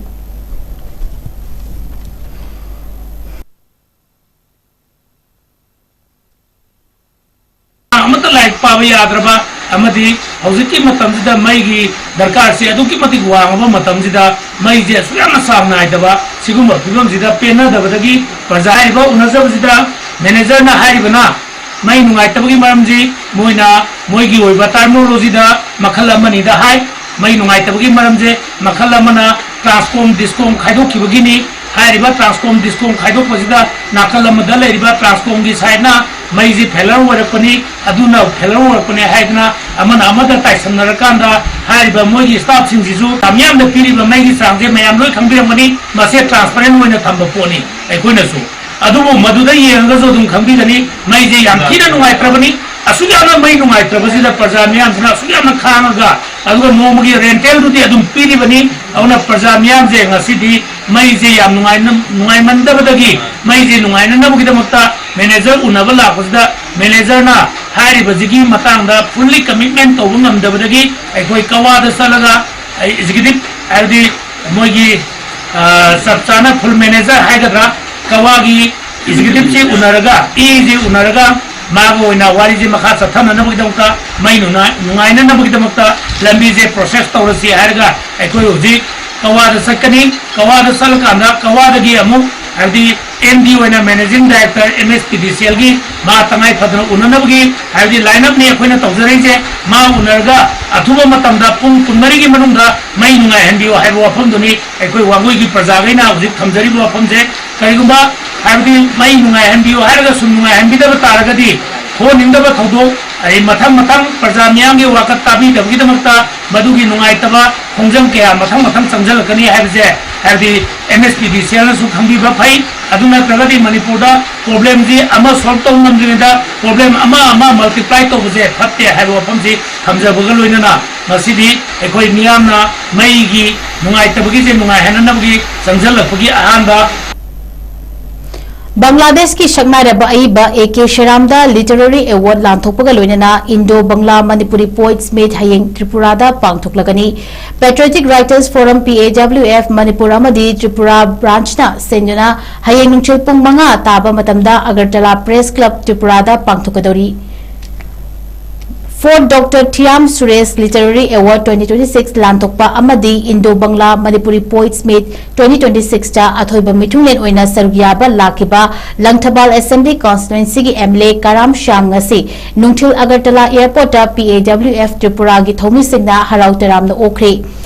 ꯑꯃꯠꯇ ꯂꯥꯏꯔꯤꯛ ꯄꯥꯕ ꯌꯥꯗ꯭ꯔꯕ, ꯑꯃꯗꯤ ꯍꯧꯖꯤꯛꯀꯤ ꯃꯇꯝꯁꯤꯗ ꯃꯩꯒꯤ ꯗꯔꯀꯥꯔꯁꯤ ꯑꯗꯨꯛꯀꯤ ꯃꯇꯤꯛ ꯋꯥꯡꯉꯕ ꯃꯇꯝꯁꯤꯗ ꯃꯩꯁꯦ ꯑꯁꯨꯛ ꯌꯥꯝꯅ ꯆꯥꯡ ꯅꯥꯏꯗꯕ ꯁꯤꯒꯨꯝꯕ ꯐꯤꯕꯝꯁꯤꯗ ꯄꯦꯟꯅꯗꯕꯗꯒꯤ ꯄ꯭ꯔꯖꯥ ꯍꯥꯏꯔꯤꯕ ꯎꯅꯖꯕꯁꯤꯗ ꯃꯦꯅꯦꯖꯔꯅ ꯍꯥꯏꯔꯤꯕꯅ ꯃꯩ ꯅꯨꯡꯉꯥꯏꯇꯕꯒꯤ ꯃꯔꯝꯁꯤ ꯃꯣꯏꯅ ꯃꯣꯏꯒꯤ ꯑꯣꯏꯕ ꯇꯔꯃꯤꯅꯣꯂꯣꯖꯤꯗ ꯃꯈꯜ ꯑꯃꯅꯤꯗ ꯍꯥꯏ꯫ ꯃꯩ ꯅꯨꯡꯉꯥꯏꯇꯕꯒꯤ ꯃꯔꯝꯁꯦ ꯃꯈꯜ ꯑꯃꯅ ꯇ꯭ꯔꯥꯟꯁꯀꯣꯝ ꯗꯤꯁꯀꯣꯝ ꯈꯥꯏꯗꯣꯛꯈꯤꯕꯒꯤꯅꯤ꯫ ꯍꯥꯏꯔꯤꯕ ꯇ꯭ꯔꯥꯟꯁꯀꯣꯝ ꯗꯤꯁꯀꯣꯝ ꯈꯥꯏꯗꯣꯛꯄꯁꯤꯗ ꯅꯥꯀꯜ ꯑꯃꯗ ꯂꯩꯔꯤꯕ ꯇ꯭ꯔꯥꯟꯁꯀꯣꯝꯒꯤ ꯁꯥꯏꯠꯅ ꯃꯩꯁꯤ ꯐꯦꯂꯔ ꯑꯣꯏꯔꯛꯄꯅꯤ, ꯑꯗꯨꯅ ꯐꯦꯂꯔ ꯑꯣꯏꯔꯛꯄꯅꯤ ꯍꯥꯏꯗꯅ ꯑꯃꯅ ꯑꯃꯗ ꯇꯥꯏꯁꯟꯅꯔꯀꯥꯟꯗ ꯍꯥꯏꯔꯤꯕ ꯃꯣꯏꯒꯤ ꯁ꯭ꯇꯥꯐꯁꯤꯡꯁꯤꯁꯨ ꯃꯤꯌꯥꯝꯗ ꯄꯤꯔꯤꯕ ꯃꯩꯒꯤ ꯆꯥꯡꯁꯦ ꯃꯌꯥꯝ ꯂꯣꯏ ꯈꯪꯕꯤꯔꯝꯒꯅꯤ꯫ ꯃꯁꯦ ꯇ꯭ꯔꯥꯟꯁꯄꯔꯦꯟ ꯑꯣꯏꯅ ꯊꯝꯕ ꯄꯣꯠꯅꯤ ꯑꯩꯈꯣꯏꯅꯁꯨ꯫ ꯑꯗꯨꯕꯨ ꯃꯗꯨꯗ ꯌꯦꯡꯉꯒꯁꯨ ꯑꯗꯨꯝ ꯈꯪꯕꯤꯒꯅꯤ, ꯃꯩꯁꯦ ꯌꯥꯝ ꯊꯤꯅ ꯅꯨꯡꯉꯥꯏꯇ꯭ꯔꯕꯅꯤ꯫ ꯑꯁꯨꯛ ꯌꯥꯝꯅ ꯃꯩ ꯅꯨꯡꯉꯥꯏꯇ꯭ꯔꯕꯁꯤꯗ ꯄ꯭ꯔꯖꯥ ꯃꯤꯌꯥꯝꯁꯤꯅ ꯑꯁꯨꯛ ꯌꯥꯝꯅ ꯈꯥꯡꯉꯒ, ꯑꯗꯨꯒ ꯅꯣꯡꯃꯒꯤ ꯔꯦꯟꯇꯦꯜꯗꯨꯗꯤ ꯑꯗꯨꯝ ꯄꯤꯔꯤꯕꯅꯤ꯫ ꯑꯗꯨꯅ ꯄ꯭ꯔꯖꯥ ꯃꯤꯌꯥꯝꯁꯦ ꯉꯁꯤꯗꯤ ꯃꯩꯁꯦ ꯌꯥꯝ ꯅꯨꯡꯉꯥꯏꯅ-, ꯅꯨꯡꯉꯥꯏꯃꯟꯗꯕꯗꯒꯤ ꯃꯩꯁꯦ ꯅꯨꯡꯉꯥꯏꯅꯅꯕꯒꯤꯗꯃꯛꯇ ꯃꯦꯅꯦꯖꯔ ꯎꯅꯕ ꯂꯥꯛꯄꯁꯤꯗ ꯃꯦꯅꯦꯖꯔꯅ ꯍꯥꯏꯔꯤꯕꯁꯤꯒꯤ ꯃꯇꯥꯡꯗ ꯐꯨꯜꯂꯤ ꯀꯃꯤꯠꯃꯦꯟ ꯇꯧꯕ ꯉꯝꯗꯕꯗꯒꯤ ꯑꯩꯈꯣꯏ ꯀꯋꯥꯗ ꯆꯠꯂꯒ ꯑꯩ ꯑꯦꯛꯖꯤꯀ꯭ꯌꯨꯇꯤꯚ, ꯍꯥꯏꯕꯗꯤ ꯃꯣꯏꯒꯤ, ꯑ, ꯆꯞ ꯆꯥꯅ ꯐꯨꯜ ꯃꯦꯅꯦꯖꯔ ꯍꯥꯏꯒꯗ꯭ꯔꯥ, ꯀꯋꯥꯒꯤ ꯑꯦꯛꯖꯤꯀ꯭ꯌꯨꯇꯤꯚꯁꯤ ꯎꯅꯔꯒ, ꯏꯁꯤ ꯎꯅꯔꯒ ꯃꯥꯒ ꯑꯣꯏꯅ ꯋꯥꯔꯤꯁꯤ ꯃꯈꯥ ꯆꯠꯊꯅꯅꯕꯒꯤꯗꯃꯛꯇ, ꯃꯩ ꯅꯨꯡꯉꯥꯏ-, ꯅꯨꯡꯉꯥꯏꯅꯅꯕꯒꯤꯗꯃꯛꯇ ꯂꯝꯕꯤꯁꯦ ꯄ꯭ꯔꯣꯁꯦꯁ ꯇꯧꯔꯁꯤ ꯍꯥꯏꯔꯒ ꯑꯩꯈꯣꯏ ꯍꯧꯖꯤꯛ ꯀꯋꯥꯗ ꯆꯠꯀꯅꯤ꯫ ꯀꯋꯥꯗ ꯆꯠꯂꯀꯥꯟꯗ ꯀꯋꯥꯗꯒꯤ ꯑꯃꯨꯛ, ꯍꯥꯏꯕꯗꯤ ꯑꯦꯝ ꯗꯤ ꯑꯣꯏꯅ managing director M S P D C ꯑꯦꯜꯒꯤ ꯃꯥ ꯇꯉꯥꯏ ꯐꯗꯅ ꯎꯅꯅꯕꯒꯤ, ꯍꯥꯏꯕꯗꯤ ꯂꯥꯏꯟ ꯑꯞꯅꯤ ꯑꯩꯈꯣꯏꯅ ꯇꯧꯖꯔꯛꯏꯁꯦ꯫ ꯃꯥ ꯎꯅꯔꯒ ꯑꯊꯨꯕ ꯃꯇꯝꯗ ꯄꯨꯡ ꯀꯨꯟꯃꯔꯤꯒꯤ ꯃꯅꯨꯡꯗ ꯃꯩ ꯅꯨꯡꯉꯥꯏꯍꯟꯕꯤꯌꯨ ꯍꯥꯏꯕ ꯋꯥꯐꯝꯗꯨꯅꯤ ꯑꯩꯈꯣꯏ ꯋꯥꯡꯒꯣꯏꯒꯤ ꯄ꯭ꯔꯖꯥꯈꯩꯅ ꯍꯧꯖꯤꯛ ꯊꯝꯖꯔꯤꯕ ꯋꯥꯐꯝꯁꯦ꯫ ꯀꯔꯤꯒꯨꯝꯕ, ꯍꯥꯏꯕꯗꯤ ꯃꯩ ꯅꯨꯡꯉꯥꯏꯍꯟꯕꯤꯌꯨ ꯍꯥꯏꯔꯒ ꯁꯨꯝ ꯅꯨꯡꯉꯥꯏꯍꯟꯕꯤꯗꯕ ꯇꯥꯔꯒꯗꯤ ꯊꯣꯛꯍꯟꯅꯤꯡꯗꯕ ꯊꯧꯗꯣꯛ, ꯑꯩ ꯃꯊꯪ ꯃꯊꯪ ꯄ꯭ꯔꯖꯥ ꯃꯤꯌꯥꯝꯒꯤ ꯋꯥꯀꯠ ꯇꯥꯕꯤꯗꯕꯒꯤꯗꯃꯛꯇ ꯃꯗꯨꯒꯤ ꯅꯨꯡꯉꯥꯏꯇꯕ ꯈꯣꯡꯖꯪ ꯀꯌꯥ ꯃꯊꯪ ꯃꯊꯪ ꯆꯪꯁꯤꯜꯂꯛꯀꯅꯤ ꯍꯥꯏꯕꯁꯦ, ꯍꯥꯏꯕꯗꯤ ꯑꯦꯝ ꯑꯦꯁ ꯄꯤ ꯗꯤ ꯁꯤ ꯑꯦꯜꯅꯁꯨ ꯈꯪꯕꯤꯕ ꯐꯩ꯫ ꯑꯗꯨ ꯅꯠꯇ꯭ꯔꯒꯗꯤ ꯃꯅꯤꯄꯨꯔꯗ ꯄ꯭ꯔꯣꯕ꯭ꯂꯦꯝꯁꯤ ꯑꯃ ꯁꯣꯜꯕ ꯇꯧꯕ ꯉꯝꯗ꯭ꯔꯤꯉꯩꯗ ꯄ꯭ꯔꯣꯕ꯭ꯂꯦꯝ ꯑꯃ ꯑꯃ ꯃꯜꯇꯤꯄ꯭ꯂꯥꯏ ꯇꯧꯕꯁꯦ ꯐꯠꯇꯦ ꯍꯥꯏꯕ ꯋꯥꯐꯝꯁꯤ ꯊꯝꯖꯕꯒ ꯂꯣꯏꯅꯅ ꯉꯁꯤꯗꯤ ꯑꯩꯈꯣꯏ ꯃꯤꯌꯥꯝꯅ ꯃꯩꯒꯤ ꯅꯨꯡꯉꯥꯏꯇꯕꯒꯤꯁꯦ ꯅꯨꯡꯉꯥꯏꯍꯟꯅꯅꯕꯒꯤ ꯆꯪꯁꯤꯜꯂꯛꯄꯒꯤ ꯑꯍꯥꯟꯕ ꯕꯪꯒ꯭ꯂꯥꯗꯦꯁꯀꯤ ꯁꯛꯅꯥꯏꯔꯕ ꯑꯏꯕ ꯑꯦ ꯀꯦ ꯁꯦꯔꯥꯝꯗ ꯂꯤꯇꯔꯦꯔꯤ ꯑꯦꯋꯥꯔꯗ ꯂꯥꯟꯊꯣꯛꯄꯒ ꯂꯣꯏꯅꯅ ꯏꯟꯗꯣ ꯕꯪꯒ꯭ꯂꯥ ꯃꯅꯤꯄꯨꯔꯤ ꯄꯣꯏꯠꯁ ꯃꯤꯠ ꯍꯌꯦꯡ ꯇ꯭ꯔꯤꯄꯨꯔꯥꯗ ꯄꯥꯡꯊꯣꯛꯂꯒꯅꯤ꯫ Patriotic Writers Forum, P A W F, Manipur ꯑꯃꯗꯤ ꯇ꯭ꯔꯤꯄꯨꯔꯥ ꯕ꯭ꯔꯥꯟꯆꯅ ꯁꯤꯟꯗꯨꯅ ꯍꯌꯦꯡ ꯅꯨꯡꯊꯤꯜ ꯄꯨꯡ ꯃꯉꯥ ꯇꯥꯕ ꯃꯇꯝꯗ ꯑꯒꯔꯇꯂꯥ ꯄ꯭ꯔꯦꯁ ꯀ꯭ꯂꯕ ꯇ꯭ꯔꯤꯄꯨꯔꯥꯗ ꯄꯥꯡꯊꯣꯛꯀꯗꯧꯔꯤ꯫ Fourth Doctor Thiam Suresh Literary Award twenty twenty-six ꯂꯥꯟꯊꯣꯛꯄ ꯑꯃꯗꯤ Indo Bangla Manipuri Poets Meet twenty twenty-six ꯇ ꯑꯊꯣꯏꯕ ꯃꯤꯊꯨꯡꯂꯦꯟ ꯑꯣꯏꯅ ꯁꯔꯨꯛ ꯌꯥꯕ ꯂꯥꯛꯈꯤꯕ ꯂꯪꯊꯕꯥꯜ Assembly Constituency ꯒꯤ M L A ꯀꯔꯥꯝ ꯁ꯭ꯌꯥꯝ ꯉꯁꯤ ꯅꯨꯡꯊꯤꯜ ꯑꯒꯔꯇꯂꯥ Airport ꯇ P A W F Tripura ꯒꯤ ꯊꯧꯃꯤꯁꯤꯡꯅ ꯍꯔꯥꯎ ꯇꯔꯥꯝꯅ ꯑꯣꯛꯈ꯭ꯔꯦ꯫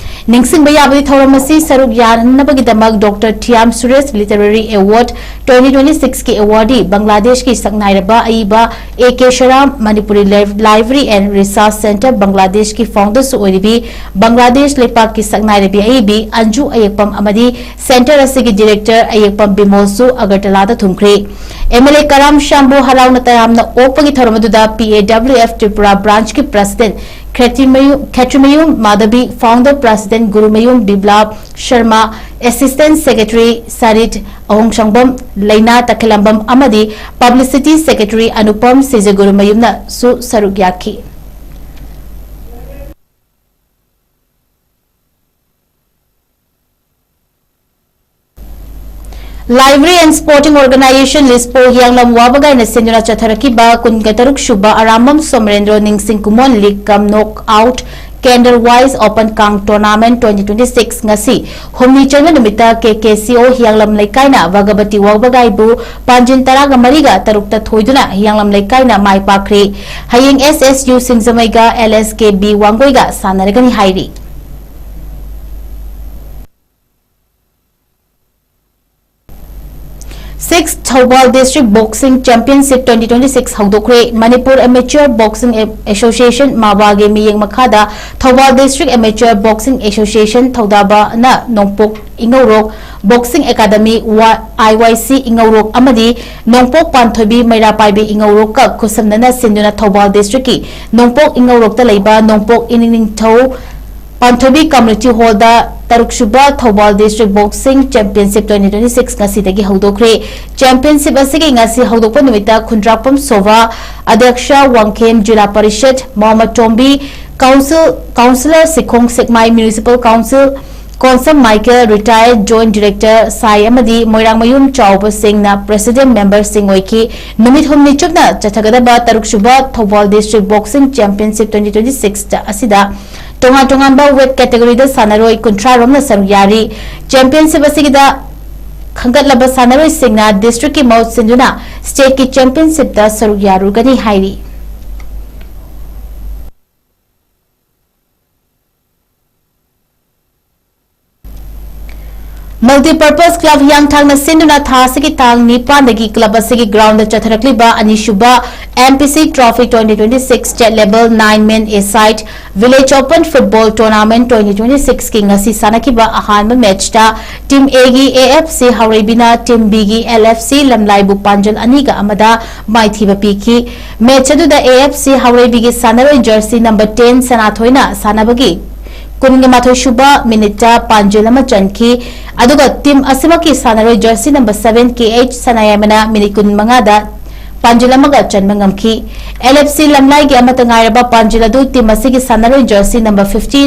ꯅꯤꯡꯁꯤꯡꯕ ꯌꯥꯕꯗꯤ ꯊꯧꯔꯝ ꯑꯁꯤ ꯁꯔꯨꯛ ꯌꯥꯅꯅꯕꯒꯤꯗꯃꯛ Doctor Thiam Suresh Literary Award twenty twenty-six ꯀꯤ awardee ꯕꯪꯒ꯭ꯂꯥꯗꯦꯁꯀꯤ ꯁꯛꯅꯥꯏꯔꯕ ꯑꯏꯕ A K Sharam, Manipuri Liv-, Library and Research Centre ꯕꯪꯒ꯭ꯂꯥꯗꯦꯁꯀꯤ founderꯁꯨ ꯑꯣꯏꯔꯤꯕꯤ ꯕꯪꯒ꯭ꯂꯥꯗꯦꯁ ꯂꯩꯄꯥꯛꯀꯤ ꯁꯛꯅꯥꯏꯔꯕꯤ ꯑꯏꯕꯤ ꯑꯟꯖꯨ ꯑꯌꯦꯛꯄꯝ ꯑꯃꯗꯤ centre ꯑꯁꯤꯒꯤ director ꯑꯌꯦꯛꯄꯝ ꯕꯤꯃꯣꯜꯁꯨ ꯑꯒꯔꯇꯂꯥꯗ ꯊꯨꯡꯈ꯭ꯔꯦ꯫ M L A ꯀꯔꯥꯝ ꯁ꯭ꯌꯥꯝꯕꯨ ꯍꯔꯥꯎꯅ ꯇꯌꯥꯝꯅ ꯑꯣꯛꯄꯒꯤ ꯊꯧꯔꯝ ꯑꯗꯨꯗ P A W F Tripura branchꯀꯤ president ꯈꯦꯇ꯭ꯔꯤꯃꯌꯨ-, Khetrimayum Madhabi, founder president Gurumayum ꯕꯤꯕ꯭ꯂꯥ Sharma, assistant secretary ꯁꯔꯤꯠ ꯑꯍꯣꯡꯁꯪꯕꯝ, ꯂꯩꯅꯥ ꯇꯈꯦꯂꯝꯕꯝ ꯑꯃꯗꯤ publicity secretary ꯑꯅꯨꯄꯝ ꯁꯤꯖꯒꯨꯔꯨꯃꯌꯨꯝꯅꯁꯨ ꯁꯔꯨꯛ ꯌꯥꯈꯤ꯫ Library and Sporting Organisation, ꯂꯤꯁꯄꯣ, ꯍꯤꯌꯥꯡꯂꯝ ꯋꯥꯕꯒꯥꯏꯅ ꯁꯤꯟꯗꯨꯅ ꯆꯠꯊꯔꯛꯈꯤꯕ ꯀꯨꯟꯒ ꯇꯔꯨꯛ ꯁꯨꯕ ꯑꯔꯥꯝꯕꯝ ꯁꯣꯃꯔꯦꯟꯗ꯭ꯔꯣ ꯅꯤꯡꯁꯤꯡ ꯀꯨꯃꯣꯟ league cum knock out Candle Wise Open Kang Tournament twenty twenty-six ꯉꯁꯤ ꯍꯨꯝꯅꯤ ꯆꯟꯕ ꯅꯨꯃꯤꯠꯇ K K C O ꯍꯤꯌꯥꯡꯂꯝ ꯂꯩꯀꯥꯏꯅ ꯚꯒꯕꯇꯤ ꯋꯥꯕꯒꯥꯏꯕꯨ ꯄꯥꯟꯖꯤꯟ ꯇꯔꯥꯒ ꯃꯔꯤꯒ ꯇꯔꯨꯛꯇ ꯊꯣꯏꯗꯨꯅ ꯍꯤꯌꯥꯡꯂꯝ ꯂꯩꯀꯥꯏꯅ ꯃꯥꯏ ꯄꯥꯛꯈ꯭ꯔꯦ꯫ ꯍꯌꯦꯡ S S U ꯁꯤꯡꯖꯃꯩꯒ L S K B ꯋꯥꯡꯒꯣꯏꯒ ꯁꯥꯟꯅꯔꯒꯅꯤ ꯍꯥꯏꯔꯤ꯫ Six Thoubal District Boxing Championship twenty twenty-six ꯍꯧꯗꯣꯛꯈ꯭ꯔꯦ꯫ Manipur Amateur Boxing Association, ꯃꯥꯕꯥꯒꯤ ꯃꯤꯠꯌꯦꯡ ꯃꯈꯥꯗ Thoubal District Amateur Boxing Association ꯊꯧꯗꯥꯕꯅ ꯅꯣꯡꯄꯣꯛ ꯏꯉꯧꯔꯣꯛ Boxing Academy, ꯋꯥ-, I Y C ꯏꯉꯧꯔꯣꯛ ꯑꯃꯗꯤ ꯅꯣꯡꯄꯣꯛ ꯄꯥꯟꯊꯣꯏꯕꯤ ꯃꯩꯔꯥ ꯄꯥꯏꯕꯤ ꯏꯉꯧꯔꯣꯛꯀ ꯈꯨꯠꯁꯝꯅꯅ ꯁꯤꯟꯗꯨꯅ ꯊꯧꯕꯥꯜ districtꯀꯤ ꯅꯣꯡꯄꯣꯛ ꯏꯉꯧꯔꯣꯛꯇ ꯂꯩꯕ ꯅꯣꯡꯄꯣꯛ ꯏꯅꯤꯡꯊꯧ ꯄꯥꯟꯊꯣꯏꯕꯤ Community Hallꯗ ꯇꯔꯨꯛ ꯁꯨꯕ Thoubal District Boxing Championship twenty twenty-six ꯉꯁꯤꯗꯒꯤ ꯍꯧꯗꯣꯛꯈ꯭ꯔꯦ꯫ Championship ꯑꯁꯤꯒꯤ ꯉꯁꯤ ꯍꯧꯗꯣꯛꯄ ꯅꯨꯃꯤꯠꯇ ꯈꯨꯟꯗ꯭ꯔꯥꯛꯄꯝ ꯁꯣꯚꯥ, ꯑꯗ꯭ꯌꯛꯁ ꯋꯥꯡꯈꯦꯝ ꯖꯤꯂꯥ ꯄꯔꯤꯁꯠ, ꯃꯣꯍꯝꯃꯗ ꯇꯣꯝꯕꯤ, council, councillor ꯁꯤꯈꯣꯡ ꯁꯦꯛꯃꯥꯏ Municipal Council, Konsam Michael, retired Joint Director ꯁꯥꯏ ꯑꯃꯗꯤ ꯃꯣꯏꯔꯥꯡꯃꯌꯨꯝ ꯆꯥꯎꯕ ꯁꯤꯡꯅ President member ꯁꯤꯡ ꯑꯣꯏꯈꯤ꯫ ꯅꯨꯃꯤꯠ ꯍꯨꯝꯅꯤ ꯆꯨꯞꯅ ꯆꯠꯊꯒꯗꯕ ꯇꯔꯨꯛ ꯁꯨꯕ Thoubal District Boxing Championship twenty twenty-six ꯑꯁꯤꯗ ꯇꯣꯉꯥꯟ ꯇꯣꯉꯥꯟꯕ weight category ꯗ ꯁꯥꯟꯅꯔꯣꯏ ꯀꯨꯟꯊ꯭ꯔꯥ ꯔꯣꯝꯅ ꯁꯔꯨꯛ ꯌꯥꯔꯤ꯫ Championship ꯑꯁꯤꯒꯤꯗ ꯈꯟꯒꯠꯂꯕ ꯁꯥꯟꯅꯔꯣꯏꯁꯤꯡꯅ district ꯀꯤ ꯃꯍꯨꯠ ꯁꯤꯟꯗꯨꯅ state ꯀꯤ championship ꯇ ꯁꯔꯨꯛ ꯌꯥꯔꯨꯒꯅꯤ ꯍꯥꯏꯔꯤ꯫ Multipurpose Club ꯍꯤꯌꯥꯡꯊꯥꯡꯅ ꯁꯤꯟꯗꯨꯅ ꯊꯥ ꯑꯁꯤꯒꯤ ꯇꯥꯡ ꯅꯤꯄꯥꯟꯗꯒꯤ club ꯑꯁꯤꯒꯤ ground ꯗ ꯆꯠꯊꯔꯛꯂꯤꯕ ꯑꯅꯤꯁꯨꯕ M P C Trophy twenty twenty-six State Level nine Men A Side Village Open Football Tournament twenty twenty-six ꯀꯤ ꯉꯁꯤ ꯁꯥꯟꯅꯈꯤꯕ ꯑꯍꯥꯟꯕ match ꯇ Team A ꯒꯤ A F C ꯍꯥꯎꯔꯩꯕꯤꯅ Team B ꯒꯤ L F C ꯂꯝꯂꯥꯏꯕꯨ ꯄꯥꯟꯖꯜ ꯑꯅꯤꯒ ꯑꯃꯗ ꯃꯥꯏꯊꯤꯕ ꯄꯤꯈꯤ꯫ Match ꯑꯗꯨꯗ A F C ꯍꯥꯎꯔꯩꯕꯤꯒꯤ ꯁꯥꯟꯅꯔꯣꯏ jersey number ten ꯁꯅꯥꯊꯣꯏꯅ ꯁꯥꯟꯅꯕꯒꯤ ꯀꯨꯟꯃꯥꯊꯣꯏ ꯁꯨꯕ minute ꯇ ꯄꯥꯟꯖꯤꯜ ꯑꯃ ꯆꯟꯈꯤ꯫ ꯑꯗꯨꯒ team ꯑꯁꯤꯃꯛꯀꯤ ꯁꯥꯟꯅꯔꯣꯏ jersey number seven K H ꯁꯅꯥꯌꯥꯏꯃꯅ minute ꯀꯨꯟꯃꯉꯥꯗ ꯄꯥꯟꯖꯤꯜ ꯑꯃꯒ ꯆꯟꯕ ꯉꯝꯈꯤ꯫ L F C ꯂꯝꯂꯥꯏꯒꯤ ꯑꯃꯠꯇ ꯉꯥꯏꯔꯕ ꯄꯥꯟꯖꯤꯜ ꯑꯗꯨ team ꯑꯁꯤꯒꯤ ꯁꯥꯟꯅꯔꯣꯏ jersey number fifty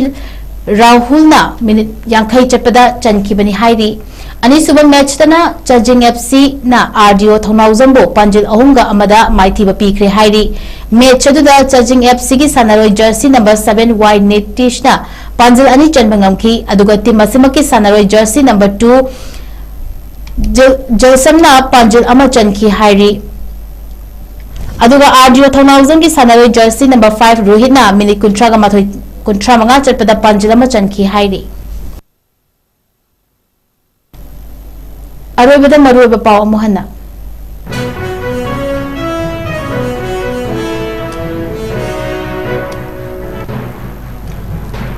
ꯔꯥꯍꯨꯜꯅ minute ꯌꯥꯡꯈꯩ ꯆꯠꯄꯗ ꯆꯟꯈꯤꯕꯅꯤ ꯍꯥꯏꯔꯤ꯫ ꯑꯅꯤꯁꯨꯕ match ꯇꯅ ꯆꯥꯖꯤꯡ F C ꯅ R D O ꯊꯧꯅꯥꯎꯖꯝꯕꯨ ꯄꯥꯟꯖꯤꯜ ꯑꯍꯨꯝꯒ ꯑꯃꯗ ꯃꯥꯏꯊꯤꯕ ꯄꯤꯈ꯭ꯔꯦ ꯍꯥꯏꯔꯤ꯫ Match ꯑꯗꯨꯗ ꯆꯥꯖꯤꯡ F C ꯒꯤ ꯁꯥꯟꯅꯔꯣꯏ jersey number seven Y ꯅꯤꯇꯤꯁꯅ ꯄꯥꯟꯖꯤꯜ ꯑꯅꯤ ꯆꯟꯕ ꯉꯝꯈꯤ꯫ ꯑꯗꯨꯒ team ꯑꯁꯤꯃꯛꯀꯤ ꯁꯥꯟꯅꯔꯣꯏ jersey number two ꯖꯤꯜ-, ꯖꯤꯜꯁꯝꯅ ꯄꯥꯟꯖꯤꯜ ꯑꯃ ꯆꯟꯈꯤ ꯍꯥꯏꯔꯤ꯫ ꯑꯗꯨꯒ R D O ꯊꯧꯅꯥꯎꯖꯝꯒꯤ ꯁꯥꯟꯅꯔꯣꯏ jersey number five ꯔꯣꯍꯤꯠꯅ minute ꯀꯨꯟꯊ꯭ꯔꯥꯒ ꯃꯥꯊꯣꯏ, ꯀꯨꯟꯊ꯭ꯔꯥ ꯃꯉꯥ ꯆꯠꯄꯗ ꯄꯥꯟꯖꯤꯜ ꯑꯃ ꯆꯟꯈꯤ ꯍꯥꯏꯔꯤ꯫ ꯑꯔꯣꯏꯕꯗ ꯃꯔꯨꯑꯣꯏꯕ ꯄꯥꯎ ꯑꯃꯨꯛ ꯍꯟꯅ꯫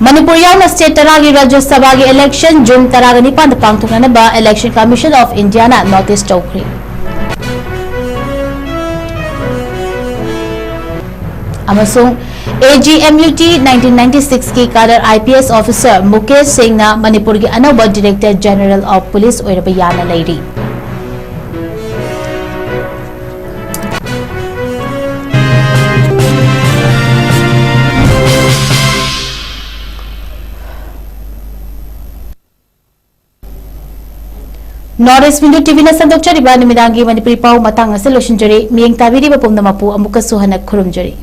ꯃꯅꯤꯄꯨꯔ ꯌꯥꯎꯅ state ꯇꯔꯥꯒꯤ ꯔꯥꯖ꯭ꯌ ꯁꯚꯥꯒꯤ election June ꯇꯔꯥꯒ ꯅꯤꯄꯥꯟꯗ ꯄꯥꯡꯊꯣꯛꯅꯅꯕ Election Commission of India ꯅ notice ꯇꯧꯈ꯭ꯔꯦ꯫ ꯑꯃꯁꯨꯡ A G M U T nineteen ninety-six ꯀꯤ cadre I P S officer Mukesh ꯁꯤꯡꯅ ꯃꯅꯤꯄꯨꯔꯒꯤ ꯑꯅꯧꯕ Director General of Police ꯑꯣꯏꯔꯕ ꯌꯥꯅ ꯂꯩꯔꯤ꯫ North East Window T V ꯅ ꯁꯟꯗꯣꯛꯆꯔꯤꯕ ꯅꯨꯃꯤꯗꯥꯡꯒꯤ ꯃꯅꯤꯄꯨꯔꯤ ꯄꯥꯎ ꯃꯇꯥꯡ ꯑꯁꯤ ꯂꯣꯏꯁꯤꯟꯖꯔꯤ꯫ ꯃꯤꯠꯌꯦꯡ ꯇꯥꯕꯤꯔꯤꯕ ꯄꯨꯝꯅꯃꯛꯄꯨ ꯑꯃꯨꯛꯀꯁꯨ ꯍꯟꯅ ꯈꯨꯔꯨꯝꯖꯔꯤ꯫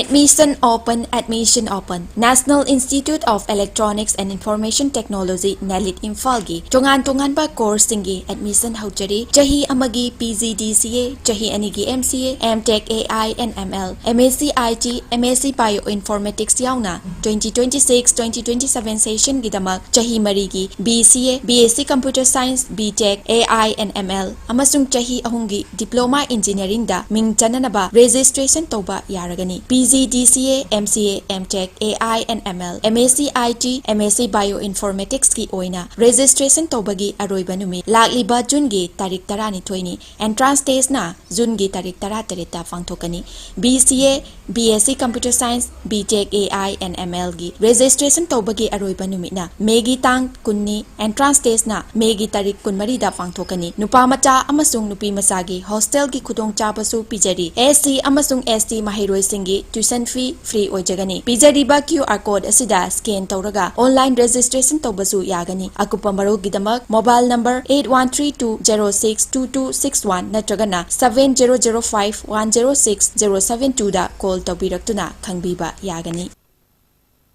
Admission open, admission open. National Institute of Electronics and Information Technology, NELIT, ꯏꯝꯐꯥꯜꯒꯤ ꯇꯣꯉꯥꯟ ꯇꯣꯉꯥꯟꯕ courseꯁꯤꯡꯒꯤ admission ꯍꯧꯖꯔꯤ꯫ ꯆꯍꯤ ꯑꯃꯒꯤ P G D C A, ꯆꯍꯤ ꯑꯅꯤꯒꯤ M C A, M Tech A I and M L, M S C I T, M S C Bioinformatics ꯌꯥꯎꯅ twenty twenty-six, twenty twenty-seven sessionꯒꯤꯗꯃꯛ ꯆꯍꯤ ꯃꯔꯤꯒꯤ B C A, B S C Computer Science, B Tech, A I and M L ꯑꯃꯁꯨꯡ ꯆꯍꯤ ꯑꯍꯨꯝꯒꯤ Diploma Engineeringꯗ ꯃꯤꯡ ꯆꯟꯅꯅꯕ registration ꯇꯧꯕ ꯌꯥꯔꯒꯅꯤ꯫ P G D C A, M C A, M Tech, A I and M L, M S C I T, M S C Bioinformaticsꯀꯤ ꯑꯣꯏꯅ registration ꯇꯧꯕꯒꯤ ꯑꯔꯣꯏꯕ ꯅꯨꯃꯤꯠ ꯂꯥꯛꯂꯤꯕ Juneꯒꯤ ꯇꯥꯔꯤꯛ ꯇꯔꯥꯅꯤꯊꯣꯏꯅꯤ꯫ Entrance testꯅ Juneꯒꯤ ꯇꯥꯔꯤꯛ ꯇꯔꯥꯇꯔꯦꯠꯇ ꯄꯥꯡꯊꯣꯛꯀꯅꯤ꯫ B C A, B S C Computer Science, B Tech A I and M Lꯒꯤ registration ꯇꯧꯕꯒꯤ ꯑꯔꯣꯏꯕ ꯅꯨꯃꯤꯠꯅ Mayꯒꯤ ꯇꯥꯡ ꯀꯨꯟꯅꯤ꯫ Entrance testꯅ Mayꯒꯤ ꯇꯥꯔꯤꯛ ꯀꯨꯟꯃꯔꯤꯗ ꯄꯥꯡꯊꯣꯛꯀꯅꯤ꯫ ꯅꯨꯄꯥ ꯃꯆꯥ ꯑꯃꯁꯨꯡ ꯅꯨꯄꯤ ꯃꯆꯥꯒꯤ hostelꯒꯤ ꯈꯨꯗꯣꯡꯆꯥꯕꯁꯨ ꯄꯤꯖꯔꯤ꯫ S C ꯑꯃꯁꯨꯡ S T ꯃꯍꯩꯔꯣꯏꯁꯤꯡꯒꯤ tuition fee free ꯑꯣꯏꯖꯒꯅꯤ꯫ ꯄꯤꯖꯔꯤꯕ Q R code ꯑꯁꯤꯗ scan ꯇꯧꯔꯒ online registration ꯇꯧꯕꯁꯨ ꯌꯥꯒꯅꯤ꯫ ꯑꯀꯨꯞꯄ ꯃꯔꯣꯜꯒꯤꯗꯃꯛ mobile number eight one three two zero six two two six one ꯅꯠꯇ꯭ꯔꯒꯅ seven zero zero five one zero six zero seven twoꯗ call ꯇꯧꯕꯤꯔꯛꯇꯨꯅ ꯈꯪꯕꯤꯕ ꯌꯥꯒꯅꯤ꯫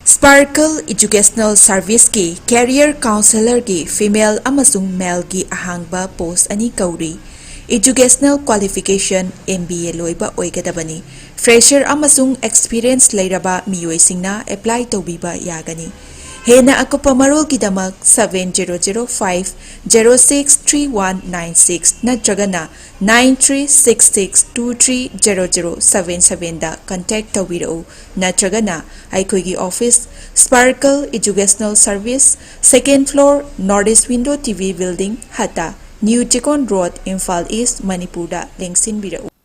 Sparkle Educational Serviceꯀꯤ Career Counsellorꯒꯤ female ꯑꯃꯁꯨꯡ maleꯒꯤ ꯑꯍꯥꯡꯕ post ꯑꯅꯤ ꯀꯧꯔꯤ꯫ Educational qualification M B A ꯂꯣꯏꯕ ꯑꯣꯏꯒꯗꯕꯅꯤ꯫ Fresher ꯑꯃꯁꯨꯡ experience ꯂꯩꯔꯕ ꯃꯤꯑꯣꯏꯁꯤꯡꯅ apply ꯇꯧꯕꯤꯕ ꯌꯥꯒꯅꯤ꯫ ꯍꯦꯟꯅ ꯑꯀꯨꯞꯄ ꯃꯔꯣꯜꯒꯤꯗꯃꯛ seven zero zero five zero six three one nine six ꯅꯠꯇ꯭ꯔꯒꯅ nine three six six two three zero zero seven sevenꯗ contact ꯇꯧꯕꯤꯔꯛꯎ, ꯅꯠꯇ꯭ꯔꯒꯅ ꯑꯩꯈꯣꯏꯒꯤ office, Sparkle Educational Service, second floor, North East Window T V Building, ꯍꯠꯇ, New Chikon Road, Imphal East, ꯃꯅꯤꯄꯨꯔꯗ ꯂꯦꯡꯁꯤꯟꯕꯤꯔꯛꯎ꯫